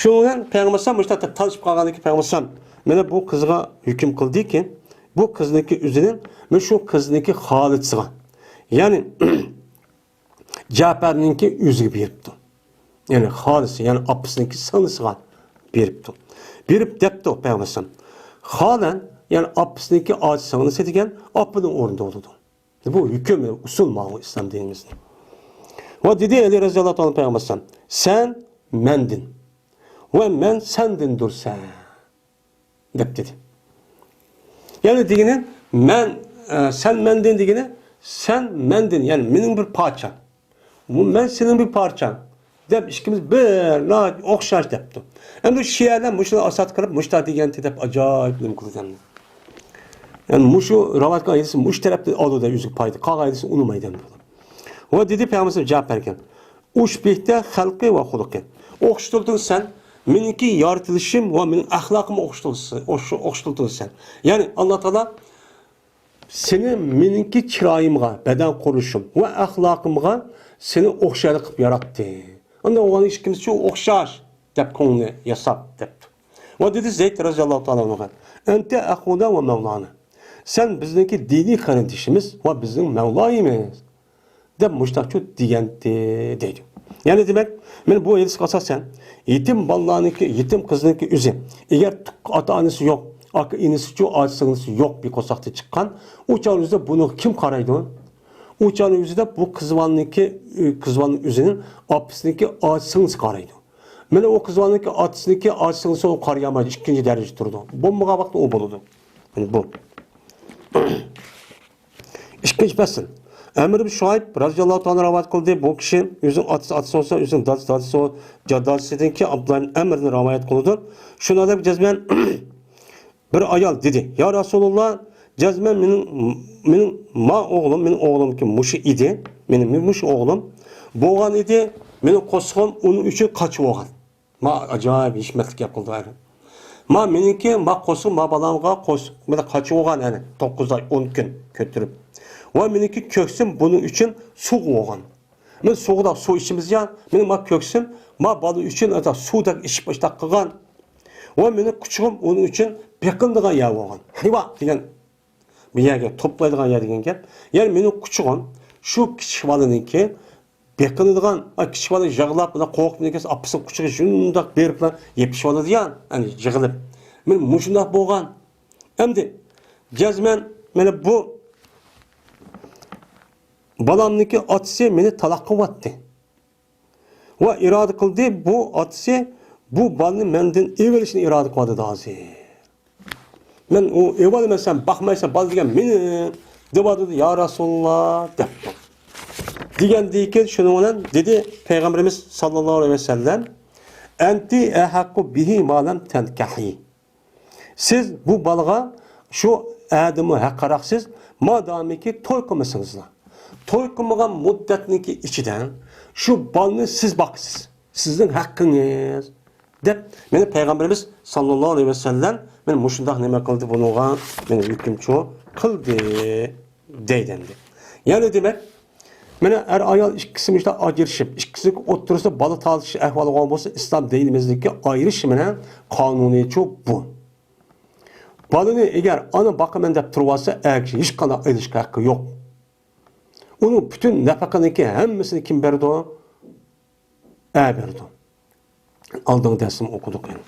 شۇنىڭ بىلەن پەيغەمبەر ئەلەيھىسسالام مۇشۇ تالىشىپ قالغاندىن كېيىن پەيغەمبەر ئەلەيھىسسالام مانا بۇ قىزغا ھۆكۈم قىلدىكى، بۇ قىزنىڭكى ئۆزىنى مانا شۇ قىزنىڭكى خالىسىغا، يەنى جەپەرنىڭكى ئۆزىگە بېرىپتۇ. يەنى خالىسى، يەنى ئاپىسىنىڭكى سىڭلىسىغا بېرىپتۇ. بېرىپ دەپتۇ پەيغەمبەر ئەلەيھىسسالام، خالەن، يەنى ئاپىسىنىڭكى ئاچا سىڭلىسى دېگەن ئاپىنىڭ ئورنىدا بولىدۇ. بۇ ھۆكۈم، ئۇسۇل ماۋۇ ئىسلام دىنىمىزنىڭ. ۋە دېدى ئەلى رەزىياللاھۇ تائالا پەيغەمبەر ئەلەيھىسسالام، سەن مەندىن ۋە مەن سەندىندۇرسەن دەپ دېدى. يەنى دېگىنى، مەن، ئە، سەن مەندىن دېگىنى، سەن مەندىن، يەنى مېنىڭ بىر پارچام. بۇ مەن سېنىڭ بىر پارچاڭ دەپ ئىككىمىز بىر ناھايىتى ئوخشاش دەپتۇ. ئەمدى شىئەلەر مۇشۇنى ئاساس قىلىپ مۇشۇنداق دېگەنتى دەپ ئاجايىپ نېمە قىلىدۇ ئەمدى. يەنى مۇشۇ رىۋايەت قىلغان ھەدىسى مۇشۇ تەرەپتىن ئالىدۇ دەپ ئۆزىگە پايدا، قالغان ھەدىسى ئۇنىمايدۇ ئەمدى. ۋە دېدى پەيغەمبەر جاۋاب بەرگەن، ئۇشبىھتە خەلقى ۋە خۇلقى. ئوخشىتىلدىڭ سەن، مېنىڭكى يارىتىلىشىم ۋە مېنىڭ ئەخلاقىمغا ئوخشىتىلدىڭ، ئوخش-، ئوخشىتىلدىڭ سەن. يەنى ئاللا تائالا سېنى مېنىڭكى چىرايىمغا، بەدەن قۇرۇلۇشۇم ۋە ئەخلاقىمغا سېنى ئوخشايدۇ قىلىپ ياراتتى. ئاندىن ئۇلار ئىككىمىزچۇ ئوخشاش دەپ كۆڭلىنى ياساپ دەپتۇ. ۋە دېدى زەيد رەزىياللاھۇ تائالا ئەنھۇغا، ئەنتە ئەخۇنا ۋە مەۋلانا. سەن بىزنىڭكى دىنىي قېرىندىشىمىز ۋە بىزنىڭ مەۋلايىمىز. دەپ مۇشتاقچۇ دېگەنتى دەيدۇ. يەنى دېمەك، مەن بۇ ھەدىسكە ئاساسەن، يېتىم بالىلارنىڭكى، يېتىم قىزنىڭكى ئۆزى، ئەگەر تۇغقان ئاتا-ئانىسى يوق، ئاكا-ئىنىسىچۇ، ئاچا-سىڭلىسى يوق، بىر قورساقتىن چىققان، ئۇ چاغنىڭ ئۆزىدە بۇنىڭغا كىم قارايدۇ؟ ئۇ چاغنىڭ ئۆزىدە بۇ قىز بالىنىڭكى، قىز بالىنىڭ ئۆزىنىڭ ئاپىسىنىڭكى ئاچا-سىڭلىسى قارايدۇ. مانا ئۇ قىز بالىنىڭكى ئاتىسىنىڭكى ئاچا-سىڭلىسى ئۇ قارىيالمايدۇ، ئىككىنچى دەرىجىدە تۇرىدۇ. بولمىغان ۋاقىتتا ئۇ بولىدۇ. مانا بۇ. ئىككىنچى پەسىل. ئەمر ئىبن شۇئەيب رەزىياللاھۇ تائالا رىۋايەت قىلدى. بۇ كىشى ئۆزىنىڭ ئاتىسى، ئاتىسى بولسا ئۆزىنىڭ دادىسى، دادىسى، دادىسىدىنكى ئابدۇللا ئىبن ئەمردىن رىۋايەت قىلىدۇ. شۇنىڭ دەپ جەزمەن بىر ئايال دېدى، يا رەسۇلۇللا، جەزمەن مېنىڭ، مېنىڭ ما ئوغلۇم، مېنىڭ ئوغلۇمكى مۇشۇ ئىدى، مېنىڭ مۇشۇ ئوغلۇم بولغان ئىدى، مېنىڭ قورسىقىم ئۇنىڭ ئۈچۈن قاچا بولغان. ما ئاجايىپ ھېكمەتلىك گەپ قىلدى ئەر. ما مېنىڭكى، ما قورسىقىم، ما بالامغا قورسىقىم قاچا بولغان، يەنى توققۇز ئاي، ئون كۈن كۆتۈرۈپ. ۋە مېنىڭكى كۆكسۈم بۇنىڭ ئۈچۈن سۇغا بولغان. مەن سۇغىدا سۇ ئىچىمىز يا، مېنىڭ ما كۆكسۈم، ما بالا ئۈچۈن ئاتا سۇدەك ئىچىپ ئىشتاق قىلغان. ۋە مېنىڭ قۇچىقىم ئۇنىڭ ئۈچۈن بېقىنىدىغان يەر بولغان. ھىۋا دېگەن بۇ يەرگە توپلايدىغان يەر دېگەن گەپ. يەنى مېنىڭ قۇچىقىم شۇ كىچىك بالىنىڭكى بېقىنىدىغان، ئا، كىچىك بالا يىغلاپ، مانا قورقۇپ نېكىس ئاپىسىنىڭ قۇچىقىغا شۇنداق بېرىپلا يېپىشىۋالىدۇ يا، يەنى يىغلىپ. مېنىڭ مۇشۇنداق بولغان. ئەمدى جەزمەن مانا بۇ بالامنىڭكى ئاتىسى مېنى تالاق قىلىۋەتتى. ۋە ئىرادە قىلدى، بۇ ئاتىسى بۇ بالىنى مەندىن ئېلىۋېلىشنى ئىرادە قىلىۋاتىدۇ ھازىر. مەن ئۇ ئېلىۋالىمەن، سەن باقمايسەن، بالا دېگەن مېنىڭ دەۋاتىدۇ، يا رەسۇلاللا دەپتۇ. دېگەندىكىن شۇنىڭ بىلەن دېدى پەيغەمبىرىمىز ساللاللاھۇ ئەلەيھى ۋەسەللەم، ئەنتى ئەھەققۇ بىھى ما لەم تەنكەھى. سىز بۇ بالىغا شۇ ئادىمۇ ھەققىراقسىز، مادامىكى توي قىلمىسىڭىزلا. توي قىلمىغان مۇددەتنىڭكى ئىچىدە شۇ بالىنى سىز باقىسىز. سىزنىڭ ھەققىڭىز. دەپ، مېنى پەيغەمبىرىمىز ساللاللاھۇ ئەلەيھى ۋەسەللەم مېنى مۇشۇنداق نېمە قىلدى، بۇنىڭغا مېنى ھۆكۈمچى قىلدى، دەيدۇ ئەمدى. يەنى دېمەك، مانا ئەر-ئايال ئىككىسى مۇشۇنداق ئاجرىشىپ، ئىككىسىنىڭ ئوتتۇرىسىدا بالا تارتىش ئەھۋالى بولغان بولسا، ئىسلام دىنىمىزدىكى ئايرىش مانا قانۇنىچۇ بۇ. بالىنى ئەگەر ئانا باقىمەن دەپ تۇرۇۋالسا، ئەر كىشى ھېچقانداق ئېلىشقا ھەققى يوق. ئۇنىڭ پۈتۈن نەپەقىنىڭكى ھەممىسىنى كىم بېرىدۇ؟ ئەر بېرىدۇ. ئالدىنقى دەرسىمۇ ئوقۇدۇق يەنە.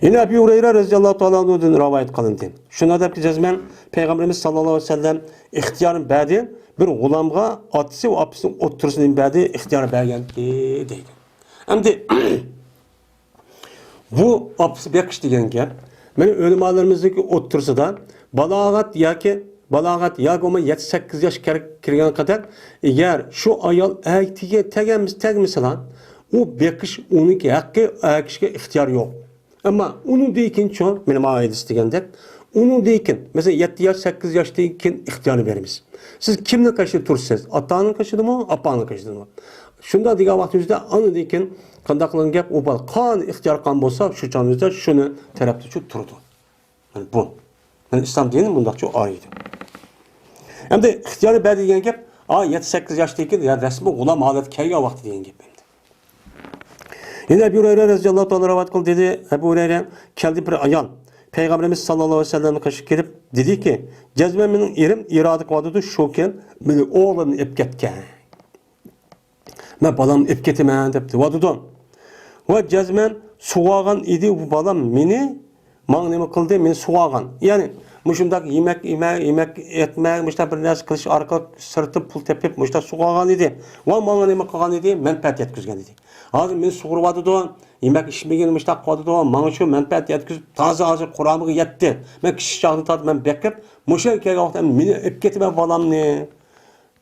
يەنە ئەبۇ ھۇرەيرە رەزىياللاھۇ تائالا ئەنھۇدىن رىۋايەت قىلىندى. شۇنىڭ دەپكى جەزمەن پەيغەمبىرىمىز ساللاللاھۇ ئەلەيھى ۋەسەللەم ئىختىيارنى بەردى، بىر غۇلامغا ئاتىسى ۋە ئاپىسىنىڭ ئوتتۇرىسىنى بەردى، ئىختىيار بەرگەنتى دەيدۇ. ئەمدى بۇ ئاپىسى بېقىش دېگەن گەپ. مانا ئۆلىمالىرىمىزنىڭكى ئوتتۇرىسىدا بالاغەت ياكى، بالاغەت ياكى بولمىسا يەتتە سەككىز ياش كىر-، كىرگەن قەدەر، ئەگەر شۇ ئايال ئەر تېگە-، تەگەمىس-، تەگمىسىلا، ئۇ بېقىش ئۇنىڭكى ھەققى، ئەر كىشىگە ئىختىيار يوق. ئەمما ئۇنىڭدىن كېيىنچۇ، مانا ما ھەدىس دېگەندەك، ئۇنىڭدىن كېيىن، مەسىلەن، يەتتە ياش، سەككىز ياشتىن كېيىن ئىختىيارنى بېرىمىز. سىز كىمنىڭ قېشىدا تۇرىسىز؟ ئاتاڭنىڭ قېشىدىمۇ، ئاپاڭنىڭ قېشىدىمۇ؟ شۇنداق دېگەن ۋاقتىمىزدا ئاندىن كېيىن قانداق قىلغان گەپ، ئۇ بالا قانى ئىختىيار قىلغان بولسا، شۇ چاغىمىزدا شۇنى تەرەپتىچۇ تۇرىدۇ. مانا بۇ. مانا ئىسلام دىنى مۇنداقچۇ ئايىدۇ. ئەمدى ئىختىيارى بەر دېگەن گەپ، ئا، يەتتە سەككىز ياشتىن كېيىن، يا رەسمىي غۇلام ھالەتكە كەلگەن ۋاقتى دېگەن گەپ ئەمدى. يەنە ئەبۇ ھۇرەيرە رەزىياللاھۇ تائالا رىۋايەت قىلدى، دېدى، ئەبۇ ھۇرەيرە، كەلدى بىر ئايال پەيغەمبىرىمىز ساللاللاھۇ ئەلەيھى ۋەسەللەمنىڭ قېشىغا كېلىپ دېدىكى، جەزمەن مېنىڭ ئېرىم ئىرادە قىلىۋاتىدۇ، شۇ كۈن مېنى ئوغلۇمنى ئېلىپ كەتكەن. مەن بالامنى ئېلىپ كېتىمەن دەپتۇ، ۋاتىدۇ. ۋە جەزمەن سۇغارغان ئىدى بۇ بالام مېنى، ماڭا نېمە قىلدى، مېنى سۇغارغان. يەنى مۇشۇنداق يېمەك، يېمەك، يېمەك ئەتمەك، مۇشۇنداق بىر نەرسە قىلىش ئارقىلىق سىرتتىن پۇل تېپىپ مۇشۇنداق سۇغارغان ئىدى. ۋە ماڭا نېمە قىلغان ئىدى، مەنپەئەت يەتكۈزگەن ئىدى. ھازىر مېنى سۇغۇرۇۋاتىدۇ، يېمەك ئىچمىگىن مۇشۇنداق قىلىۋاتىدۇ، ماڭا شۇ مەنپەئەت يەتكۈزۈپ، تازا ھازىر قۇرامىغا يەتتى. مەن كىچىك چاغدىن تارتىپ مەن بېقىپ، مۇشۇ يەرگە كەلگەن ۋاقىتتا مېنى ئېلىپ كېتىمەن بالامنى.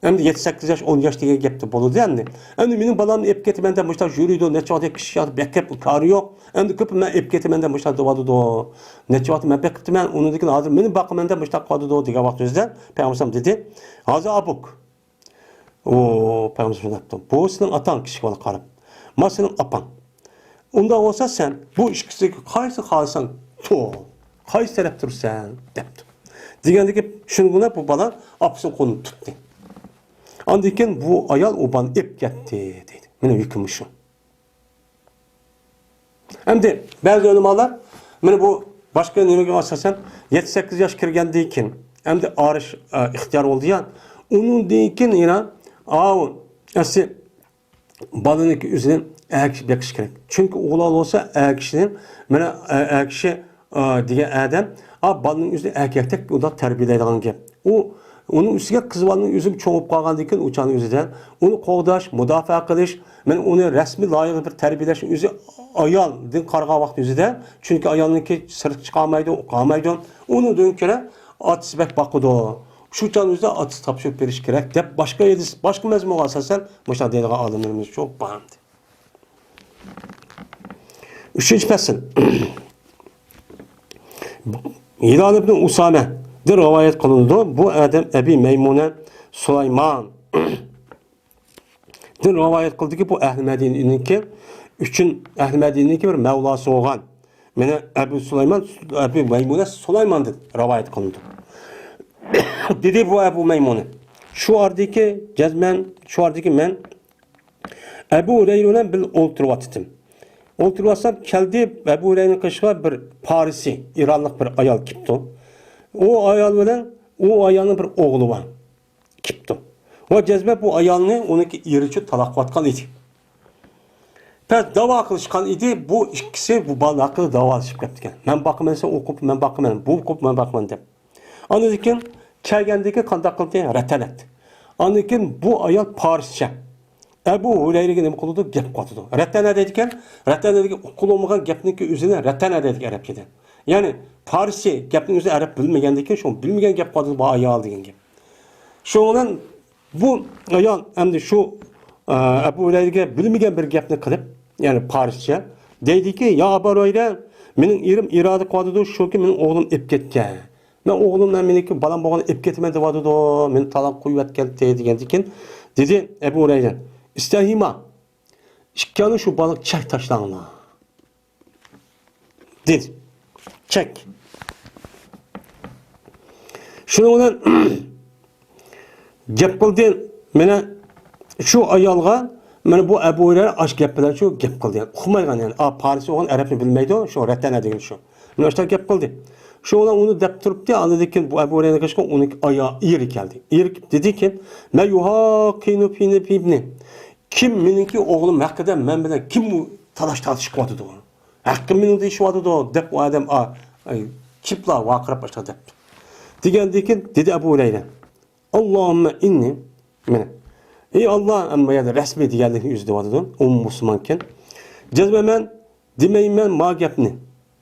ئەمدى يەتتە سەككىز ياش، ئون ياش دېگەن گەپتە بولىدۇ ئەمدى. ئەمدى مېنىڭ بالامنى ئېلىپ كېتىمەن دەپ مۇشۇنداق يۈرىدۇ، نەچچە ۋاقىت كىشى ياقتا بېقىپ كارى يوق. ئەمدى كۆپ مەن ئېلىپ كېتىمەن دەپ مۇشۇنداق دەۋاتىدۇ. نەچچە ۋاقىت مەن بېقىپتىمەن، ئۇنىڭدىن كېيىن ھازىر مېنى باقىمەن دەپ مۇشۇنداق قىلىۋاتىدۇ دېگەن ۋاقتىمىزدا پەيغەمبەر دېدى، ھازا ئابۇك. ئۇ پەيغەمبەر شۇنداق دەپتۇ، بۇ سېنىڭ ئاتاڭ، كىچىك بالا قاراپ. ما سېنىڭ ئاپاڭ. ئۇنداق بولسا سەن بۇ ئىككىسىگە قايسى خالىساڭ تۇغ. قايسى تەرەپ تۇرىسەن دەپتۇ. دېگەندىكى شۇنىڭ بىلەن بۇ بالا ئاپىسىنىڭ قولىنى تۇتتى. ئاندىن كېيىن بۇ ئايال ئۇ بالىنى ئېلىپ كەتتى دەيدۇ. مېنىڭ ھۆكمۈم شۇ. ئەمدى بەزى ئۆلىمالار مانا بۇ باشقا نېمىگە ئاساسەن يەتتە سەككىز ياش كىرگەندىن كېيىن ئەمدى ئارىش، ئە، ئىختىيار بولدى يا. ئۇنىڭدىن كېيىن يەنە ئاۋۇ ئەسلى بالىنىڭكى ئۆزىنى ئەر كىشى بېقىش كېرەك. چۈنكى ئوغلان بولسا ئەر كىشىنى، مانا، ئە، ئەر كىشى، ئا، دېگەن ئادەم، ئا، بالىنىڭ ئۆزىنى ئەركەكتەك ئۇنداق تەربىيەلەيدىغان گەپ. ئۇ، ئۇنىڭ ئۈستىگە قىز بالىنىڭ ئۆزىمۇ چوڭىيىپ قالغاندىن كېيىن ئۇ چاغنىڭ ئۆزىدە ئۇنى قوغداش، مۇداپىئە قىلىش، مانا ئۇنى رەسمىي لايىقىدا بىر تەربىيەلەشنىڭ ئۆزى ئايالدىن قارىغان ۋاقىت ئۆزىدە، چۈنكى ئايالنىڭكى سىرتقا چىقالمايدۇ، ئۇقالمايدۇ. ئۇنىڭدىن كۆرە ئاتىسى بەك باقىدۇ. شۇ چاغنىڭ ئۆزىدە ئاتىسى تاپشۇرۇپ بېرىش كېرەك دەپ باشقا ھەدىس، باشقا مەزمۇنغا ئاساسەن مۇشۇنداق دەيدىغان ئالىملىرىمىز چوق بار ئەمدى. ئۈچىنچى پەسىل. ھىلال ئىبن ئۇسامەدىن رىۋايەت قىلىنىدۇ. بۇ ئادەم ئەبى مەيمۇنە سۇلايماندىن رىۋايەت قىلدىكى، بۇ ئەھلى مەدىنىنىڭكى ئۈچۈن ئەھلى مەدىنىدىكى بىر مەۋلاسى بولغان، مانا ئەبۇ سۇلايمان، ئەبۇ مەيمۇنە سۇلايماندىن رىۋايەت قىلىنىدۇ. دېدى بۇ ئەبۇ مەيمۇنە، شۇ ئاردىكى جەزمەن، شۇ ئاردىكى مەن ئەبۇ ھۇرەيرە بىلەن بىللە ئولتۇرۇۋاتىتتىم. ئولتۇرۇۋاتسام، كەلدى ئەبۇ ھۇرەيرىنىڭ قېشىغا بىر پارسى، ئىرانلىق بىر ئايال كېپتۇ. ئۇ ئايال بىلەن ئۇ ئايالنىڭ بىر ئوغلى بار. كېپتۇ. ۋە جەزمەن بۇ ئايالنى ئۇنىڭكى ئېرى ئۈچۈن تالاق قىلىۋاتقان ئىدى. پەس داۋا قىلىشقان ئىدى، بۇ ئىككىسى بۇ بالىنىڭ ھەققىدە داۋالىشىپ كەپتىكەن. مەن باقىمەن دېسە، ئۇ قوپۇپ، مەن باقىمەن، بۇ قوپۇپ، مەن باقىمەن دەپ. ئاندىن كېيىن كەلگەندىن كېيىن قانداق قىلدى؟ رەتەن ئەتتى. ئاندىن كېيىن بۇ ئايال پارسچە ئەبۇ ھۇرەيرىگە نېمە قىلىدۇ؟ گەپ قىلىۋاتىدۇ. رەتەنە دەيدىكەن، رەتەنە دېگەن ئۇقۇلۇپ بولمىغان گەپنىڭكى ئۆزىنى رەتەنە دەيدىكەن ئەرەب تىلىدا. يەنى پارسچە گەپنىڭ ئۆزىنى ئەرەب بىلمىگەندىكىن، شۇ بىلمىگەن گەپ قىلىۋاتىدۇ بۇ ئايال دېگەن گەپ. شۇنىڭ بىلەن بۇ ئايال ئەمدى شۇ، ئە، ئەبۇ ھۇرەيرىگە بىلمىگەن بىر گەپنى قىلىپ، يەنى پارسچە دەيدىكى، يا ئەبا ھۇرەيرە، مېنىڭ ئېرىم ئىرادە قىلىۋاتىدۇ، شۇكى مېنىڭ ئوغلۇمنى ئېلىپ كەتكەن. مەن ئوغلۇمنى، مېنىڭكى بالام بولغاننى ئېلىپ كېتىمەن دەۋاتىدۇ، مېنى تالاق قويۇۋەتكەنتى دېگەندىكىن، دېدى ئەبۇ ھۇرەيرە، ئىستەھىما، ئىككىڭلار شۇ بالىغا چەك تاشلاڭلار. دېدى. چەك. شۇنىڭ بىلەن گەپ قىلدى. مانا شۇ ئايالغا، مانا بۇ ئەبۇ ھۇرەيرە ئاش گەپ بىلەن شۇ گەپ قىلدى. ئۇقمايدىغان يەنى. ئا، پارسچە بولغان ئەرەبنى بىلمەيدۇ، شۇ رەتەنە دېگەن شۇ. مانا شۇنداق گەپ قىلدى. شۇ بىلەن ئۇنى دەپ تۇرۇپتى، ئاندىن كېيىن بۇ ئەبۇ ھۇرەيرە قېشىغا ئۇنىڭ ئايا-، ئېرى كەلدى. ئېرى كېلىپ دېدىكى، مە يۇھاقىنۇ فىنى فىبنى. كىم مېنىڭكى ئوغلۇم ھەققىدە مەن بىلەن كىم تالاش تارتىشىپ قىلىۋاتىدۇ؟ ھەققىم مېنىڭ دېيىشىۋاتىدۇ دەپ ئۇ ئادەم، ئا، ئاي، كېپىلا ۋارقىراپ ئاشۇنداق دەپتۇ. دېگەندىن كېيىن دېدى ئەبۇ ھۇرەيرە، ئاللاھۇممە ئىننى، مانا، ئەي ئاللا، ئەمما يەنە رەسمىي دېگەنلىكنى ئۆزى دەۋاتىدۇ، ئۇمۇ مۇسۇلمانكەن. جەزمەن مەن دېمەيمەن ما گەپنى.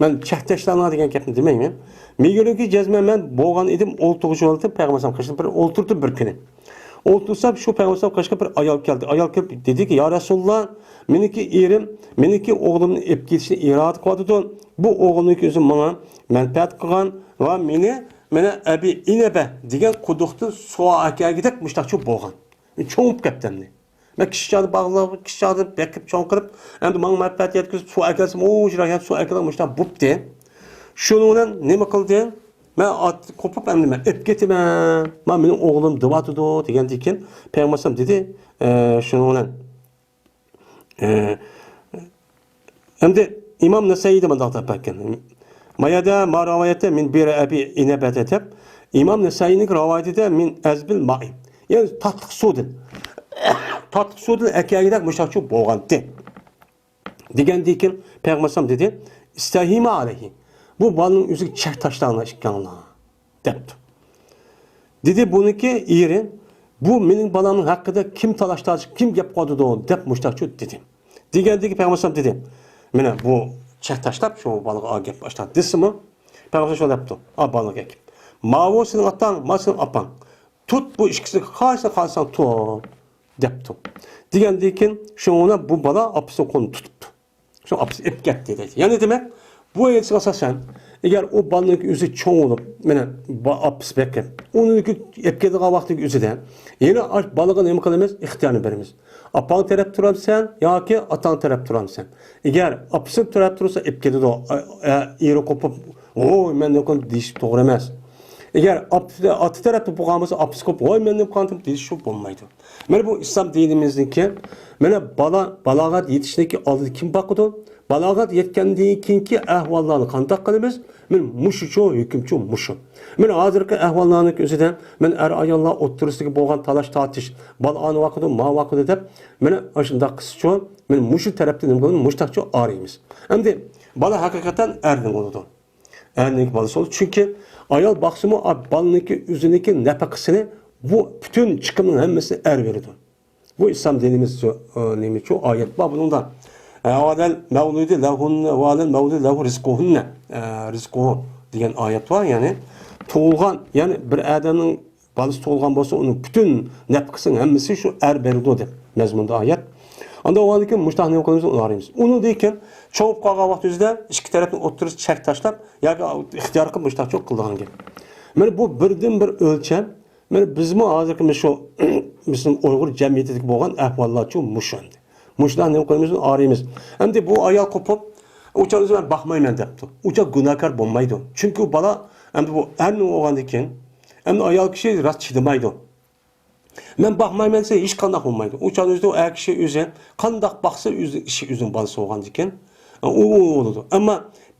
مەن چەك تاشلاڭلار دېگەن گەپنى دېمەيمەن. مېگىركى جەزمەن مەن بولغان ئىدىم، ئولتۇرغۇچى بولدۇم، پەيغەمبەر ئەلەيھىسسالام قېشىدا بىر ئولتۇردۇم بىر كۈنى. ئولتۇرسام، شۇ پەيغەمبەر ئەلەيھىسسالام قېشىغا بىر ئايال كەلدى. ئايال كېلىپ دېدىكى، يا رەسۇلاللا، مېنىڭكى ئېرىم مېنىڭكى ئوغلۇمنى ئېلىپ كېتىشنى ئىرادە قىلىۋاتىدۇ. بۇ ئوغلۇمنىڭكى ئۆزى ماڭا مەنپەئەت قىلغان ۋە مېنى، مانا، ئەبى ئىنەبە دېگەن قۇدۇقتىن سۇ ئەكەلگۈدەك مۇشتاقچۇ بولغان. چوڭۇپ كەپتىمدى. مەن كىچىك چاغدا باغلاپ، كىچىك چاغدا بېقىپ چوڭ قىلىپ، ئەمدى ماڭا مەنپەئەت يەتكۈزۈپ سۇ ئەكەلسىمۇ، ئۇ جىرايان سۇ ئەكەلگەن مۇشۇنداق بوپتۇ. شۇنىڭ بىلەن نېمە قىلدى؟ مەن ئات قوپۇپ، ئەمدى مەن ئېلىپ كېتىمەن. ما مېنىڭ ئوغلۇم دېۋاتىدۇ دېگەندىن كېيىن پەيغەمبەر ئەلەيھىسسالام دېدى، ئە، شۇنىڭ بىلەن، ئە، ئەمدى ئىمام نەسەئىيدە مۇنداق دەپ بەرگەن. ما يەدە ما رىۋايەتتە مىن بىر ئەبى ئىنەبەتە دەپ، ئىمام نەسەئىينىڭ رىۋايىتىدە مىن ئەزبىل مائى. يەنى تاتلىق سۇدىن. تاتلىق سۇدىن ئەكەلگۈدەك مۇشۇنداقچۇ بولغانتى. دېگەندىن كېيىن پەيغەمبەر ئەلەيھىسسالام دېدى، ئىستەھىما ئەلەيھى. بۇ بالىنىڭ ئۆزىگە چەك تاشلاڭلار ئىككىڭلار. دەپتۇ. دېدى بۇنىڭكى ئېرى، بۇ مېنىڭ بالامنىڭ ھەققىدە كىم تالاش تارتىش، كىم گەپ قىلىدۇ دەپ مۇشتاقچۇ دېدى. دېگەندىكى پەيغەمبەر ئەلەيھىسسالام دېدى، مانا بۇ چەك تاشلاپ شۇ بالىغا گەپ ئاشتا دېسىمۇ، پەيغەمبەر ئەلەيھىسسالام شۇنداق دەپتۇ، ئا بالىغا گەپ. ماۋۇ سېنىڭ ئاتاڭ، ماۋۇ سېنىڭ ئاپاڭ. تۇت بۇ ئىككىسىنى قايسىنى خالىساڭ تۇت دەپتۇ. دېگەندىن كېيىن شۇنىڭ بىلەن بۇ بالا ئاپىسىنىڭ قولىنى تۇتۇپتۇ. شۇ ئاپىسى ئېلىپ كەتتى دەيدۇ. يەنى دېمەك، بۇ ھەدىسكە ئاساسەن، ئەگەر ئۇ بالىنىڭ ئۆزى چوڭ بولۇپ، مانا، با-، ئاپىسى بېقىپ، ئۇنى ئېلىپ كېتىدىغان ۋاقتىنىڭ ئۆزىدە، يەنە ئاش-، بالىغا نېمە قىلىمىز؟ ئىختىيارنى بېرىمىز. ئاپاڭ تەرەپ تۇرامسەن ياكى ئاتاڭ تەرەپ تۇرامسەن؟ ئەگەر ئاپىسى تەرەپ تۇرسا، ئېلىپ كېتىدۇ. ئە، ئە، ئېرى قوپۇپ، ۋوي، مەن نېمە قىلدىم دېيىش توغرا ئەمەس. ئەگەر ئاپىسى، ئاتا تەرەپتە بولغان بولسا، ئاپىسى قوپۇپ، ۋوي، مەن نېمە قىلدىم دېيىش بولمايدۇ. مانا بۇ ئىسلام دىنىمىزنىڭكى، مانا بالا بالاغەت يېتىشنىڭكى ئالدىدا كىم باقىدۇ؟ بالاغەت يەتكەندىن كېيىنكى ئەھۋاللارنى قانداق قىلىمىز؟ مانا مۇشۇچۇ، ھۆكۈمچۇ مۇشۇ. مانا ھازىرقى ئەھۋاللارنىڭ ئۆزىدە، مانا ئەر-ئاياللار ئوتتۇرىسىدىكى بولغان تالاش-تارتىش، بالا ئانا ۋاقىدۇ، ما ۋاقىدۇ دەپ، مانا ئاشۇنداق قىلسىچۇ، مانا مۇشۇ تەرەپتە نېمە قىلىدۇ؟ مۇشۇنداقچۇ ئايرىيمىز. ئەمدى بالا ھەقىقەتەن ئەرنىڭ بولىدۇ. ئەرنىڭ بالىسى بولىدۇ. چۈنكى ئايال باقسىمۇ، ئا، بالىنىڭكى ئۆزىنىڭكى نەپەقىسىنى، بۇ پۈتۈن چىقىمنىڭ ھەممىسىنى ئەر بېرىدۇ. بۇ ئىسلام دىنىمىز، ئە، نېمىچۇ ئايەت بار بۇنىڭدا. ئە، ۋەلەل مەۋلۇدى لەھۇننە، ۋەلەل مەۋلۇدى لەھۇ رىزقۇھۇننە. ئە، رىزقۇ دېگەن ئايەت بار. يەنى تۇغۇلغان، يەنى بىر ئادەمنىڭ بالىسى تۇغۇلغان بولسا، ئۇنىڭ پۈتۈن نەپىقىسىنىڭ ھەممىسى شۇ ئەر بېرىدۇ دەپ مەزمۇندا ئايەت. ئاندا ئۇنىڭدىن كېيىن مۇشۇنداق نېمە قىلىمىز، ئۇنى ئايرىمىز. ئۇنىڭدىن كېيىن چوڭ بولۇپ قالغان ۋاقتىمىزدا ئىككى تەرەپنىڭ ئوتتۇرىسىدا چەك تاشلاپ ياكى ئىختىيار قىلىپ مۇشۇنداقچۇ قىلىدىغان گەپ. مانا بۇ بىردىنبىر ئۆلچەم. مانا بىزمۇ ھازىرقى مۇشۇ بىزنىڭ ئۇيغۇر جەمئىيىتىدىكى بولغان ئەھۋاللارچۇ مۇشۇ ئەمدى. مۇشۇنداق نېمە قىلىمىز، ئاغرىيمىز. ئەمدى بۇ ئايال قوپۇپ، ئۇ چاغ ئۆزى مەن باقمايمەن دەپتۇ. ئۇ چاغ گۇناھكار بولمايدۇ. چۈنكى ئۇ بالا، ئەمدى بۇ ئەر نېمە بولغاندىن كېيىن، ئەمدى ئايال كىشى راست چىدىمايدۇ. مەن باقمايمەن دېسە، ھېچقانداق بولمايدۇ. ئۇ چاغ ئۆزى ئۇ ئەر كىشى ئۆزى قانداق باقسا، ئۆزى ئىشى ئۆزىنىڭ بالىسى بولغاندىكىن، ئۇ، ئۇ بولىدۇ. ئەمما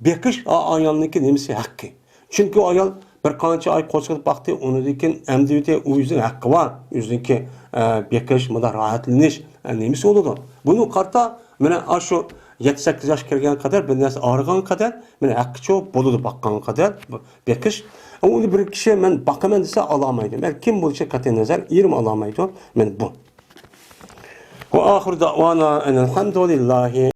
بېقىش ئا-، ئايالنىڭكى نېمىسى، ھەققى. چۈنكى ئايال بىر قانچە ئاي قوچقىدىپ باقتى، ئۇنىڭدىن كېيىن ئەمدى ئۆتە ئۇ ئۆزىنىڭ ھەققى بار. ئۆزىنىڭكى، ئە، بېقىش، مۇنداق راھەتلىنىش، ئە، نېمىسى بولىدۇ. بۇنى قارىتا، مانا، ئاشۇ يەتتە سەككىز ياش كىرگەن قەدەر، بىر نەرسە ئاغرىغان قەدەر، مانا، ھەققىچۇ بولىدۇ باققان قەدەر. بېقىش. ئۇنى بىر كىشى مەن باقىمەن دېسە ئالالمايدۇ. مەن كىم بولۇشى قەتئىي نەزەر، ئېرىم ئالالمايدۇ. مەن بۇ. وآخر دعوانا أن الحمد لله.